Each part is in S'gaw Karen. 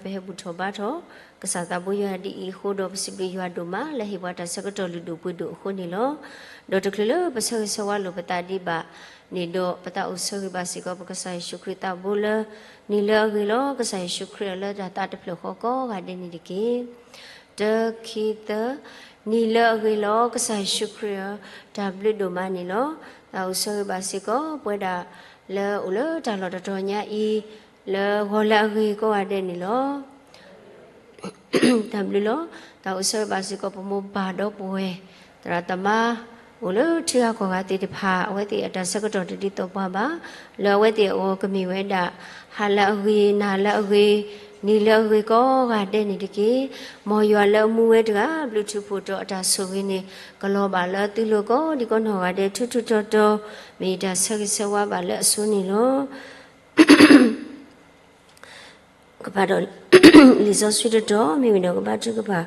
ပဟဲဘူၣ်ထီၣ်ဘါထီၣ် ကစၢ်သးဘိယွၤဒ်အံၤအဃိဒီး ပစံးဘျုးယွၤဒိၣ်မး လၢဟ့ၣ်ပှၤတၢ်ဆၢကတီၢ်လုၢ်ဒိၣ်ပှ့ၤဒိၣ်အဃိန့ၣ်လီၤ. ဒီးတချုးလၢပဆၢဂ့ၤဆၢဝါလိာ်ပသးဒံးဘၣ်န့ၣ်ဒီး ပသးအိၣ်ဆၢဂ့ၤဘၣ်စ့ၢ်ကီး ပကစၢ်ယ့ၣ်ၡူးခရံာ်သးဘိလၢ နံၤလၢအဂ့ၤလီၤ. ကစၢ်ယ့ၣ်ၡူးခရံာ်အလၢတၢ်သးတဖျၢၣ်ဃီကိးဂၤဒဲးန့ၣ်တက့ၢ်. တၢ ခံ သၢ, နံၤလၢအဂ့ၤလီၤ. ကစၢ်ယ့ၣ်ၡူးခရံာ်ဧၢ, တၢ်ဘျုးဒိၣ်မးန့ၣ်လီၤ. သးအိၣ်ဆၢဂ့ၤဘၣ်စ့ၢ်ကီး ပဝဲဒၣ်လၢအိၣ်လၢတၢ်လီၢ်တတီၤညါအံၤ လၢဂီၤလၢအဂ့ၤကိးဂၤဒဲးန့ၣ်လီၤ. တၢ်ဘျုးလီၤ. သးအိၣ်ဆၢဂ့ၤဘၣ်စ့ၢ်ကီး ပမိၢ်ပၢ်ဒီပုၢ်ဝဲၢ် သရၣ်သမါ အိၣ်လၢထံဂၤကီၢ်ဂၤသ့ၣ်တဖၣ် အဝဲသ့ၣ်အတၢ်ဆၢကတီၢ်တဒ်သိးပှၤဘၣ်. လၢအဝဲသ့ၣ်အဂီၢ်ကမ့ၢ်ဝဲဒၣ် ဟါလၢအဂ့ၤ, နၤလၢအဂ့ၤ, နံၤလၢအဂ့ၤကိးဂၤဒဲးန့ၣ်တက့ၢ်. မ်ယွၤလၢအမူဝဲတဂၤ ဘျုးထူၣ်ဖှိၣ်တီၤအတၢ်ဆိၣ်ဂ့ၤန့ၣ် ကလီၤဘၣ်လၢသုလိၤကိးဒံကိးနီၢ်ဂၤဒဲး ထူထူတီတီ, မ့ၢ်ယတၢ်ဆၢဂ့ၤဆၢဝါဘၣ်လၢအဆိန့ၣ်လီၤ. ကဖးဒီး လံာ်စီဆှံတတီၤ မ့ၢ်ဝံၤဒီးကဘါထုကဖၣ်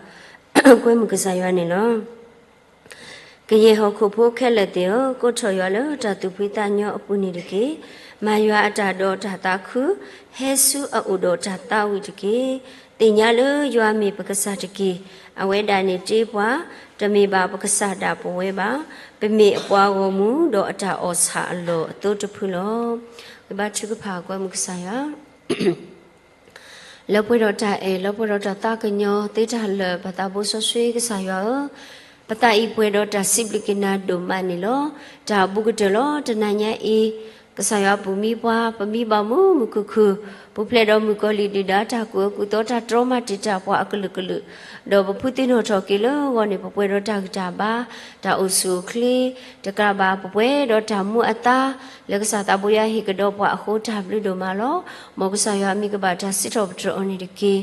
ကွဲမုာ်ကစၢ်ယွၤန့ၣ်လီၤ. ကယဲၢ်ဟီၣ်ခိၣ်ဖိခဲလၢာ်သ့ၣ်ဧၢ, ကိးထီၣ်ယွၤလၢတၢ်သူၣ်ဖှံသးညီအပူၤန့ၣ်တက့ၢ်. မၤယွၤအတၢ်ဒီးတၢ်သးခု, ဟဲဆူအအိၣ်ဒီးတၢ်သးဝံၣ်တက့ၢ်. သ့ၣ်ညါလၢယွၤမ့ၢ်ပကစၢ်တက့ၢ်. အဝဲဒၣ်န့ၣ်တ့ပှၤ, တမ့ၢ်ဘၣ်ပကစၢ်ဒၣ်ပဝဲဘၣ်. ပမ့ၢ်အပှၤဂီၢ်မုၢ် ဒီးအတၢ်အီၣ်ဆၣ်အလီၢ်အသိတဖုလီၤ. ကဘါထုကဖၣ်ကွဲမုာ်ကစၢ်ယွၤ လၢပှဲၤဒီးတၢ်အဲၣ်, လၢပှဲၤဒီးတၢ်သးကညီၤသ့တၢ်လၢာ် ပသးဘိစီဆှံကစၢ်ယွၤဧၢ, ပသးအံၤပှဲၤဒီးတၢ်စံးဘျုးက့ၤနၤဒိၣ်မးန့ၣ်လီၤ. တၢ်အဘူးကတၢၢ်လီၤ. တနၤညါအံၤ ကစၢ်ယွၤပူၤမံပှၤ, ပမံဘၣ်မုာ်မုာ်ခုၣ်ခုၣ်, ပူၤဖျဲးဒီးမုၣ်ကီၤလံၢ်ဒုၣ်ဒါတၢ်ကူၣ်အၢကူၣ်သီ တၢ်တြီမၤတံာ်တာ်ပှၤအကလုာ်ကလုာ်, ဒီးပဖုသ့ၣ်နီၣ်ထီၣ်က့ၤလၢအဂီၢ်န့ၣ် ပပှဲၤဒီးတၢ်ဂံၢ်တၢ်ဘါ, တၢ်အိၣ်ဆူၣ်အိၣ်ချ့, တကးဘၣ် ပပှဲၤဒီးတၢ်မူအသါ လၢကစၢ်သးဘိယွၤဟ့ၣ်ကဒီးပှၤအဃိ တၢ်ဘျုးဒိၣ်မးလီၤ. မ်ကစၢ်ယွၤအမံၤကဘၣ်တၢ်စံးထီၣ်ပတြၢၤအီၤန့ၣ်တက့ၢ်.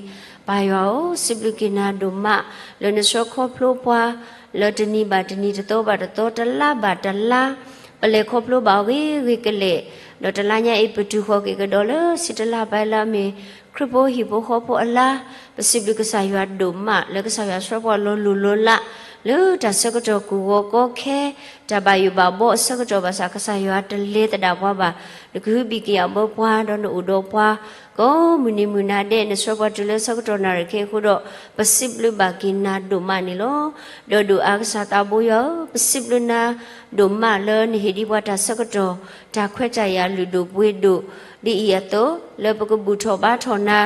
ပၢ်ယွၤဧၢ, စံးဘျုးက့ၤနၤဒိၣ်မး လၢနဆှၢခီဖျိပှၤ လၢတနံၤဘၣ်တနံၤ တသီဘၣ်တသီ တလါဘၣ်တလါ ပလဲၤခီဖျိဘၣ်အဂ့ၤဂ့ၤကလဲာ်, ဒီးတလါညါအံၤ ပတုၤဃီၤက့ၤကဒီးလၢဆံတလါဘၢၣ်လၢအမ့ၢ် ခရံာ်ဖိဟံၣ်ဖိဃီဖိအလါ, ပစံးဘျုးကစၢ်ယွၤဒိၣ်မး လၢကစၢ်ယွၤဆှၢပှၤလီၤလိၢ်လီၤလး လၢတၢ်ဆၢကတီၢ်ကဝီၤကီခဲ တၢ်ဘၣ်ယိၣ်ဘၣ်ဘီအဆၢကတီၢ်ဘၣ်ဆၣ် ကစၢ်ယွၤတလဲၤသဒၣ်ပှၤဘၣ်. နကဟုဘံၣ်ကယာ်ဘၢပှၤ ဒီးနအိၣ်ဒီးပှၤ ကိးမုၢ်နံၤမုၢ်နၤဒဲး နဆှၢပှၤတုၤလၢဆၢကတီၢ်နၣ်ရံၣ်ခဲအံၤအဃိဒီး ပစံးဘျုးဘၣ်က့ၤနၤဒိၣ်မးန့ၣ်လီၤ. ဒီးဒုၣ်အါကစၢ်သးဘိယွၤဧၢ, ပစံးဘျုးနၤဒိၣ်မးလၢနဟ့ၣ်ဒံးပှၤတၢ်ဆၢကတီၢ် တၢ်ခွဲးတၢ်ယာ်လုၢ်ဒိၣ်ပှ့ၤဒိၣ် ဒ်အံၤအသိး လၢပကဘူၣ်ထီၣ်ဘါထီၣ်နၤ,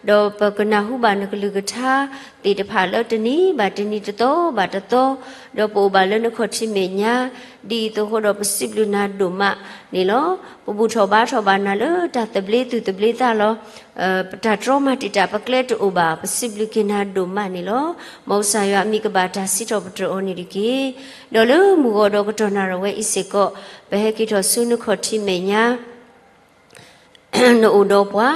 ဒီးပကနၢ်ဟူဘၣ်နကလုၢ်ကထါသ့ၣ်တဖၣ်လၢတနံၤဘၣ်တနံၤ တသီဘၣ်တသီ, ဒီးပအိၣ်ဘၣ်လၢနခီၣ်ထံးမဲာ်ညါ, ဒ်အံၤအသိးအဃိဒီး ပစံးဘျုးနၤဒိၣ်မးန့ၣ်လီၤ. ပဘူၣ်ထီၣ်ဘါထီၣ်ဘၣ်နၤလၢတၢ်သဘျ့သူၣ်သဘျ့သးလီၤ. ပတၢ်တြီမၤတံာ်တာ်ပကျဲတအိၣ်ဘၣ်, ပစံးဘျုးက့ၤနၤဒိၣ်မးန့ၣ်လီၤ. မ်ကစၢ်ယွၤအမံၤကဘၣ်တၢ်စံးထီၣ်ပတြၢၤအီၤန့ၣ်တက့ၢ်. ဒီးလၢမုၢ်ဂီၤဒီးကတီၢ်နၣ်ရံၣ်ဝဲအံၤစ့ၢ်ကီး ပဟဲက့ၤထီၣ်ဆူနခီၣ်ထံးမဲာ်ညါ နအိၣ်ဒီးပှၤ,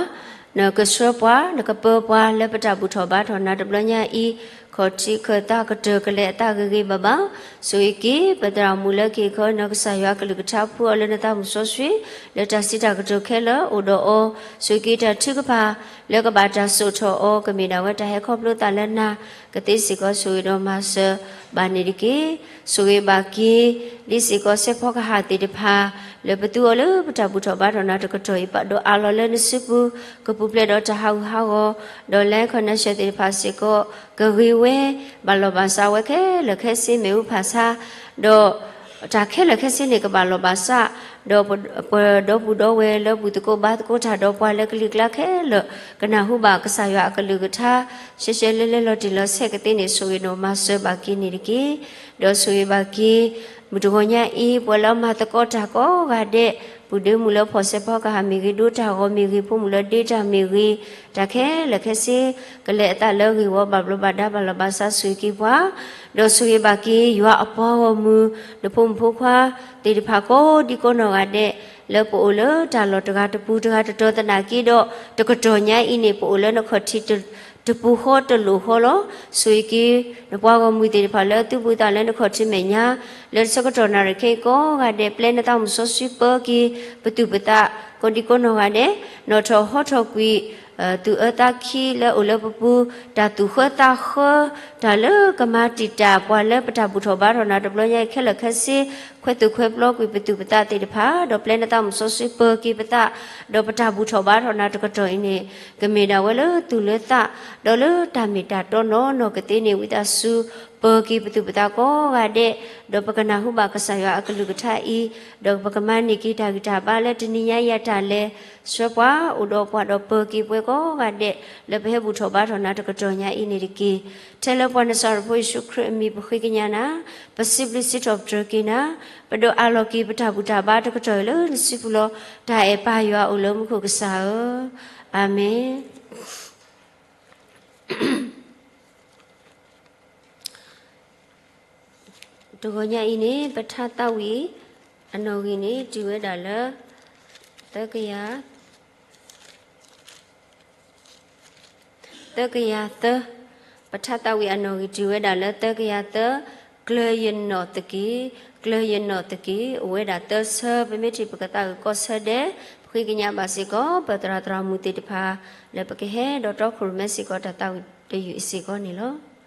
နကဆှၢပှၤ, နကပၢပှၤလၢပတၢ်ဘူၣ်ထီၣ်ဘါထီၣ်နၤတဘျီညါအံၤ, ခီၣ်ထံးခၢၣ်သးကတၢၢ်ကလဲာ်အသးဂ့ၤဂ့ၤဘၣ်ဘၣ်, ဆိၣ်ဂ့ၤက့ၤ ပသရၣ်မုၣ်လၢက့ၤခီ နီၢ်ကစၢ်ယွၤကလုၢ်ကထါဖှူအီၤလၢနသးမုၢ်စီဆှံ, လၢတၢ်စံးတၢ်ကတိၤခဲလၢာ်အိၣ်ဒီးအီၤ, ဆိၣ်ဂ့ၤက့ၤတၢ်ထုကဖၣ် လၢကဘၣ်တၢ်စိာ်ထီၣ်အီၤ ကမ့ၢ်ဒၣ်ဝဲတၢ်ဟဲခီဖျိသးလၢနၤ, ကသ့စ့ၢ်ကီးဆိၣ်ဂ့ၤဒီးမၤစၢၤဘၣ်န့ၣ်တက့ၢ်. ဆိၣ်ဂ့ၤဘၣ်က့ၤ ဒ်စ့ၢ်ကီးစဲးဖီကဟၣ်သ့ၣ်တဖၣ် လၢပသူအီၤလၢပတၢ်ဘူၣ်ထီၣ်ဘါထီၣ်နၤတကတီၢ်အံၤ ပာ်ဒိၣ်အးလီၤလၢနစုပူၤ, ကပူၤဖျဲးဒီးတၢ်ဟးဂူာ်ဟးဂီၤ, ဒီး land connection သ့ၣ်တဖၣ်စ့ၢ်ကီး ကဂ့ၤဝဲ, ဘၣ်လီၢ်ဘၣ်စးဝဲခဲလၢာ်ခဲဆ့မ့ၣ်အူဖးဆါ, ဒီး တၢ်ခဲလၢာ်ခဲဆ့န့ၣ်ကဘၣ်လီၢ်ဘၣ်စး, ဒီးပဒီပုၢ်ဒီဝဲၢ်လၢဘူၣ်သကိးဘါသကိးတၢ်ဒီးပှၤလၢကလံၤကျါခဲလၢာ် ကနၢ်ဟူဘၣ်ကစၢ်ယွၤအကလုၢ်ကထါ ရှဲရှဲလဲလဲလီၤတံၢ်လီၤဆဲးကသ့န့ၣ် ဆိၣ်ဂ့ၤဒီးမၤစၢၤဘၣ်က့ၤန့ၣ်တက့ၢ်. ဒီးဆိၣ်ဂ့ၤဘၣ်က့ၤ မုၢ်တဂီၤညါအံၤ ပှၤလၢအမၤသကိးတၢ်ကိးဂၤဒဲး, ပုၢ်ဒ့မုၣ်လၢဖီၣ်စဲးဖီကဟၣ်မ့ၢ်ဂ့ၤ, ဒိတၢ်ဂီၤမ့ၢ်ဂ့ၤ, ဖိမုၣ်လၢဒ့တၢ်မ့ၢ်ဂ့ၤ, တၢ်ခဲလၢာ်ခဲဆ့ ကလဲၤအသးလၢဂ့ၢ်ဝီ ဘၣ်ဘျီးဘၣ်ဒါ ဘၣ်လီၢ်ဘၣ်စး ဆိၣ်ဂ့ၤက့ၤပှၤ, ဒီးဆိၣ်ဂ့ၤဘၣ်က့ၤ ယွၤအပှၤဂီၢ်မုၢ် နဖိမုၣ်ဖိခွါသ့ၣ်တဖၣ်ကိးဒံကိးနီၢ်ဂၤဒဲး လၢပအိၣ်လၢတၢ်လီၢ်တဂၤတပူၤတဂၤတတီၤသနာ်က့ဒီး တကတီၢ်ညါအံၤန့ၣ် ပအိၣ်လၢနခီၣ်ထံးတပူၤဃီတလိၣ်ဃီလီၤ. ဆိၣ်ဂ့ၤက့ၤ နပှၤဂီၢ်မုၢ်သ့ၣ်တဖၣ်လၢအသုးဘူးသးလၢနခီၣ်ထံးမဲာ်ညါ, လၢတဆၢကတီၢ်နၣ်ရံၣ်ခဲအံၤကိးဂၤဒဲး ပျဲနသးမုၢ်စီဆှံပၢက့ၤ ပသူၣ်ပသး ကိးဒံကိးနီၢ်ဂၤဒဲး, နီၣ်ထီၣ်ဟီထီၣ်ကွံာ် သူၣ်အၢသးခံလၢအအိၣ်လၢပပူၤ, တၢ်သူၣ်ဃၢသးဃၢ, တၢ်လၢကမၤတံာ်တာ်ပှၤလၢပတၢ်ဘူၣ်ထီၣ်ဘါထီၣ်နၤတဘျီညါအံၤခဲလၢာ်ခဲဆ့ ခွဲးသူၣ်ခွဲးပျီကွံာ်ပသူၣ်ပသးသ့ၣ်တဖၣ်, ဒီးပျဲနသးမုၣ်စီဆှံပၢၤက့ၤပသး, ဒီးပတၢ်ဘူၣ်ထီၣ်ဘါထီၣ်နၤတကတီၢ်အံၤန့ၣ်, ကမ့ၢ်ဒၣ်ဝဲလၢသူၣ်လၢသး, ဒီးလၢတၢ်မ့ၢ်တၢ်တီနီၢ်နီၢ်ကသ့န့ၣ် ဝံသးစူၤ ပၢၤက့ၤပသူၣ်ပသးကိးဂၤဒဲး, ဒီးပကနၢ်ဟူဘၣ်ကစၢ်ယွၤအကလုၢ်ကထါအံၤ, ဒီးပကမၤန့ၢ်က့ၤတၢ်ဂံၢ်တၢ်ဘါလၢတနံၤညါအံၤအတၢ်လဲၤ, ဆှၢပှၤအိၣ်ဒီးပှၤဒီးပၢၤက့ၤပှၤကိးဂၤဒဲး, လၢပဟဲဘူၣ်ထီၣ်ဘါထီၣ်နၤတကတီၢ်ညါအံၤန့ၣ်တက့ၢ်. ထဲလၢပှၤနစၤရ့းဖိယ့ၣ်ၡူးခရံာ်အမံၤပဃ့ကညးနၤ, ပစံးဘျုးစံးထီၣ်ပတြၢၤက့ၤနၤ, ပဒိးအးလီၤက့ၤပတၢ်ဘူၣ်တၢ်ဘါတကတီၢ်အံၤလၢနစုပူၤလီၤ. တၢ်အဲၣ်ပၢ်ယွၤအိၣ်လၢမူခိၣ်ကစၢ်ဧၢ, အၤမ့ၣ်. တဂီၤညါအံၤန့ၣ် ပထါသးဝံၣ်အနီၣ်ဂံၢ်န့ၣ် တုၤဝဲဒၣ်လၢ သၢကယၤ သၢကယၤသၢ, ပထါသးဝံၣ်အနီၣ်ဂံၢ်တုၤဝဲဒၣ်လၢသၢကယၤသၢ, ကျၢၤယနီၣ်သက့ၢ်, ကျၢၤယနီၣ်သက့ၢ်, အိၣ်ဝဲဒၣ်သၢဆၢ, ပမ့ၢ်ထံၣ်ပကသးဝံၣ်ကိးဆၢဒဲး, ပဃ့ကညးဘၣ်စ့ၢ်ကီး ပသရၣ်သရၣ်မုၣ်သ့ၣ်တဖၣ်, လၢပကဟဲဒီးတီခိၣ်ရိၣ်မဲစ့ၢ်ကီးတၢ်သးဝံၣ်တယုၢ်အံၤစ့ၢ်ကီးန့ၣ်လီၤ.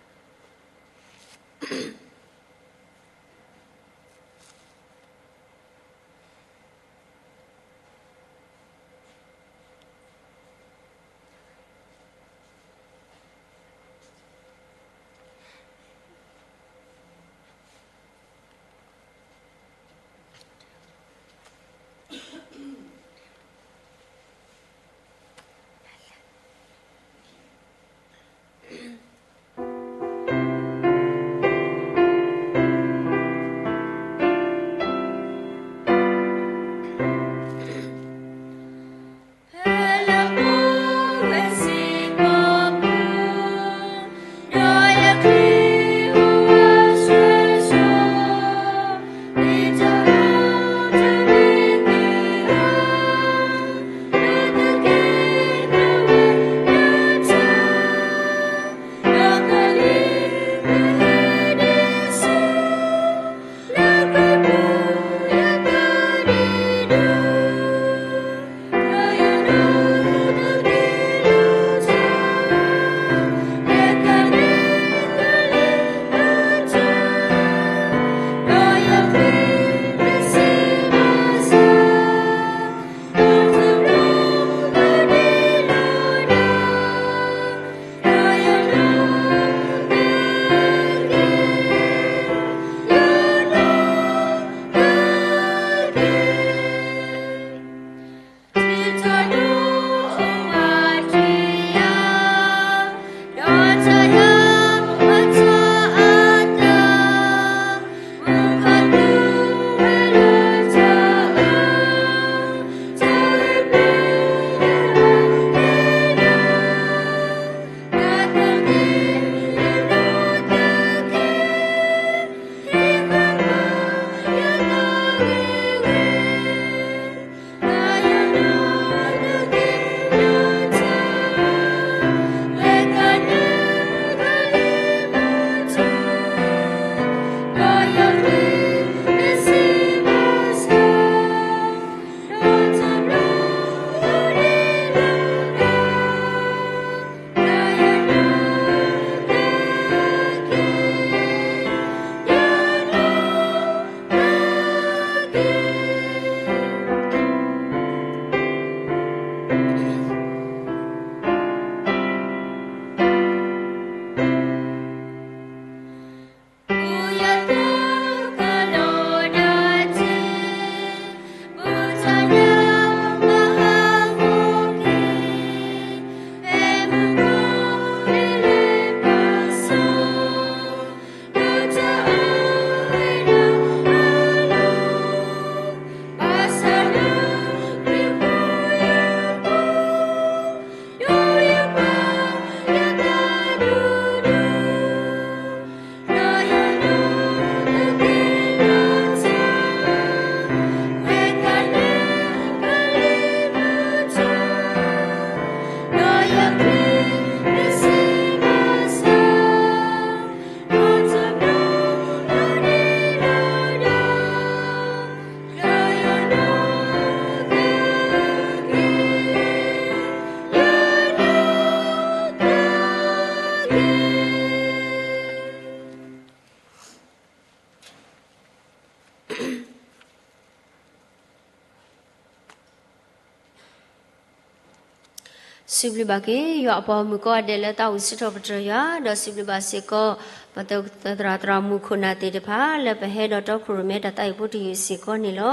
စံးဘျုးဘၣ်က့ၤ ယွၤအပှၤဂီၢ်မုၢ်ကိးဂၤဒဲးလၢသးဝံၣ်စံးထီၣ်ပတြၢၤယွၤ, ဒီးစံးဘျုးဘၣ်စ့ၢ်ကီး ပသရၣ်သရၣ်မုၣ်ခိၣ်နၢ်သ့ၣ်တဖၣ် လၢပဟဲဒီးတီခိၣ်ရိၣ်မဲတၢ်သးဝံၣ်ဖိတယုၢ်စ့ၢ်ကီးန့ၣ်လီၤ.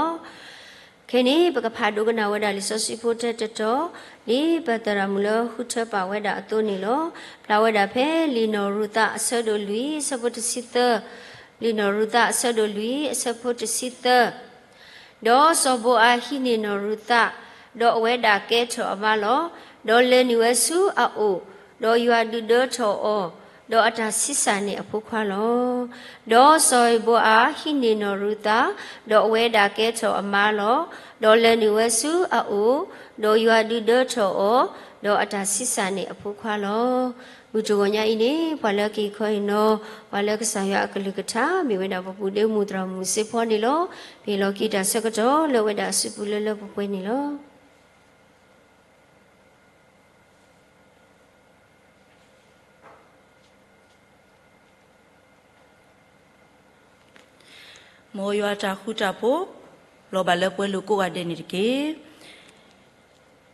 ခဲအံၤန့ၣ် ပကဖးဒိကနၣ်ဝဲဒၣ်လံာ်စီဆှံဖိတၢတတီၤ, ဒ်ပသရၣ်မုၣ်လၢဃုထၢပာ်ဝဲဒၣ်အသိးန့ၣ်လီၤ. ဖျါဝဲဒၣ်ဖဲလံာ်နီၢ်ရူၤသးအဆၢဒိၣ်လွံၢ် အဆၢဖိတဆံသၢ, လံာ်နီၢ်ရူၤသးအဆၢဒိၣ်လွံၢ် အဆၢဖိတဆံသၢ ဒီးစီၤဘိအၤဟံးန့ၢ်နီၢ်ရူၤသး, ဒီးအဝဲဒၣ်ကဲထီၣ်အမါလီၤ. ဒီးလဲၤနုာ်ဝဲဆူအအိၣ်, ဒီးယွၤဒုၣ်ဒၢထီၣ်အီၤ, ဒီးအတၢ်ဆံးစၢ်န့ၢ်အဖိခွါလီၤ. ဒီးစီၤဘိအၤဟံးန့ၢ်နီၢ်ရူၤသး, ဒီးအဝဲဒၣ်ကဲထီၣ်အမါလီၤ. ဒီးလဲၤနုာ်ဝဲဆူအအိၣ်, ဒီးယွၤဒုၣ်ဒၢထီၣ်အီၤ, ဒီးအတၢ်ဆံးစၢ်န့ၢ်အဖိခွါလီၤ. မုၢ်တဂီၤညါအံၤန့ၣ် ပှၤလၢကဟ့ၣ်ခီဟ့ၣ်နီၤ, ပှၤလၢကစၢ်ယွၤအကလုၢ်ကထါ မ့ၢ်ဝဲဒၣ်ပပူၤဒ့မုၢ်သရၣ်မုၣ်စ့ဖီန့ၣ်လီၤ. ပဟ့ၣ်လီၤက့ၤတၢ်ဆၢကတီၢ်လၢအဝဲဒၣ်အစုပူၤလၢလၢပှဲၤပှဲၤန့ၣ်လီၤ. မ်ယွၤတၢ်ဃူတၢ်ဖိး လီၤဘၣ်လၢပှဲၤလိာ်ကိးဂၤဒဲးန့ၣ်တက့ၢ်.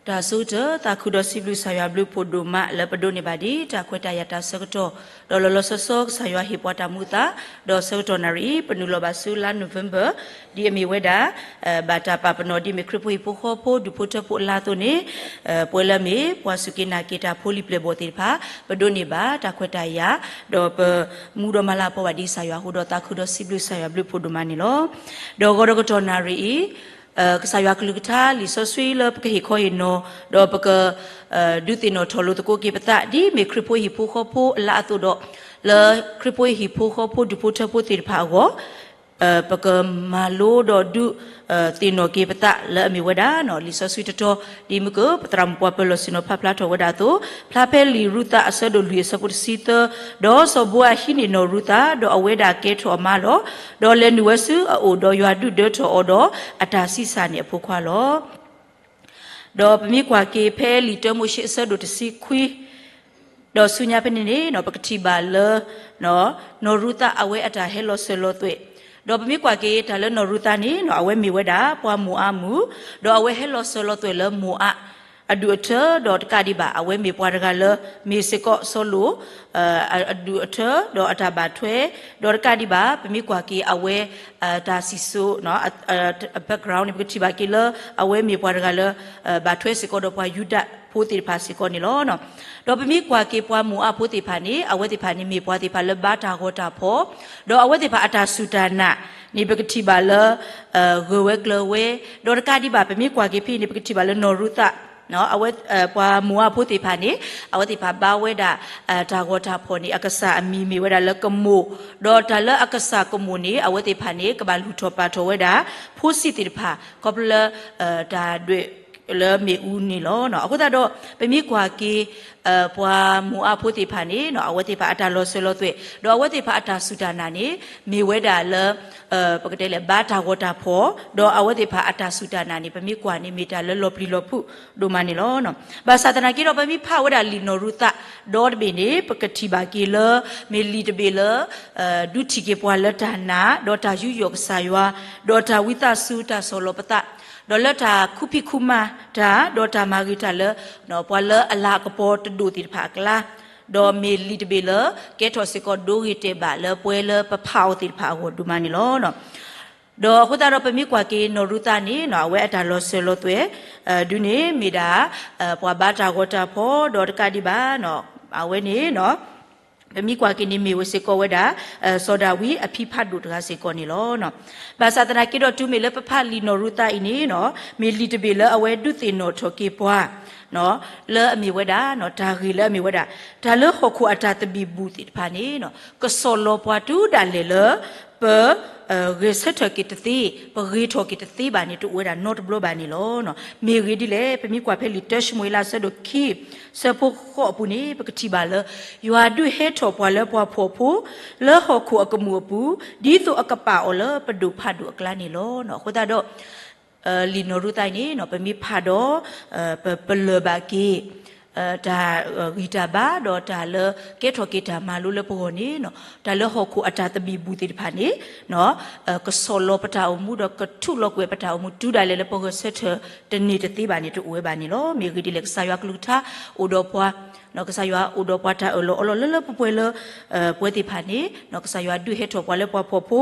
တၢ်ဆိကတၢၢ် သးခုဒီးစံးဘျုးကစၢ်ယွၤဘျုးဖှိၣ်ဒိၣ်မး လၢပဒိးန့ၢ်ဘၣ်ဒံးတၢ်ခွဲးတၢ်ယာ်တၢ်ဆၢကတီၢ်, ဒီးလီၤလီၤဆီဆီကစၢ်ယွၤဟ့ၣ်ပှၤတၢ်မူအသး, ဒီးဆၢကတီၢ်နၣ်ရံၣ်အံၤ ပနုာ်လီၤဘၣ်ဆူလါ November ဒ်အမ့ၢ်ဝဲဒၣ် ဘၣ်တၢ်ပာ်ပနီၣ်ဒ်မ့ၢ်ခရံာ်ဖိဟံၣ်ဖိဃီဖိ ဒူၣ်ဖိထၢဖိအလါအသိးန့ၣ်, ပဝဲလၢအမ့ၢ်ပှၤစူၢ်က့ၤနာ်က့ၤတၢ်ဖိလံၤပျဲၢ်ဘီၣ်သ့ၣ်တဖၣ် ပဒိးန့ၢ်ဘၣ်တၢ်ခွဲးတၢ်ယာ်, ဒီးပမူဒီးမၤလၤကပီၤဘၣ်ဒံးကစၢ်ယွၤအဃိဒီး သးခုဒီးစံးဘျုးကစၢ်ယွၤဘျုးဖှိၣ်ဒိၣ်မးန့ၣ်လီၤ. ဒီးဂီၤဒီးကတီၢ်နၣ်ရံၣ်အံၤ ကစၢ်ယွၤကလုၢ်ကထါလံာ်စီဆှံလၢပကဟ့ၣ်ခီဟ့ၣ်နီၤ, ဒီးပက ဒုးသ့ၣ်နီၣ်ထီၣ်လိာ်သကိးက့ၤပသး ဒ်မ့ၢ်ခရံာ်ဖိဟံၣ်ဖိဃီဖိအလါအသိးဒီး, လၢခရံာ်ဖိဟံၣ်ဖိဃီဖိဒူၣ်ဖိထၢဖိသ့ၣ်တဖၣ်အဂီၢ် ပကမၤလိဒီးဒုးသ့ၣ်နီၣ်က့ၤပသးလၢအမ့ၢ်ဝဲဒၣ် လံာ်စီဆှံတတီၤ ဒ်မုၢ်ကပသရၣ်မုၣ်ပှၤပၢၤလီၢ်ဆ့ၣ်နီၤဖးဖျါထီၣ်ဝဲဒၣ်အသိး, ဖျါဖဲလံာ်ရူၤသးအဆၢဒိၣ်လွံၢ်အဆၢဖိတဆံသၢ, ဒီးစီၤဘိအၤဟံးန့ၢ်နီၢ်ရူၤသး, ဒီးအဝဲဒၣ်ကဲထီၣ်အမါလီၤ. ဒီးလဲၤနုာ်ဝဲဆူအအိၣ်, ဒီးယွၤဒုၣ်ဒၢထီၣ်အီၤဒီးအတၢ်ဆံးစၢ်န့ၢ်အဖိခွါလီၤ. ဒီးပမ့ၢ်ကွၢ်က့ၤဖဲလံာ်တၢမိၤၡ့အဆၢဒိၣ်တဆံခွံ, ဒီးဆူညါဖဲန့ၣ်န့ၣ် ပကထံၣ်ဘၣ်လၢ နီၢ်ရူၤသးအဝဲအတၢ်ဟဲလီၤစၢၤလီၤသွဲၣ်, ဒီးပမ့ၢ်ကွၢ်က့ၤတၢ်လၢနီၢ်ရူၤသးန့ၣ် အဝဲမ့ၢ်ဝဲဒၣ်ပှၤမိၤအၤမုၣ်, ဒီးအဝဲဟဲလီၤစၢၤလီၤသွဲၣ်လၢမိၤအၤ အဒူၣ်အထၢ, ဒီးတကးဒံးဘၣ် အဝဲမ့ၢ်ပှၤတဂၤလၢ မ့ၢ်စ့ၢ်ကီးစီၤလိာ် အဒူၣ်အထၢ ဒီးအတၢ်ဘၣ်ထွဲ, ဒီးတကးဒံးဘၣ် ပမ့ၢ်ကွၢ်က့ၤအဝဲ တၢ်စံၣ်စိၤ အ background န့ၣ် ပကထံၣ်ဘၣ်က့ၤလၢ အဝဲမ့ၢ်ပှၤတဂၤလၢ ဘၣ်ထွဲစ့ၢ်ကီးဒီးပှၤယူဒၤဖိသ့ၣ်တဖၣ်စ့ၢ်ကီးန့ၣ်လီၤ. ဒီးပမ့ၢ်ကွၢ်က့ၤပှၤမိၤအၤဖိသ့ၣ်တဖၣ်န့ၣ် အဝဲသ့ၣ်တဖၣ်န့ၣ်မ့ၢ်ပှၤသ့ၣ်တဖၣ်လၢဘါတၢ်ဂီၤတၢ်ဖီၣ်, ဒီးအဝဲသ့ၣ်တဖၣ်အတၢ်စူၢ်တၢ်နာ်န့ၣ် ပကထံၣ်ဘၣ်လၢ ဂၢၢ်ဝဲကျၢၤဝဲ, ဒီးတကးဒံးဘၣ် ပမ့ၢ်ကွၢ်က့ၤဖဲန့ၣ် ပကထံၣ်ဘၣ်လၢနီၢ်ရူၤသး အဝဲ ပှၤမိၤအၤဖိသ့ၣ်တဖၣ်န့ၣ် အဝဲသ့ၣ်တဖၣ်ဘါဝဲဒၣ် တၢ်ဂီၤတၢ်ဖီၣ်န့ၣ် အကစၢ်အမံၤမ့ၢ်ဝဲဒၣ်လၢကမိၢ်, ဒီးတၢ်လၢအကစၢ်ကမိၢ်န့ၣ် အဝဲသ့ၣ်တဖၣ်န့ၣ် ကဘၣ်လုၢ်ထီၣ်ပာ်ထီၣ်ဝဲဒၣ် ဖိဆံးသ့ၣ်တဖၣ် ခီဖျိလၢ တၢ်ဒွဲၣ်လၢမ့ၣ်အူန့ၣ်လီၤ. အဃိသတးဒီး ပမ့ၢ်ကွၢ်က့ၤ ပှၤမိၤအၤဖိသ့ၣ်တဖၣ်န့ၣ် အဝဲသ့ၣ်တဖၣ်အတၢ်လီၤစၢၤလီၤသွဲၣ် ဒီးအဝဲသ့ၣ်တဖၣ်အတၢ်စူၢ်တၢ်နာ်န့ၣ် မ့ၢ်ဝဲဒၣ်လၢ ပကတဲလဲၣ် ဘါတၢ်ဂီၤတၢ်ဖီၣ်, ဒီးအဝဲသ့ၣ်တဖၣ်အတၢ်စူၢ်တၢ်နာ်န့ၣ် ပမ့ၢ်ကွၢ်န့ၣ် မ့ၢ်တၢ်လၢလီၤပျံၤလီၤဖုးဒိၣ်မးန့ၣ်လီၤ. ဘၣ်ဆၣ်သနာ်က့ဒီး ပမ့ၢ်ဖးဝဲဒၣ်လံာ်နီၢ်ရူၤသးဒီတဘ့ၣ်န့ၣ် ပကထံၣ်ဘၣ်က့ၤလၢ မ့ၢ်လံာ်တဘ့ၣ်လၢ ဒုးထံၣ်က့ၤပှၤလၢတၢ်နာ်, ဒီးတၢ်ယူးယီၣ်ကစၢ်ယွၤ, ဒီးတၢ်ဝံသးစူၤတၢ်ဆီၣ်လီၤပသး, ဒီးလၢတၢ်ခူၣ်ဖံးခူၣ်မၤတၢ်, ဒီးတၢ်မၤဂ့ၤတၢ်လၢ ပှၤလၢအလၤကပီၤတဒိၣ်သ့ၣ်တဖၣ်အကျါ, ဒီးမ့ၢ်လံာ်တဘ့ၣ်လၢ ကဲထီၣ်စ့ၢ်ကီးဒိဂ့ၤတဲာ်ဘၣ်လၢပှဲၤလၢပဖးအီၤသ့ၣ်တဖၣ်အဂီၢ်ဒိၣ်မးန့ၣ်လီၤ. ဒီးအဃိသတးဒီး ပမ့ၢ်ကွၢ်က့ၤနီၢ်ရူၤသးန့ၣ် အဝဲအတၢ်လီၤစၢၤလီၤသွဲၣ် ဒုးန့ၣ်မ့ၢ်ဒၣ် ပှၤဘါတၢ်ဂီၤတၢ်ဖီၣ် ဒီးတကးဒံးဘၣ် အဝဲန့ၣ် ပမ့ၢ်ကွၢ်က့ၤန့ၣ်မ့ၢ်ဝဲစ့ၢ်ကီးဝဲဒၣ် စီၤဒၤဝံးအဖံဖးဒိၣ်တဂၤစ့ၢ်ကီးန့ၣ်လီၤ. ဘၣ်ဆၣ်သနာ်က့ဒီး တုၤမ့ၢ်လၢပဖးလံာ်နီၢ်ရူၤသးအံၤန့ၣ် မ့ၢ်လံာ်တဘ့ၣ်လၢအဝဲဒုးသ့ၣ်နီၣ်ထီၣ်က့ၤပှၤ လၢအမ့ၢ်ဝဲဒၣ် တၢ်ဂ့ၢ်လၢအမ့ၢ်ဝဲဒၣ် တၢ်လၢဟီၣ်ခိၣ်အတၢ်သဘံၣ်ဘုၣ်သ့ၣ်တဖၣ်န့ၣ် ကဆီၣ်လီၤပှၤတုၤဒၣ်လဲာ်လၢ ပ ဂဲၤဆၢထၢၣ်က့ၤတသ့, ပဂ့ၤထီၣ်က့ၤတသ့ဘၣ်န့ၣ် တအိၣ်ဝဲဒၣ်နီတဘျီဘၣ်န့ၣ်လီၤ. မ့ၢ်ဂ့ၢ်ဒ်လဲၣ်, ပမ့ၢ်ကွၢ်ဖဲလံာ်တၢၡမူၤအ့လး အဆၢဒိၣ်ခံ ဆၢဖိဃိးအပူၤန့ၣ် ပကထံၣ်ဘၣ်လၢ ယွၤဒုးဟဲထီၣ်ပှၤလၢပှၤဖှီၣ်ဖိ လၢဟီၣ်ခိၣ်အကမူၣ်အပူၤ ဒ်သိးအကပာ်အီၤလၢပဒိၣ်ဖးဒိၣ်အကျါန့ၣ်လီၤ. အဃိသတးဒီး လံာ်နီၢ်ရူၤသးအံၤန့ၣ် ပမ့ၢ်ဖးဒီး ပပလၢၢ်ဘၣ်က့ၤ တၢ်ဂံၢ်တၢ်ဘါ ဒီးတၢ်လၢကဲထီၣ်က့ၤတၢ်မၤလိလၢပဂီၢ်န့ၣ် တၢ်လၢဟီၣ်ခိၣ်အတၢ်သဘံၣ်ဘုၣ်သ့ၣ်တဖၣ်န့ၣ် ကဆီၣ်လီၤပတၢ်အိၣ်မူ ဒီးကထူးလီၤကွံာ်ပတၢ်အိၣ်မူ တုၤဒၣ်လဲာ်လၢပဂဲၤဆၢထၢၣ်တန့ၢ်တသ့ဘၣ်န့ၣ် တအိၣ်ဝဲဘၣ်န့ၣ်လီၤ. မ့ၢ်အဂ့ၢ်ဒ်လဲၣ် ကစၢ်ယွၤကလုၢ်ကထါအိၣ်ဒီးပှၤ ကစၢ်ယွၤအိၣ်ဒီးပှၤတၢ်အၢၣ်လီၤအီလီၤလၢလၢပှဲၤပှဲၤလၢ ပဝဲသ့ၣ်တဖၣ်န့ၣ် ကစၢ်ယွၤဒုးဟဲထီၣ်ပှၤလၢပှၤဖှီၣ်ဖိ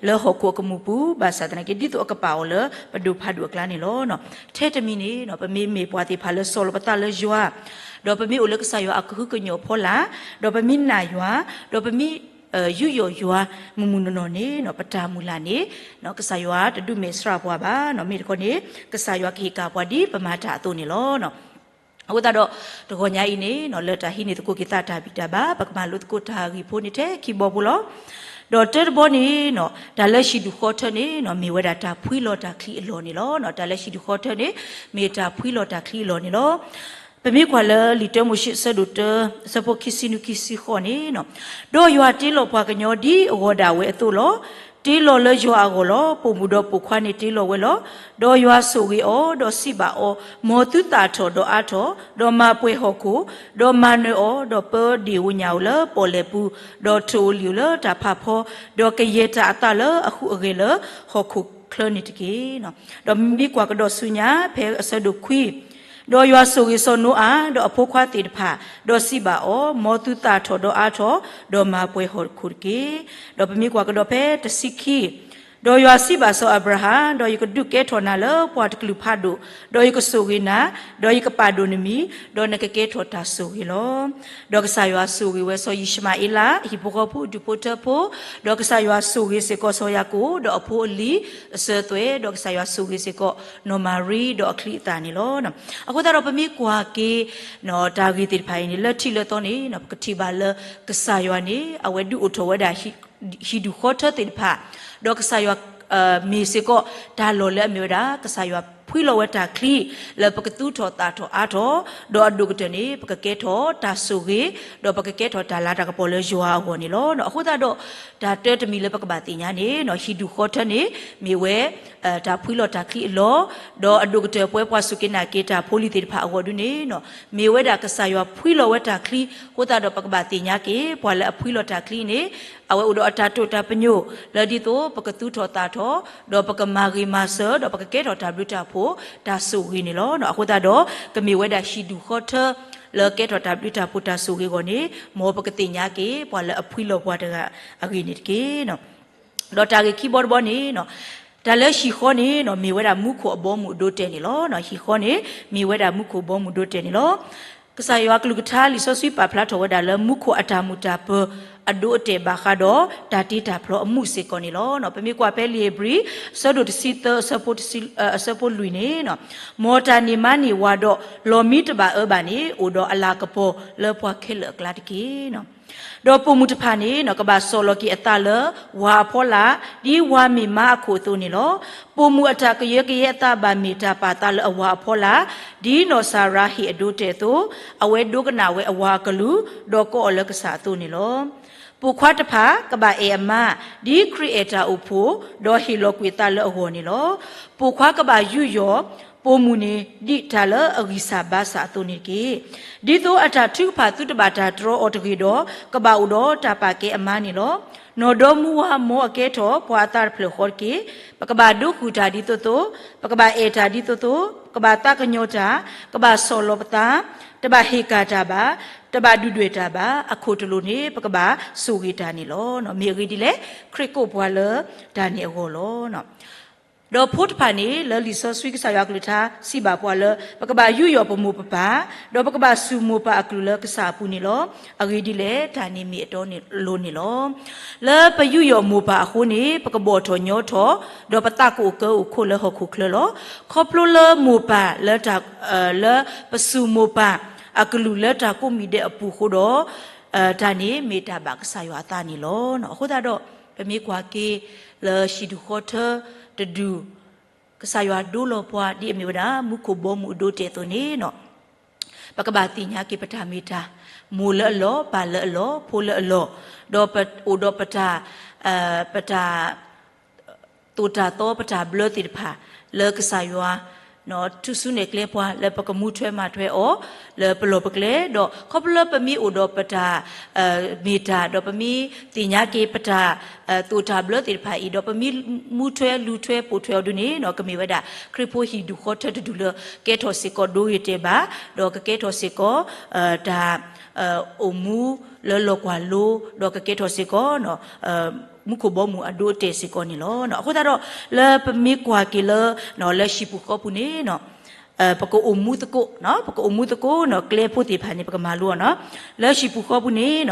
လၢဟီၣ်ခိၣ်အကမူၣ်ပူၤ ဘၣ်ဆၣ်သနာ်က့ ဒ်သိးအကပာ်အီၤလၢပဒိၣ်ဖးဒိၣ်အကျါန့ၣ်လီၤ. ထဲတမံၤန့ၣ် ပမ့မ့ၢ်ပှၤသ့ၣ်တဖၣ်လၢဆီၣ်လီၤပသးလၢယွၤ ဒီးပမ့ၢ်အိၣ်လၢကစၢ်ယွၤအကဟုကညီၢ်ဖီလာ် ဒီးပမ့ၢ်နာ်ယွၤ ဒီးပမ့ၢ်ယူးယီၣ်ယွၤ မုၢ်မုၢ်နီၢ်နီၢ်န့ၣ် ပတၢ်မုၢ်လၢ်န့ၣ် ကစၢ်ယွၤတဒုးမဲာ်ဆှးပှၤဘၣ်. မ့ၢ်တခီန့ၣ် ကစၢ်ယွၤကဟ့ၣ်ကၣ်ပှၤဒ်ပမၤတၢ်အသိးန့ၣ်လီၤ. အဃိသတးဒီး တဂီၤညါအံၤန့ၣ် လၢတၢ်ဟံးန့ၢ်သကိးက့ၤသးတၢ်ဘံၣ်တၢ်ဘၣ် ပကမၤလိသကိးတၢ်ဂ့ၢ်ဖိန့ၣ်ထဲခံဘီဖိလီၤ. ဒီးတၢတဘီန့ၣ် တၢ်လၢဟံၣ်ဒူၣ်ဃီထၢန့ၣ် မ့ၢ်ဝဲဒၣ်တၢ်ဖှံလီၤတၢ်ချံအလီၢ်န့ၣ်လီၤ. တၢ်လၢဟံၣ်ဒူၣ်ဃီထၢန့ၣ် မ့ၢ်တၢ်ဖှံလီၤတၢ်ချံအလီၢ်န့ၣ်လီၤ. ပမ့ၢ်ကွၢ်လၢလံာ်တၢမိၤၡ့အဆၢဒိၣ်တၢ အဆၢဖိခံဆံနွံခံဆံဃိးန့ၣ် ဒီးယွၤတ့လီၤပှၤကညီဒ်အဂီၤဒၣ်ဝဲအသိးလီၤ. တ့လီၤလၢယွၤအဂီၢ်လီၤ. ပိာ်မုၣ်ဒီးပိာ်ခွါန့ၣ်တ့လီၤဝဲလီၤ. ဒီးယွၤဆိၣ်ဂ့ၤအီၤ, ဒီးစံးဘၣ်အီၤ, မ်သုသၣ်ထီၣ်ဒီးအါထီၣ်, ဒီးမၤပှဲၤဟီၣ်ခိၣ်, ဒီးမၤနၢၤအီၤ, ဒီးပၢဒ့ၣ်ဧိၤညၣ်ဧိၤလၢပီၣ်လဲၣ်ပူၤ, ဒီးထိၣ်ဧိၤလံၣ်ဧိၤလၢတၢ်ဖးဖီ, ဒီးကယဲၢ်တၢ်အသးလၢအဟူးအဂဲၤလၢဟီၣ်ခိၣ်ချၢန့ၣ်တက့ၢ်. ဒီးမ့ၢ်ကွၢ်ကဒီးဆူညါ ဖဲအဆၢဒိၣ်ခွံ ဒီးယွၤဆိၣ်ဂ့ၤစီၤနိအၤ ဒီးအဖိခွါသ့ၣ်တဖၣ်, ဒီးစံးဘၣ်အီၤ, မ်သုသၣ်ထီၣ်ဒီးအါထီၣ်, ဒီးမၤပှဲၤဟီၣ်ခိၣ်တက့ၢ်. ဒီးပမ့ၢ်ကွၢ်ကဒီးဖဲတဆံခံ, ဒီးယွၤစံးဘၣ်စီၤအၤဘြၤဟၣ်, ဒီးယကဒုးကဲထီၣ်နၤလၢပှၤတကလုာ်ဖးဒိၣ်, ဒီးယကဆိၣ်ဂ့ၤနၤ, ဒီးယကပာ်ဒိၣ်နမံၤ, ဒီးနကကဲထီၣ်တၢ်ဆိၣ်ဂ့ၤလီၤ. ဒီးကစၢ်ယွၤဆိၣ်ဂ့ၤဝဲစီၤယံၡမၤအ့လး, ဟံၣ်ဖိဃီဖိ, ဒူၣ်ဖိထၢဖိ, ဒီးကစၢ်ယွၤဆိၣ်ဂ့ၤစ့ၢ်ကီးစီၤယၤကိာ်, ဒီးအဖိအလံၤအစၢၤသွဲၣ်, ဒီးကစၢ်ယွၤဆိၣ်ဂ့ၤစ့ၢ်ကီးနီၢ်မၤရံ, ဒီးအချံအသၣ်န့ၣ်လီၤ. အဃိသတးဒီးပမ့ၢ်ကွၢ်က့ၤ တၢ်ဂ့ၢ်သ့ၣ်တဖၣ်အံၤန့ၣ် လၢထံးလၢသီန့ၣ် ပကထံၣ်ဘၣ်လၢကစၢ်ယွၤန့ၣ် အဝဲဒုးအိၣ်ထီၣ်ဝဲဒၣ် ဟံၣ်ဒူၣ်ဃီထၢသ့ၣ်တဖၣ်, ဒီးကစၢ်ယွၤ မ့ၢ်စ့ၢ်ကီးတၢ်လီၢ်လၢအမ့ၢ်ဝဲဒၣ် ကစၢ်ယွၤဖှံလီၤဝဲတၢ်ချံ လၢပကသူၣ်ထီၣ်သၣ်ထီၣ်အါထီၣ်, ဒီးအဒိၣ်ကတၢၢ်န့ၣ် ပကကဲထီၣ်တၢ်ဆိၣ်ဂ့ၤ, ဒီးပကကဲထီၣ်တၢ်လၤတၢ်ကပီၤလၢယွၤအဂီၢ်န့ၣ်လီၤ. အဃိသတးဒီး တၢ်တၢတမံၤလၢပကဘၣ်သ့ၣ်ညါန့ၣ် ဟံၣ်ဒူၣ်ဃီထၢန့ၣ် မ့ၢ်ဝဲ တၢ်ဖှံလီၤတၢ်ချံအလီၢ်, ဒီးအဒိၣ်ကတၢၢ်ပဝဲပှၤစူၢ်က့ၤနာ်က့ၤတၢ်ဖိလံၤသ့ၣ်တဖၣ်အဂီၢ်ဒုန့ၣ် မ့ၢ်ဝဲဒၣ်ကစၢ်ယွၤဖှံလီၤဝဲတၢ်ချံ, အဃိသတးဒီးပကဘၣ်သ့ၣ်ညါက့ၤ ပှၤလၢအဖှံလီၤတၢ်ချံန့ၣ် အဝဲအိၣ်ဒီးအတၢ်တိာ်တၢ်ပညိၣ် လၢဒ်သိးပကသူၣ်ထီၣ်သၣ်ထီၣ်, ဒီးပကမၤဂ့ၤမၤစၢၤ, ဒီးပကကဲထီၣ်တၢ်ဘျုးတၢ်ဖှိၣ်တၢ်ဆိၣ်ဂ့ၤန့ၣ်လီၤ. အဃိသတးဒီး ကမ့ၢ်ဝဲဒၣ်ဟံၣ်ဒူၣ်ဃီထၢ လၢကဲထီၣ်တၢ်ဘျုးတၢ်ဖှိၣ်တၢ်ဆိၣ်ဂ့ၤအဂီၢ်န့ၣ် မ်ပကသ့ၣ်ညါက့ၤ ပှၤလၢအဖှံလီၤပှၤတဂၤအဂ့ၢ်န့ၣ်တက့ၢ်. ဒီးတၢ်ဂ့ၢ်ခံဘီတဘီန့ၣ် တၢ်လၢဟံၣ်ဃီန့ၣ် မ့ၢ်ဝဲဒၣ်မူခိၣ်အဘီအမုၢ်အဒိတဲာ်န့ၣ်လီၤ. ဟံၣ်ဃီန့ၣ် မ့ၢ်ဝဲဒၣ်မူခိၣ်အဘီအမုၢ်အဒိတဲာ်န့ၣ်လီၤ. ကစၢ်ယွၤကလုၢ်ကထါလံာ်စီဆှံပာ်ဖျါထီၣ်ဝဲဒၣ်လၢမူခိၣ်အတၢ်မုာ်တၢ်ပၢၤအဒိအတဲာ်ဘၣ်ဃးဒီး တၢ်တ့တၢ်ဖျီအမူးစ့ၢ်ကီးန့ၣ်လီၤ. ပမ့ၢ်ကွၢ်ဖဲလံာ်ဧ့ၤဘြံၤ အဆၢဒိၣ်တဆံသၢ အဆၢဖိလွံၢ်န့ၣ် မ်တၢ်န့ၢ်မါန့ၢ်ဝၤဒီး လီၢ်မံတဘၣ်အၢဘၣ်န့ၣ် အိၣ်ဒီးအလၤကပီၤလၢပှၤခဲလၢာ်အကျါတက့ၢ်. ဒီးပိာ်မုၣ်တဖၣ်န့ၣ် ကဘၣ်ဆီၣ်လီၤက့ၤအသးလၢဝၤအဖီလာ် ဒ်ဝၤမ့ၢ်မါအခိၣ်အသိးန့ၣ်လီၤ. ပိာ်မုၣ်အတၢ်ကယၢကယဲအသးဘၣ်မ့ၢ်တၢ်ပာ်သးလၢအဝၤအဖီလာ်, ဒ်နီၢ်စၤရါဟ့ၣ်အဒိတဲာ်အသိး, အဝဲဒိကနၣ်ဝဲအဝၤအကလုၢ်, ဒီးကိးအီၤလၢကစၢ်အသိးန့ၣ်လီၤ. ပိာ်ခွါတဖၣ် ကဘၣ်အဲၣ်အမါ, ဒ်ခရံာ်အဲၣ်တၢ်အိၣ်ဖှိၣ်, ဒီးဟ့ၣ်လီၤကွံာ်အသးလၢအဂီၢ်န့ၣ်လီၤ. ပိာ်ခွါကဘၣ်ယူးယီၣ် ပိာ်မုၣ်န့ၣ် ဒ်တၢ်လၢအဂံၢ်စၢ်ဘါစၢ်အသိးန့ၣ်တက့ၢ်. ဒ်သိးအတၢ်ထုကဖၣ်သုတဘၣ်တၢ်တြီအီၤတဂ့ၤဒီး, ကဘၣ်အိၣ်ဒီးတၢ်ပာ်ကဲအမါန့ၣ်လီၤ. နီၢ်ဒီမူဝါ မ်အကဲထီၣ်ပှၤအသးတဖျၢၣ်ဃီတက့ၢ်. ပကဘၣ်ဒိဃုာ်တၢ်ဒ်သိးသိး, ပကဘၣ်အဲၣ်တၢ်ဒ်သိးသိး, ပကဘၣ်သးကညီၤတၢ်, ပကဘၣ်ဆီၣ်လီၤပသး, တဘၣ်ဟ့ၣ်ကၣ်တၢ်ဘၣ်, တဘၣ်ဒုၣ်ဒွဲၣ်တၢ်ဘၣ်, အခိၣ်တလိာ်န့ၣ် ပကဘၣ်ဆိၣ်ဂ့ၤတၢ်န့ၣ်လီၤ. မ့ၢ်အဂ့ၢ်ဒ်လဲၣ်, ခရံာ်ကိးပှၤလၢတၢ်န့ၣ်အဂီၢ်လီၤ. ဒီးဖိတဖၣ်န့ၣ် လၢလံာ်စီဆှံကစၢ်ယွၤကလုၢ်ကထါစံးဘၣ်ပှၤလၢ ပကဘၣ်ယူးယီၣ်ပမိၢ်ပပၢ်, ဒီးပကဘၣ်စူၢ်မိၢ်ပၢ်အကလုၢ်လၢကစၢ်အပူၤန့ၣ်လီၤ. အဂ့ၢ်ဒ်လဲၣ်, တၢ်န့ၣ်မ့ၢ်အတီအလိၤန့ၣ်လီၤ. လၢပယူးယီၣ်မိၢ်ပၢ်အဃိန့ၣ် ပကဘီၣ်ထီၣ်ညီထီၣ်, ဒီးပသးကအိၣ်ကၢအိၣ်ခိၣ်လၢဟီၣ်ခိၣ်ချၢလီၤ. ခီဖျိလၢမိၢ်ပၢ်လၢတၢ်, လၢပစူၢ်မိၢ်ပၢ်အကလုၢ်လၢတၢ်ကိးမံၤဒဲးအပူၤအဃိဒီး, တၢ်န့ၣ်မ့ၢ်တၢ်ဘၣ်ကစၢ်ယွၤအသးန့ၣ်လီၤ. အဃိသတးဒီး ပမ့ၢ်ကွၢ်က့ၤလၢဟံၣ်ဒူၣ်ဃီထၢတဒူၣ်, ကစၢ်ယွၤဒိလီၤပှၤဒ်အမ့ၢ်ဝဲဒၣ် မူခိၣ်ဘီမုၢ်အဒိတဲာ်အသိးန့ၣ်, ပကဘၣ်သ့ၣ်ညါက့ၤပတၢ်မ့ၢ်တၢ်, မိၢ်လၢအလီၢ်, ပၢ်လၢအလီၢ်, ဖိလၢအလီၢ်, ဒီးပအိၣ်ဒီးပတၢ်, ပတၢ် သိၣ်တၢ်သီပတၢ်ဘျၢသ့ၣ်တဖၣ် လၢကစၢ်ယွၤ ထူၣ်စုနဲၣ်ကျဲပှၤလၢပကမူထွဲမၤထွဲအီၤ လၢပလီၢ်ပကျဲ, ဒီးခီဖျိလၢပမ့ၢ်အိၣ်ဒီးပတၢ် မ့ၢ်တၢ် ဒီးပမ့ၢ်သ့ၣ်ညါက့ၤပတၢ် သိၣ်တၢ်ဘျၢသ့ၣ်တဖၣ်အံၤ ဒီးပမ့ၢ်မူထွဲလူၤထွဲပိာ်ထွဲအီၤဒုန့ၣ် ကမ့ၢ်ဝဲဒၣ် ခရံာ်ဖိဟံၣ်ဒူၣ်ဃီထၢတဒူၣ်လၢ ကဲထီၣ်စ့ၢ်ကီးဒိဂ့ၤတဲာ်ဘၣ်, ဒီးကကဲထီၣ်စ့ၢ်ကီး တၢ် အိၣ်မူလၢလီၢ်ကွၢ်လိ, ဒီးကကဲထီၣ်စ့ၢ်ကီး မူခိၣ်ဘီမုၢ်အဒိအတဲာ်စ့ၢ်ကီးန့ၣ်လီၤ. အဃိသတးဒီး လၢပမ့ၢ်ကွၢ်က့ၤလၢ လၢဟံၣ်ပူၤဃီပူၤန့ၣ် ပကအိၣ်မူသကိး, ပကအိၣ်မူသကိး ကျဲဖိသ့ၣ်တဖၣ်န့ၣ် ပကမၤလိအီၤနီၤ. လၢဟံၣ်ပူၤဃီပူၤန့ၣ်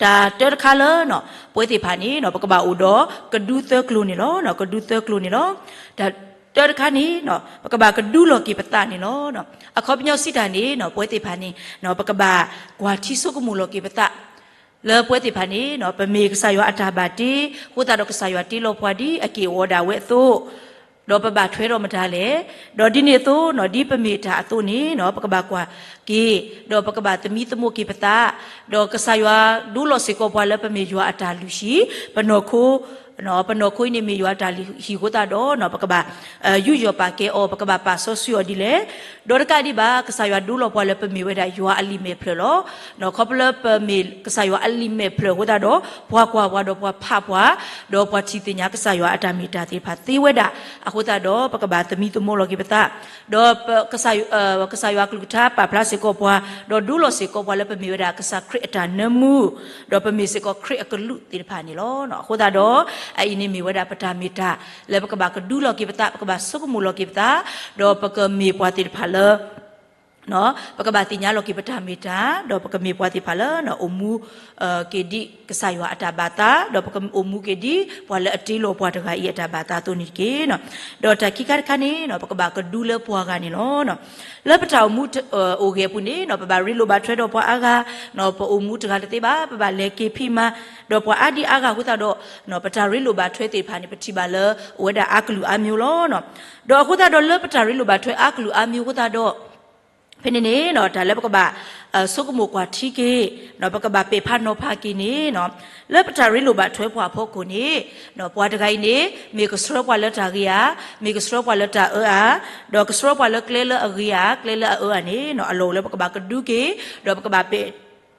တၢ်တၢတခါလၢ ပဝဲသ့ၣ်တဖၣ်န့ၣ် ပကဘၣ်အိၣ်ဒီးကဒုသၢကျိၤန့ၣ်လီၤ. ကဒုသၢကျိၤန့ၣ်လီၤ. တၢ်တၢတခါန့ၣ် ပကဘၣ်ကဒုလီၤက့ၤပသးန့ၣ်လီၤ. အခီပညီစံးတၢ်န့ၣ် ပဝဲသ့ၣ်တဖၣ်န့ၣ် ပကဘၣ်ကွၢ်ထံဆိကမိၣ်လီၤက့ၤပသး လၢပဝဲသ့ၣ်တဖၣ်န့ၣ် ပမ့ၢ်ကစၢ်ယွၤအတၢ်ဘၣ်တ့, အဃိသတးဒီးကစၢ်ယွၤတ့လီၤပှၤဒ်အက့ၢ်အဂီၤဒၣ်ဝဲအသိး, ဒီးပဘၣ်ထွဲဒီးမတၤလဲၣ်. ဒီးဒ်န့ၣ်အသိး ဒ်ပမ့ၢ်တၢ်အသိးန့ၣ် ပကဘၣ်ကွၢ်က့ၤ, ဒီးပကဘၣ်သမံသမိးက့ၤပသး, ဒီးကစၢ်ယွၤဒိလီၤစ့ၢ်ကီးပှၤလၢပမ့ၢ်ယွၤအတၢ်လုၢ်ဟံၣ်, ပနီၢ်ခိ ပနီၢ်ခိအံၤန့ၣ်မ့ၢ်ယွၤအတၢ်လုၢ်ဟံၣ်အဃိသတးဒီး ပကဘၣ် ယူးယီၣ်ပာ်ကဲအီၤ, ပကဘၣ်ပာ်စီဆှံအီၤဒ်လဲၣ်. ဒီးတကးဒံးဘၣ် ကစၢ်ယွၤဒိလီၤပှၤလၢပမ့ၢ်ဝဲဒၣ်ယွၤအလံာ်မဲာ်ဖျၢၣ်လီၤ. ခီဖျိလၢပမ့ၢ်ကစၢ်ယွၤအလံာ်မဲာ်ဖျၢၣ်အဃိသတးဒီး ပှၤကွၢ်ပှၤဒီးပှၤဖးပှၤ, ဒီးပှၤထံၣ်သ့ၣ်ညါကစၢ်ယွၤအတၢ်မ့ၢ်တၢ်သ့ၣ်တဖၣ်သ့ဝဲဒၣ်, အဃိသတးဒီး ပကဘၣ်သမံသမိးလီၤက့ၤပသး, ဒီး ကစၢ်ယွၤအကလုၢ်ကထါပာ်ဖျါစ့ၢ်ကီးပှၤ, ဒီးဒိလီၤစ့ၢ်ကီးပှၤလၢပမ့ၢ်ဝဲဒၣ်ကစၢ်ခရံာ်အတၢ်နၢမူ, ဒီးပမ့ၢ်စ့ၢ်ကီးခရံာ်အကလူးသ့ၣ်တဖၣ်န့ၣ်လီၤ. အဃိသတးဒီး အအံၤန့ၣ်မ့ၢ်ဝဲဒၣ်ပတၢ်မ့ၢ်တၢ် လၢပကဘၣ်ကဒုလီၤက့ၤပသး, ပကဘၣ်ဆိကမိၣ်လီၤက့ၤပသး, ဒီးပကမ့ၢ်ပှၤသ့ၣ်တဖၣ်လၢ ပကဘၣ်သ့ၣ်ညါလီၤက့ၤပတၢ်မ့ၢ်တၢ်, ဒီးပကမ့ၢ်ပှၤသ့ၣ်တဖၣ်လၢ အိၣ်မူ က့ၤဒ်ကစၢ်ယွၤအတၢ်ဘၣ်သး, ဒီးပကအိၣ်မူက့ၤဒ်ပှၤလၢအတ့လီၤပှၤတဂၤအံၤအတၢ်ဘၣ်သးအသိးန့ၣ်တက့ၢ်. ဒီးတၢ်ခံခါတခါန့ၣ် ပကဘၣ်ကဒုလၢပှၤဂၤန့ၣ်လီၤ. လၢပတၢ်အိၣ်မူအိၣ်ဂဲၤအပူၤန့ၣ် ပဘၣ်ရ့လိာ်ဘၣ်ထွဲဒီးပှၤအါဂၤ, ပအိၣ်မူတဂၤတသ့ဘၣ်, ပဘၣ်လဲၤက့ၤဖံးမၤ, ဒီးပှၤအါဒံအါဂၤအဃိသတးဒီး ပတၢ်ရ့လိာ်ဘၣ်ထွဲသ့ၣ်တဖၣ်န့ၣ် ပထံၣ်ဘၣ်လၢအိၣ်ဝဲဒၣ်အါကလုာ်အါမျိုးလီၤ. ဒီးအဃိသတးဒီးလၢပတၢ်ရ့လိာ်ဘၣ်ထွဲအါကလုာ်အါမျိုးအဃိသတးဒီး ဖဲန့ၣ်န့ၣ် တၢ်လၢပကဘၣ် ဆိကမိၣ်ကွၢ်ထံက့ၤ, ပကဘၣ်ပဲာ်ဖးနီၤဖးက့ၤန့ၣ် လၢပတၢ်ရ့လိာ်ဘၣ်ထွဲပှၤအဖီခိၣ်န့ၣ် ပှၤတဂၤအံၤန့ၣ် မ့ၢ်ကဆှၢပှၤလၢတၢ်ဂ့ၤဧါ, မ့ၢ်ကဆှၢပှၤလၢတၢ်အၢဧါ, ဒီးကဆှၢပှၤလၢကျဲလၢအဂ့ၤဧါ, ကျဲလၢအအၢဧါန့ၣ် အလီၢ်အိၣ်လၢပကဘၣ်ကဒုက့ၤ, ဒီးပကဘၣ်ပဲာ်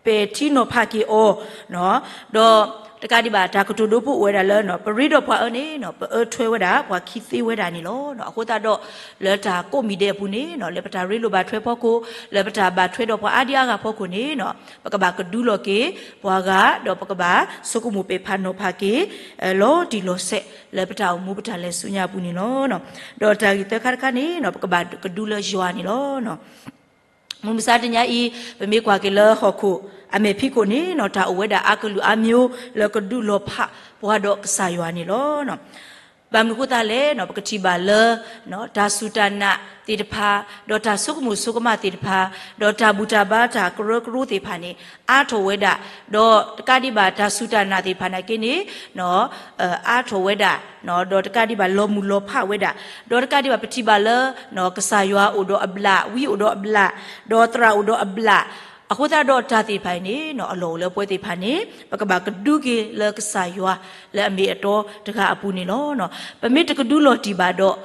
ပဲာ်ထံနီၤဖးက့ၤအီၤ, ဒီးတကးဒံးဘၣ် တၢ်ကတိၤဒိဖိအိၣ်ဝဲဒၣ်လၢ ပရ့ဒီးပှၤအၢန့ၣ် ပအၢထွဲဝဲဒၣ်ပှၤခံသ့ဝဲဒၣ်န့ၣ်လီၤ. အဃိသတးဒီး လၢတၢ်ကိးမံၤဒဲးအပူၤန့ၣ် လၢပတၢ်ရ့လိာ်ဘၣ်ထွဲဖီခိၣ်, လၢပတၢ်ဘၣ်ထွဲဒီးပှၤအါဒံအါဂၤဖီခိၣ်န့ၣ် ပကဘၣ်ကဒုလီၤက့ၤပှၤဂၤ, ဒီးပကဘၣ်ဆိကမိၣ်ပဲာ်ဖးနီၤဖးက့ၤ လီၤတံၢ်လီၤဆဲး လၢပတၢ်အိၣ်မူပတၢ်လဲၤဆူညါအပူၤန့ၣ်လီၤ. ဒီးတၢ်ဂ့ၢ်သၢခါတခါန့ၣ် ပကဘၣ်ကဒုလၢယွၤန့ၣ်လီၤ. မုၢ်မဆါတနံၤအံၤ ပမ့ၢ်ကွၢ်က့ၤလၢဟီၣ်ခိၣ်အမဲာ်ဖံးခိၣ်န့ၣ် တၢ်အိၣ်ဝဲဒၣ်အါကလုာ်အါမျိုးလၢကဒုးလီၤဖးပှၤဒီးကစၢ်ယွၤန့ၣ်လီၤ. ဘၣ်မနုၤအဃိသတးလဲၣ်, ပကထံၣ်ဘၣ်လၢ တၢ်စူၢ်တၢ်နာ်သ့ၣ်တဖၣ်, ဒီးတၢ်ဆိကမိၣ်ဆိကမးသ့ၣ်တဖၣ်, ဒီးတၢ်ဘူၣ်တၢ်ဘါတၢ်ကရၢကရိသ့ၣ်တဖၣ်န့ၣ် အါထီၣ်ဝဲဒၣ်, ဒီးတကးဒံးဘၣ်တၢ်စူၢ်တၢ်နာ်သ့ၣ်တဖၣ်နာ်က့န့ၣ် အါထီၣ်ဝဲဒၣ်, ဒီးတကးဒံးဘၣ်လီၤမုၢ်လီၤဖးဝဲဒၣ်, ဒီးတကးဒံးဘၣ်ပထံၣ်ဘၣ်လၢ ကစၢ်ယွၤအိၣ်ဒီးအဘျၣ်, ဝံအိၣ်ဒီးအဘျၣ်, ဒီးသရၣ်အိၣ်ဒီးအဘျၣ်, အဃိသတးဒီးတၢ်သ့ၣ်တဖၣ်အံၤန့ၣ် အလီၢ်အိၣ်လၢပဝဲသ့ၣ်တဖၣ်န့ၣ် ပကဘၣ်ကဒုက့ၤလၢကစၢ်ယွၤလၢအမ့ၢ်အတီတဂၤအပူၤန့ၣ်လီၤ. ပမ့ၢ်တကဒုလီၤတံၢ်ဘၣ်ဒီး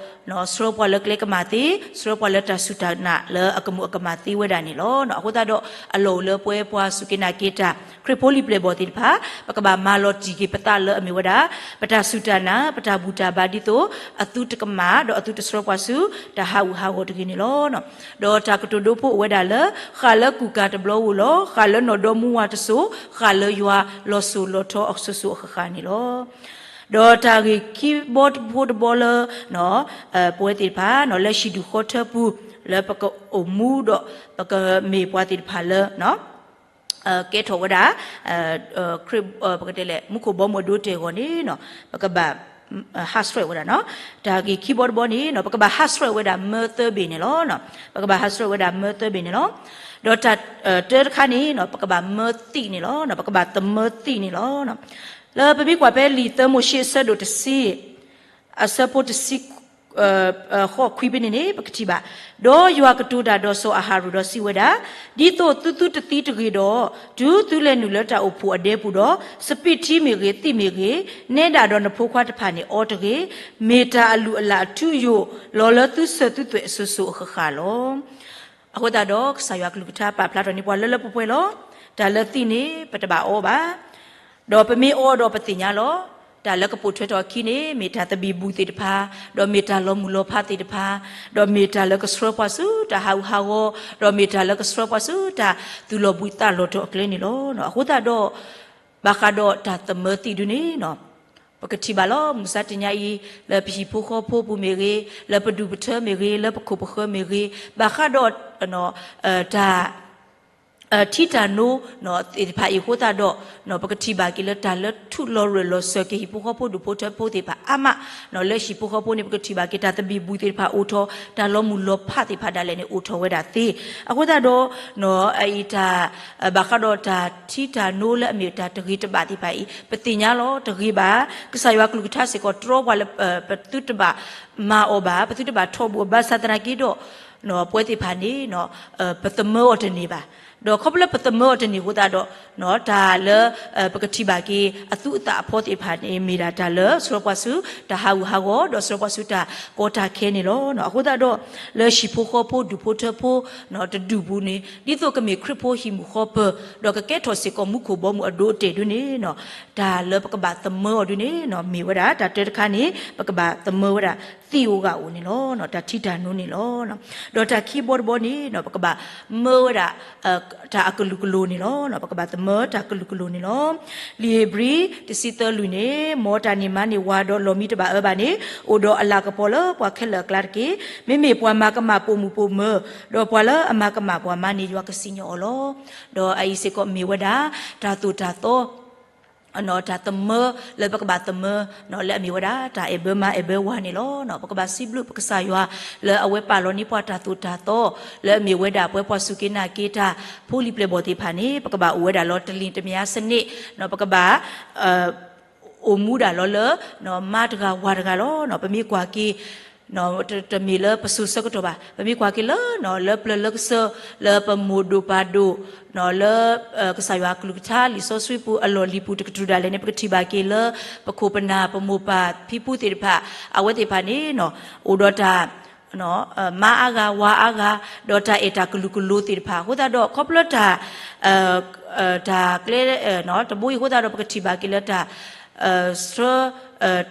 ဆှၢပှၤလၢကျဲကမၣ်သ့, ဆှၢပှၤလၢတၢ်စူၢ်တၢ်နာ်လၢအကမူးအကမၣ်သ့ဝဲဒၣ်န့ၣ်လီၤ. အဃိသတးဒီး အလီၢ်အိၣ်လၢပဝဲပှၤစူၢ်က့ၤနာ်က့ၤတၢ် ခရံာ်ဖိလံာ်ပျဲၢ်ဘီၣ်သ့ၣ်တဖၣ် ပကဘၣ်မၤလီၤတံၢ်က့ၤပသးလၢအမ့ၢ်ဝဲဒၣ် ပတၢ်စူၢ်တၢ်နာ် ပတၢ်ဘူၣ်တၢ်ဘါဒ်သိး အသုတကမၣ် ဒီးအသုတဆှၢပှၤဆူတၢ်ဟးဂူာ်ဟးဂီၤတဂ့ၤန့ၣ်လီၤ. ဒီးတၢ်ကတိၤဒိဖိအိၣ်ဝဲဒၣ်လၢ ဃၣ်လၢကူၣ်ကၤတဘျီဧိၤလီၤ. ဃၣ်လၢနီၢ်ဒီမါဝၤတစိၤ, ဃၣ်လၢယွၤလီၤစိၤလီၤထီအစိၤစိၤအဃၣ်ဃၣ်န့ၣ်လီၤ. ဒီးတၢ်ဂ့ၢ်ခံဘီဖိတဘီလၢ ပဝဲသ့ၣ်တဖၣ် လၢဟံၣ်ဒူၣ်ဃီထၢပူၤ လၢပကအိၣ်မူဒီး ပကမ့ၢ်ပှၤသ့ၣ်တဖၣ်လၢ ကဲထီၣ်ဝဲဒၣ် ခရံာ် ပကတဲလဲၣ် မူခိၣ်ဘီမုၢ်အဒိအတဲာ်အဂီၢ်န့ၣ် ပကဘၣ် ဟးဆှဲးဝဲဒၣ်နီၤ. တၢ်ဂ့ၢ်ခံဘီတဘီန့ၣ် ပကဘၣ်ဟးဆှဲးဝဲဒၣ်မၢသၢဘ့ၣ်န့ၣ်လီၤ. ပကဘၣ်ဟးဆှဲးဝဲဒၣ်မၢသၢဘ့ၣ်န့ၣ်လီၤ. ဒီးတၢ်တၢတခါန့ၣ် ပကဘၣ်မၢသံးန့ၣ်လီၤ. ပကဘၣ်သမၢသံးန့ၣ်လီၤ. လၢပမ့ၢ်ကွၢ်ဖဲလံာ်သၢမိၤၡ့အဆၢဒိၣ်တဆံ အဆၢဖိတဆံ ဃိးခွံဖဲန့ၣ်န့ၣ် ပကထံၣ်ဘၣ်, ဒီးယွၤကတိၤတၢ်ဒီးစီၤအၤဟရိၣ်ဒီးစံးဝဲဒၣ်, ဒ်သိးသုသုတသံတဂ့ၤဒီး, တုၤသုလဲၤနုာ်လၢတၢ်အိၣ်ဖှိၣ်အဒဲပူၤဒီး, စပံးထံမ့ၢ်ဂ့ၤ, သံးမ့ၢ်ဂ့ၤ, နဲဒၣ်ဒီးနဖိခွါတဖၣ်န့ၣ်အီတဂ့ၤ, မ့ၢ်တၢ်အလုၢ်အလၢ်အထူအယိာ် လီၤလၢသုစၢၤသုသွဲၣ်အစိၤစိၤအဃၣ်ဃၣ်လီၤ. အဃိသတးဒီး ကစၢ်ယွၤကလုၢ်ကထါပာ်ဖျါထီၣ်န့ၢ်ပှၤလၢလၢပှဲၤပှဲၤလီၤ. တၢ်လၢသံးန့ၣ် ပတဘၣ်အီဘၣ်. ဒီးပမ့ၢ်အီဒီးပသ့ၣ်ညါလီၤ. တၢ်လၢကပိာ်ထွဲထီၣ်အခံန့ၣ် မ့ၢ်တၢ်သဘံၣ်ဘုၣ်သ့ၣ်တဖၣ်, ဒီးမ့ၢ်တၢ်လီၤမုၢ်လီၤဖးသ့ၣ်တဖၣ်, ဒီးမ့ၢ်တၢ်လၢကဆှၢပှၤဆူတၢ်ဟးဂူာ်ဟးဂီၤ, ဒီးမ့ၢ်တၢ်လၢကဆှၢပှၤဆူတၢ်သူၣ်လီၤဘှံးသးလီၤတီၤအကျဲန့ၣ်လီၤ. အဃိသတးဒီး ဘၣ်ဃးဒီးတၢ်သမၢသံးဒုန့ၣ် ပကထံၣ်ဘၣ်လီၤ. မုၢ်မဆါတနံၤအံၤ လၢပဟံၣ်ဖိဃီဖိပူၤမ့ၢ်ဂ့ၤ, လၢပဒူၣ်ပထၢမ့ၢ်ဂ့ၤ, လၢပခိၣ်ပဃၢၤမ့ၢ်ဂ့ၤ, ဘၣ်ဃးဒီး တၢ် ထံတၢ်နိ သ့ၣ်တဖၣ်အံၤအဃိသတးဒီး ပကထံၣ်ဘၣ်က့ၤလၢတၢ်လၢထူးလီၤရၢၢ်လီၤစၢၤက့ၤဟံၣ်ဖိဃီဖိဒူၣ်ဖိထၢဖိသ့ၣ်တဖၣ်အါမး, လၢဟံၣ်ဖိဃီဖိန့ၣ် ပကထံၣ်ဘၣ်က့ၤတၢ်သဘံၣ်ဘုၣ်သ့ၣ်တဖၣ်အိၣ်ထီၣ်, တၢ်လီၤမုၢ်လီၤဖးသ့ၣ်တဖၣ်ဒၣ်လဲာ်န့ၣ် အိၣ်ထီၣ်ဝဲဒၣ်သ့. အဃိသတးဒီး အအံၤတၢ် ဘၣ်ဃးဒီးတၢ်ထံတၢ်နိလၢအမ့ၢ်တၢ်တဂ့ၤတဘၣ်သ့ၣ်တဖၣ်အံၤ ပသ့ၣ်ညါလီၤတဂ့ၤဘၣ်. ကစၢ်ယွၤကလုၢ်ကထါစ့ၢ်ကီးတြီပှၤလၢ ပသုတဘၣ်မၤအီၤဘၣ်, ပသုတဘၣ်ထီၣ်ဘၣ်အီၤဘၣ်ဆၣ်သနာ်က့ဒီး ပဝဲသ့ၣ်တဖၣ်န့ၣ် ပသမၢအီၤတန့ၢ်ဘၣ်. ဒီးခီဖျိလၢပသမၢအီၤတန့ၢ်အဃိသတးဒီး တၢ်လၢ ပကထံၣ်ဘၣ်က့ၤအသူအသၣ်အဖီသ့ၣ်တဖၣ်န့ၣ် မ့ၢ်ဒၣ်တၢ်လၢဆှၢပှၤဆူတၢ်ဟးဂူာ်ဟးဂီၤ ဒီးဆှၢပှၤဆူတၢ်ကီတၢ်ခဲန့ၣ်လီၤ. အဃိသတးဒီး လၢဟံၣ်ဖိဃီဖိဒူၣ်ဖိထၢဖိ တဒူၣ်ပူၤန့ၣ် ဒ်သိးကမ့ၢ်ခရံာ်ဖိဟံၣ်မုၢ်ဃီပၢၤ ဒီးကကဲထီၣ်စ့ၢ်ကီးမူခိၣ်ဘီမုၢ်အဒိအတဲာ်ဒုန့ၣ် တၢ်လၢပကဘၣ်သမၢအီၤဒုန့ၣ် မ့ၢ်ဝဲဒၣ်တၢ်တၢတခါန့ၣ် ပကဘၣ်သမၢဝဲဒၣ်သံးအဂၤအိၣ်န့ၣ်လီၤ. တၢ်ထံတၢ်နိန့ၣ်လီၤ. ဒီးတၢ်ခံဘီတဘီန့ၣ် ပကဘၣ်မၢဝဲဒၣ် တၢ်အကလုာ်ကလိၤန့ၣ်လီၤ. ပကဘၣ်သမၢတၢ်ကလုာ်ကလိၤန့ၣ်လီၤ. လံာ်ဧ့ၤဘြံၤ တဆံသၢလွံၢ်န့ၣ် မ်တၢ်န့ၢ်မါန့ၢ်ဝၤဒီးလီၢ်မံတဘၣ်အၢဘၣ်န့ၣ် အိၣ်ဒီးအလၤကပီၤလၢပှၤခဲလၢာ်အကျါတက့ၢ်. မ့မ့ၢ်ပှၤမၤကမၣ်ပိာ်မုၣ်ပိာ်မၢၤ, ဒီးပှၤလၢအမၤကမၣ်ပှၤမါန့ၣ် ယွၤကစံၣ်ညီၣ်အီၤလီၤ. ဒီးအအံၤစ့ၢ်ကီးမ့ၢ်ဝဲဒၣ် တၢ်သိၣ်တၢ်သီ တၢ်သမၢလၢပကဘၣ်သမၢ လၢအမ့ၢ်ဝဲဒၣ် တၢ်အဲၣ်ဘၢမါအဲၣ်ဘၢဝၤန့ၣ်လီၤ. ပကဘၣ်စံးဘျုးပကစၢ်ယွၤ လၢအဝဲပာ်လီၤန့ၢ်ပှၤတၢ်သိၣ်တၢ်သီ လၢအမ့ၢ်ဝဲဒၣ်ပှၤပှၤစူၢ်က့ၤနာ်က့ၤတၢ်ဖိလံၤပျဲၢ်ဘီၣ်သ့ၣ်တဖၣ်န့ၣ် ပကဘၣ်အိၣ်ဝဲဒၣ်လီၤ တလံာ်တမယါစနစ်, ပကဘၣ် အိၣ်မူဒၣ်လီၤလၢ မါတဂၤဝၤတဂၤလီၤ. ပမ့ၢ်ကွၢ်က့ၤ တမ့ၢ်လၢပစိၤဆၢကတီၢ်ဘၣ်, ပမ့ၢ်ကွၢ်က့ၤလၢ လၢပျၢၤလၢကစၢၢ် လၢပမိၢ်ဒိၣ်ပၢ်ဒိၣ် လၢ ကစၢ်ယွၤအကလုၢ်ကထါ လံာ်စီဆှံပူၤအလီၢ်လံၤပူၤတကတြူၢ်ဒၣ်လဲာ်န့ၣ် ပကထံၣ်ဘၣ်က့ၤလၢ ပခိၣ်ပနၢ်ပမိၢ်ပၢ်ဖံဖုသ့ၣ်တဖၣ် အဝဲသ့ၣ်တဖၣ်န့ၣ် အိၣ်ဒီးတၢ် မါအါဂၤဝၤအါဂၤ ဒီးတၢ်အဲၣ်တၢ်ကလုာ်ကလိၤသ့ၣ်တဖၣ်အဃိသတးဒီး ခီဖျိတၢ် တၢ်ကျဲ တဘိအံၤအဃိသတးဒီး ပကထံၣ်ဘၣ်က့ၤလၢတၢ် ဆှၢ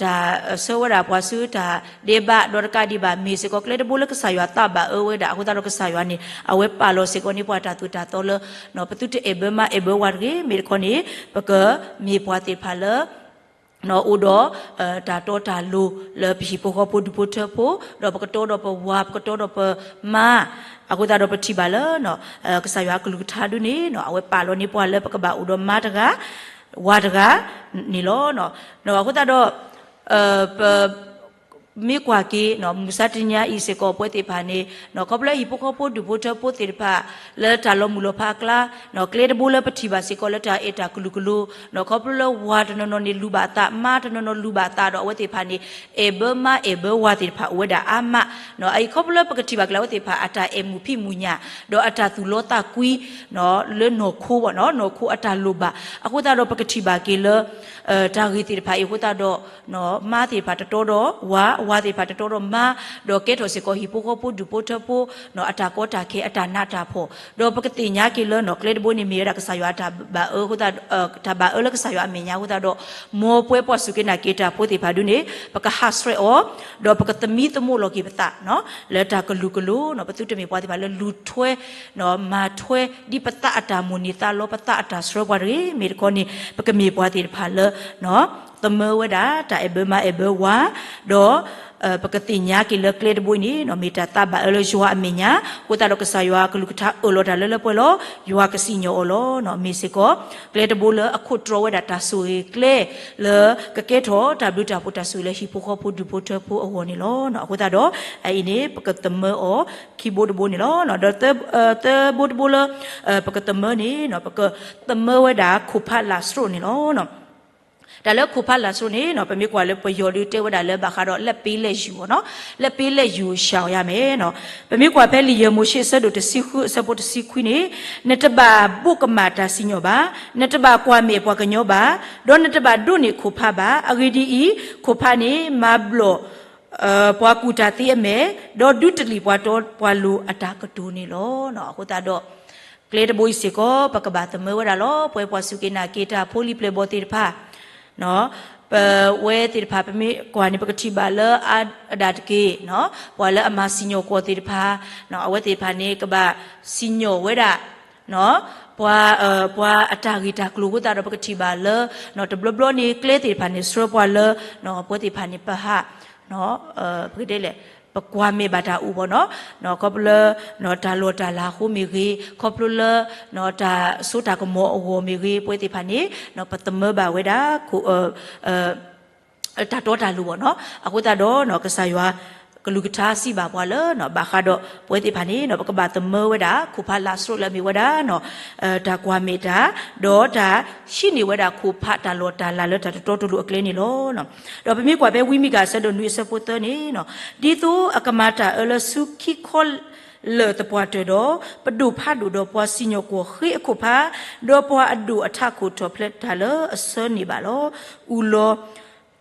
တၢ်ဆှၢဝဲဒၣ်ပှၤဆူတၢ်ဒဲးဘး ဒီးတကးဒံးဘၣ် မ့ၢ်စ့ၢ်ကီးကျဲတဘိလၢကစၢ်ယွၤသးဘၣ်အၢဝဲဒၣ်အဃိသတးဒီး ကစၢ်ယွၤန့ၣ် အဝဲပာ်လီၤစ့ၢ်ကီးန့ၢ်ပှၤတၢ်သိၣ်တၢ်သီလၢ ပသုတအဲၣ်ဘၢမါအဲၣ်ဘၢဝၤတဂ့ၤ မ့ၢ်တခီန့ၣ် ပကမ့ၢ်ပှၤသ့ၣ်တဖၣ်လၢ အိၣ်ဒီး တၢ်တီတၢ်လိၤလၢပဟံၣ်ဖိဃီဖိဒူၣ်ဖိထၢဖိ ဒီးပကတီဒီးပဝၤ ပကတီဒီးပမါ အဃိသတးဒီးပထံၣ်ဘၣ်လၢ ကစၢ်ယွၤအကလုၢ်ကထါဒုန့ၣ် အဝဲပာ်လီၤန့ၢ်ပှၤလၢပကဘၣ်အိၣ်ဒီးမါတဂၤ ဝၤတဂၤန့ၣ်လီၤ. အဃိသတးဒီး ပ မ့ၢ်ကွၢ်က့ၤ မုၢ်မဆါတနံၤအံၤစ့ၢ်ကီးပဝဲသ့ၣ်တဖၣ်န့ၣ် ခီဖျိလၢဟံၣ်ဖိဃီဖိဒူၣ်ဖိထၢဖိသ့ၣ်တဖၣ် လၢတၢ်လီၤမုၢ်လီၤဖးအကျါ ကျဲတဘိလၢပထံၣ်ဘၣ်စ့ၢ်ကီးလၢတၢ်အဲၣ်တၢ်ကလုာ်ကလိၤ ခီဖျိလၢဝၤတနီၤနီၤန့ၣ်လူၤဘၣ်အသး မါတနီၤနီၤလူၤဘၣ်အသးဒီးအဝဲသ့ၣ်တဖၣ်န့ၣ် အဲၣ်ဘၢမါအဲၣ်ဘၢဝၤသ့ၣ်တဖၣ်အိၣ်ဝဲဒၣ်အါမး အအံၤခီဖျိလၢပကထံၣ်ဘၣ်က့ၤလၢအဝဲသ့ၣ်တဖၣ် အတၢ်အဲၣ်မုာ်ဖံးမုာ်ညၣ် ဒီးအတၢ်သူၣ်လီသးကွံ လၢနီၢ်ခိ နီၢ်ခိအတၢ်လိၣ်ဘၣ် အဃိသတးဒီးပကထံၣ်ဘၣ်က့ၤလၢ တၢ်ဂ့ၢ်သ့ၣ်တဖၣ်အံၤအဃိသတးဒီး မါသ့ၣ်တဖၣ်တတီဒီးဝၤ ဝၤသ့ၣ်တဖၣ်တတီဒီးမါ ဒီးကဲထီၣ်စ့ၢ်ကီးဟံၣ်ဖိဃီဖိဒူၣ်ဖိထၢဖိ အတၢ်ကီတၢ်ခဲအတၢ်နးတၢ်ဖှီၣ် ဒီးပကသ့ၣ်ညါက့ၤလၢနီၢ်ကျဲတဘိန့ၣ်မ့ၢ်ဝဲဒၣ်ကစၢ်ယွၤအတၢ်ဘၣ်အၢအဃိသတး တၢ်ဘၣ်အၢလၢကစၢ်ယွၤအမဲာ်ညါအဃိသတးဒီး မ်ပဝဲပှၤစူၢ်က့ၤနာ်က့ၤတၢ်ဖိသ့ၣ်တဖၣ်ဒုန့ၣ် ပကဟးဆှဲးအီၤ ဒီးပကသမံသမိးလီၤက့ၤပသး လၢတၢ်ကလုာ်ကလိၤ ပသုတမ့ၢ်ပှၤသ့ၣ်တဖၣ်လၢလူၤထွဲ မၤထွဲ ဒ်ပသးအတၢ်မိၣ်န့ၢ်သးလီ ပသးအတၢ်ဆှၢပှၤတဂ့ၤ မ့ၢ်တခီန့ၣ် ပကမ့ၢ်ပှၤသ့ၣ်တဖၣ်လၢ သမၢဝဲဒၣ် တၢ်အဲၣ်ဘၢမါအဲၣ်ဘၢဝၤ ဒီး ပကသ့ၣ်ညါက့ၤလၢကျဲတဘိအံၤန့ၣ် မ့ၢ်တၢ်သးဘၣ်အၢလၢယွၤအမဲာ်ညါ အဃိသတးဒီးကစၢ်ယွၤအကလုၢ်ကထါအၢၣ်လီၤတၢ်လၢလၢပှဲၤပှဲၤလီၤ ယွၤကစံၣ်ညီၣ်အီၤလီၤ. မ့ၢ်စ့ၢ်ကီး ကျဲတဘိလၢအခိၣ်တြီဝဲဒၣ်တၢ်ဆိၣ်ဂ့ၤကျဲ လၢကကဲထီၣ်တၢ်ဘျုးတၢ်ဖှိၣ်တၢ်ဆိၣ်ဂ့ၤလၢဟံၣ်ဖိဃီဖိဒူၣ်ဖိထၢဖိအဂီၢ်န့ၣ်လီၤ. အဃိသတးဒီး အအံၤန့ၣ် ပကသမၢအီၤခံဘိတဘိန့ၣ်လီၤ. ဒီး သၢဘိတဘိလၢ ပကသမၢန့ၣ် ပကသမၢဝဲဒၣ်ခိၣ်ဖးလၢ်စရိၣ်န့ၣ်လီၤ. တၢ်လၢခိၣ်ဖးလၢ်စရိၤန့ၣ်နီၤ ပမ့ၢ်ကွၢ်လၢပယီၤဒုးတဲဝဲဒၣ်လၢဘၣ်ဃးဒီး လက်ပေးလက်ယူၤနီၤ, လက်ပေးလက်ယူၤရှောင်ရမယ်နီၤ. ပမ့ၢ်ကွၢ်ဖဲလံာ်ယဲၢ်မိၤၡ့အဆၢဒိၣ်တဆံဃုအဆၢဖိတဆံခွံန့ၣ်, နတဘၣ်ဘိးကမၣ်တၢ်စံၣ်ညီၣ်ဘၣ်, နတဘၣ်ကွၢ်မဲာ်ပှၤကညီဘၣ်, ဒီးနတဘၣ်ဒိးန့ၢ်ခိၣ်ဖးဘၣ်. အဂ့ၢ်ဒ်အံၤ, ခိၣ်ဖးန့ၣ်မၤဘျီၣ် ပှၤကူၣ်တၢ်သ့အမဲာ်, ဒီးဒုးတလံာ်ပှၤတီပှၤလိၤအတၢ်ကတိၤန့ၣ်လီၤ. အဃိသတးဒီး ကျဲတဘိအံၤစ့ၢ်ကီး ပကဘၣ်သမၢဝဲဒၣ်လီၤ. ပဝဲပှၤစူၢ်က့ၤနာ်က့ၤတၢ်ဖိလံၤပျဲၢ်ဘီၣ်သ့ၣ်တဖၣ်, ပဝဲသ့ၣ်တဖၣ် ပမ့ၢ်ကွၢ်န့ၣ် ပကထံၣ်ဘၣ်လၢအါဒၣ်တက့ၢ်, ပှၤလၢအမၤစံၣ်ညီၣ်ကွီၢ်သ့ၣ်တဖၣ်, အဝဲသ့ၣ်တဖၣ်န့ၣ် ကဘၣ်စံၣ်ညီၣ်ဝဲဒၣ် ပှၤ ပှၤအတၢ်ဂ့ၢ်တၢ်ကျိၤအဃိသတးဒီး ပကထံၣ်ဘၣ်လၢ တဘျီဘျီန့ၣ် ကျဲသ့ၣ်တဖၣ်န့ၣ် ဆှၢပှၤလၢ ပဝဲသ့ၣ်တဖၣ်န့ၣ် ပဟး ပကတဲလဲၣ် ပကွၢ်မဲာ်ဘၣ်တၢ်အိၣ်ဘၣ်နီၤ, ခီဖျိလၢ တၢ်လီၢ်တၢ်လၤအဃိမ့ၢ်ဂ့ၤ, ခီဖျိလၢ တၢ်စိတၢ်ကမီၤအဂီၢ်မ့ၢ်ဂ့ၤ, ပဝဲသ့ၣ်တဖၣ်န့ၣ် ပသမၢဘၣ်ဝဲဒၣ် တၢ်တီတၢ်လိၤဘၣ်နီၤ. အဃိသတးဒီး ကစၢ်ယွၤကလုၢ်ကထါစံးဘၣ်ပှၤလၢ ဘၣ်ဃးဒီးပဝဲသ့ၣ်တဖၣ်န့ၣ် ပကဘၣ်သမၢဝဲဒၣ် ခိၣ်ဖးလးစရိးလၢအမ့ၢ်ဝဲဒၣ် တၢ်ကွၢ်မဲာ်တၢ်, ဒီးတၢ်ဟံးန့ၢ်ဝဲဒၣ်ခိၣ်ဖးတၢ်လီၢ်တၢ်လၤလၢတၢ်တတီတလိၤအကျဲန့ၣ်လီၤ. ဒီးပမ့ၢ်ကွၢ်ဖဲဝံမံကၤအဆၢဒိၣ်နွံအဆၢဖိသၢန့ၣ်, ဒ်သိးအကမၤတၢ်အၢလၢဆူခံခီလၢာ်သပှၢ်တၢၢ်ဒီး, ပဒိၣ်ဖးဒိၣ်ဒီးပှၤစံၣ်ညီၣ်ကွီၢ်ဃ့အခိၣ်ဖး, ဒီးပှၤအဒိၣ်အထးခိၣ်ထီၣ်ဖျဲးတၢ်လၢအဆၢန့ၢ်ဘၣ်လီၤ. အူလီၤ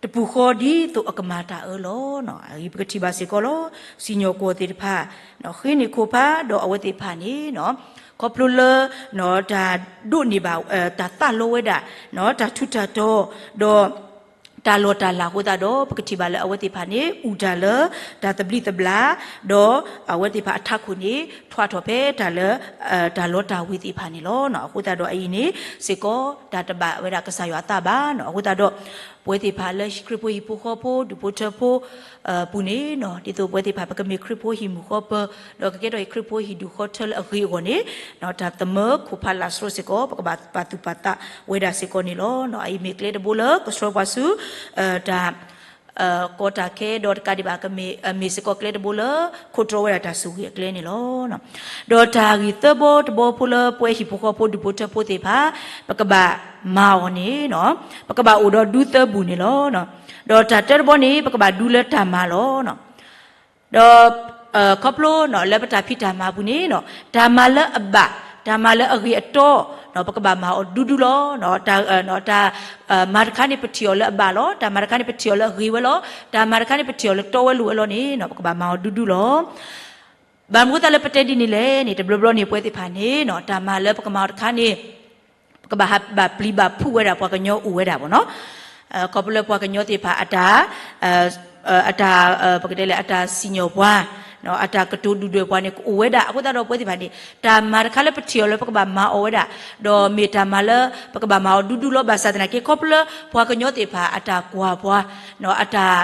တပူၤဃီဒ်သိးအကမၤတၢ်အၢလီၤ. အံၤပကထံၣ်ဘၣ်စ့ၢ်ကီးလီၤ. စံၣ်ညီၣ်ကွီၢ်သ့ၣ်တဖၣ် ဃ့န့ၢ်ခိၣ်ဖး ဒီးအဝဲသ့ၣ်တဖၣ်န့ၣ် ခီဖျိလၢ တၢ်ဒိးန့ၢ်ဘၣ် တၢ်သးလီဝဲဒၣ် တၢ်ထူးတၢ်တီၤ ဒီး တၢ်လီၢ်တၢ်လၤအဃိသတးဒီး ပကထံၣ်ဘၣ်လၢအဝဲသ့ၣ်တဖၣ်န့ၣ် အူတၢ်လၢတၢ်သဘျံးသဘျၣ်, ဒီးအဝဲသ့ၣ်တဖၣ်အထးခိၣ်န့ၣ် ထွးထီၣ်ဖဲတၢ်လၢ တၢ်လီတၢ်ဝ့ၤသ့ၣ်တဖၣ်န့ၣ်လီၤ. အဃိသတးဒီးအအံၤန့ၣ်စ့ၢ်ကီး တၢ်တဘၣ်ဝဲဒၣ်ကစၢ်ယွၤအသးဘၣ်နီၤ. အဃိသတးဒီး ပဝဲသ့ၣ်တဖၣ်လၢခရံာ်ဖိဟံၣ်ဖိဃီဖိ ဒူၣ်ဖိထၢဖိ ပူၤန့ၣ်နီၤ, ဒ်သိးပဝဲသ့ၣ်တဖၣ် ပကမ့ၢ်ခရံာ်ဖိဟံၣ်မုၢ်ဃီပၢၤ ဒီးကကဲထီၣ်အံၤခရံာ်ဖိဟံၣ်ဒူၣ်ဃီထၢလၢအဂ့ၤအဂီၢ်န့ၣ် တၢ်သမၢခိၣ်ဖးလးစရိးစ့ၢ်ကီး ပကဘၣ်ပာ်သူၣ်ပာ်သးဝဲဒၣ်စ့ၢ်ကီးန့ၣ်လီၤ. အအံၤမ့ၢ်ကျဲတဘိလၢကဆှၢပှၤဆူ တၢ် ကီတၢ်ခဲဒီးတကးဒံးဘၣ် မ့ၢ်စ့ၢ်ကီးကျဲတဘိလၢ ခိးတြီဝဲဒၣ်တၢ်ဆိၣ်ဂ့ၤအကျဲန့ၣ်လီၤ. ဒီးတၢ်ဂ့ၢ်သၢဘီတဘီဖိလၢပဝဲဟံၣ်ဖိဃီဖိဒူၣ်ဖိထၢဖိသ့ၣ်တဖၣ် ပကဘၣ်မၤအီၤန့ၣ် ပကဘၣ်အိၣ်ဒီးဒူသၢဘူၣ်န့ၣ်လီၤ. ဒီးတၢ်တၢတဘီန့ၣ် ပကဘၣ်ဒူလၢတၢ်မၤလီၤ. ဒီး ခီဖျိလၢပတၢ်ဖံးတၢ်မၤအပူၤန့ၣ် တၢ်မၤလၢအဘၣ်, တၢ်မၤလၢအဂ့ၤအတီ, ပကဘၣ်မၤအီၤဒူဒူလီၤ. တၢ်မၤတခါန့ၣ် ပထံၣ်အီၤလၢအဘၣ်လီၤ. တၢ်မၤတခါန့ၣ် ပထံၣ်အီၤလၢအဂ့ၤဝဲလီၤ. တၢ်မၤတခါန့ၣ် ပထံၣ်အီၤလၢတီဝဲလိၤဝဲလီၤန့ၣ် ပကဘၣ်မၤအီၤဒူဒူလီၤ. ဘၣ်မနုၤအဃိသတးလၢပတဲဒ်န့ၣ်လဲၣ်န့ၣ် တဘျီဘျီန့ၣ် ပဝဲသ့ၣ်တဖၣ်န့ၣ် တၢ်မၤလၢပကမၤအီၤတခါန့ၣ် ပကဘၣ်ဟးဘၣ်ပျံၤဘၣ်ဖုးဝဲဒၣ်ပှၤကညီအိၣ်ဝဲဒၣ်ဘၣ်နီၤ. ခီဖျိလၢပှၤကညီသ့ၣ်တဖၣ်အတၢ် အတၢ် ပကတဲလဲၣ် အတၢ်စံၣ်ညီၣ်ပှၤ အတၢ်ကတိၤဒုၣ်ဒွဲၣ်ပှၤန့ၣ် ကအိၣ်ဝဲဒၣ်အဃိသတးဒီး ပဝဲသ့ၣ်တဖၣ်န့ၣ် တၢ်မၤတခါလၢပထံၣ်အီၤလၢပကဘၣ်မၤအီၤဝဲဒၣ်, ဒီးမ့ၢ်တၢ်မၤလၢ ပကဘၣ်မၤအီၤဒူဒူလီၤ. ဘၣ်ဆၣ်သနာ်က့ ခီဖျိလၢပှၤကညီသ့ၣ်တဖၣ် အတၢ်ကွၢ်ပှၤ အတၢ်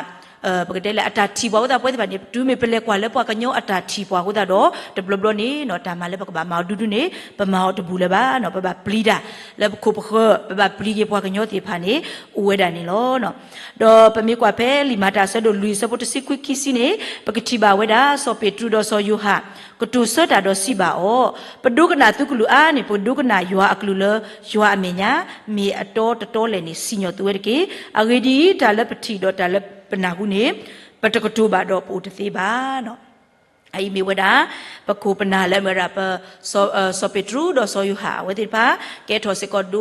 ပကတဲလဲၣ် အတၢ်ထံၣ်ပှၤအဃိသတး ပဝဲသ့ၣ်တဖၣ်န့ၣ် တုၤမ့ၢ်ပလဲၤကွၢ်လၢပှၤကညီအတၢ်ထံၣ်ပှၤအဃိသတးဒီး တဘျီဘျီန့ၣ် တၢ်မၤလၢပကဘၣ်မၤအီၤဒူဒူန့ၣ် ပမၤအီၤတဘူၣ်လၢၤဘၣ်နီၤ. ပဘၣ်ပျံၤတၢ်လၢပခိၣ်ပဃၢၤ ပဘၣ်ပျံၤက့ၤပှၤကညီသ့ၣ်တဖၣ်န့ၣ် အိၣ်ဝဲဒၣ်န့ၣ်လီၤ. ဒီးပမ့ၢ်ကွၢ်ဖဲလံာ်မၤတၢ်အဆၢဒိၣ်လွံၢ်အဆၢဖိတဆံခွံခံဆံန့ၣ် ပကထံၣ်ဘၣ်ဝဲဒၣ် စီၤပ့းတရူးဒီးစီၤယိၤဟၣ် ကတိၤဆၢတၢ်ဒီးစံးဘၣ်အီၤ, ပဒိကနၣ်သုကလုၢ်အါန့ၣ် ပဒိကနၣ်ယွၤအကလုၢ်လၢ ယွၤအမဲာ်ညါ မ့ၢ်အတီတတီလဲၣ်န့ၣ် စံၣ်ညီၣ်သုဝဲတက့ၢ်. အဂ့ၢ်ဒ်အံၤ, တၢ်လၢပထံၣ်ဒီးတၢ်လၢပနၢ်ဟူန့ၣ် ပတကတိၤဘၣ်ဒီးပအိၣ်တသ့ဘၣ်နီၤ. အအံၤမ့ၢ်ဝဲဒၣ် ပခိၣ်ပနၢ်လၢအမ့ၢ်ဝဲဒၣ်ပ စီၤပ့းတရူးဒီးစီၤယိၤဟၣ် အဝဲသ့ၣ်တဖၣ် ကဲထီၣ်စ့ၢ်ကီးဒ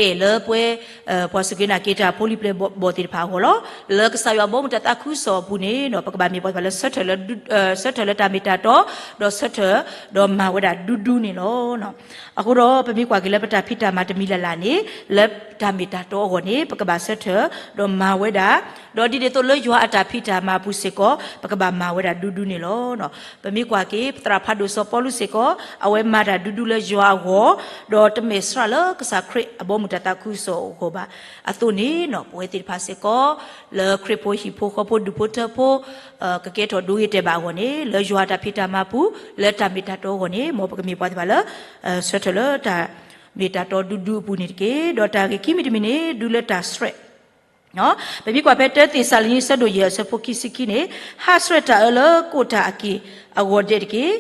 ိတဲာ်လၢပှဲၤ ပှၤစူၢ်က့ၤနာ်က့ၤတၢ်ဖိလံၤပျဲၢ်ဘီၣ်သ့ၣ်တဖၣ်အဂီၢ်လီၤ. လၢကစၢ်ယွၤဘီမုၢ်တၢ်သးခုကစီၣ်အပူၤန့ၣ် ပကဘၣ်မ့ၢ်ပှၤတဖၣ်လၢ ဆၢထၢၣ်လၢတၢ်မ့ၢ်တၢ်တီ ဒီးဆၢထၢၣ်ဒီးမၤဝဲဒၣ်ဒူဒူန့ၣ်လီၤ. အဃိဒီးပမ့ၢ်ကွၢ်က့ၤလၢပတၢ်ဖံးတၢ်မၤတမံၤလၢ်လၢ်န့ၣ် လၢတၢ်မ့ၢ်တၢ်တီအဂီၢ်န့ၣ် ပကဘၣ်ဆၢထၢၣ်ဒီးမၤဝဲဒၣ်, ဒီးဒ်န့ၣ်အသိးလၢယွၤအတၢ်ဖံးတၢ်မၤအပူၤစ့ၢ်ကီး ပကဘၣ်မၤဝဲဒၣ်ဒူဒူန့ၣ်လီၤ. ပမ့ၢ်ကွၢ်က့ၤ သရၣ်ဖးဒိၣ်စီၤပီလူးစ့ၢ်ကီး အဝဲမၤတၢ်ဒူဒူလၢယွၤအဂီၢ်, ဒီးတမ့ၢ်စှၤလၢကစၢ်ခရံာ်အဘီမုၢ်တၢ်သးခုကစီၣ်အဂီၢ်ဘၣ်. အသိးန့ၣ် ပဝဲသ့ၣ်တဖၣ်စ့ၢ်ကီး လၢခရံာ်ဖိဟံၣ်ဖိဃီဖိဒူၣ်ဖိထၢဖိ ကကဲထီၣ်ဒိဂ့ၤတဲာ်ဘၣ်အဂီၢ်န့ၣ် လၢယွၤအတၢ်ဖံးတၢ်မၤပူၤ လၢတၢ်မ့ၢ်တၢ်တီအဂီၢ်န့ၣ် မ်ပကမ့ၢ်ပှၤသ့ၣ်တဖၣ်လၢ ဆၢထၢၣ်လၢတၢ်မ့ၢ်တၢ်တီဒူဒူအပူၤန့ၣ်တက့ၢ်. ဒီးတၢ်ဂ့ၢ်ခံမံၤတမံၤန့ၣ် ဒူလၢတၢ်ဆှဲး ပမ့ၢ်ကွၢ်ဖဲတၢသ့းစၤလနံ အဆၢဒိၣ်ယဲၢ် အဆၢဖိခံဆံခံန့ၣ်, ဟးဆှဲးတၢ်အၢလၢကိၣ်တၢ်အက့ၢ်အဂီၤဒဲးတက့ၢ်.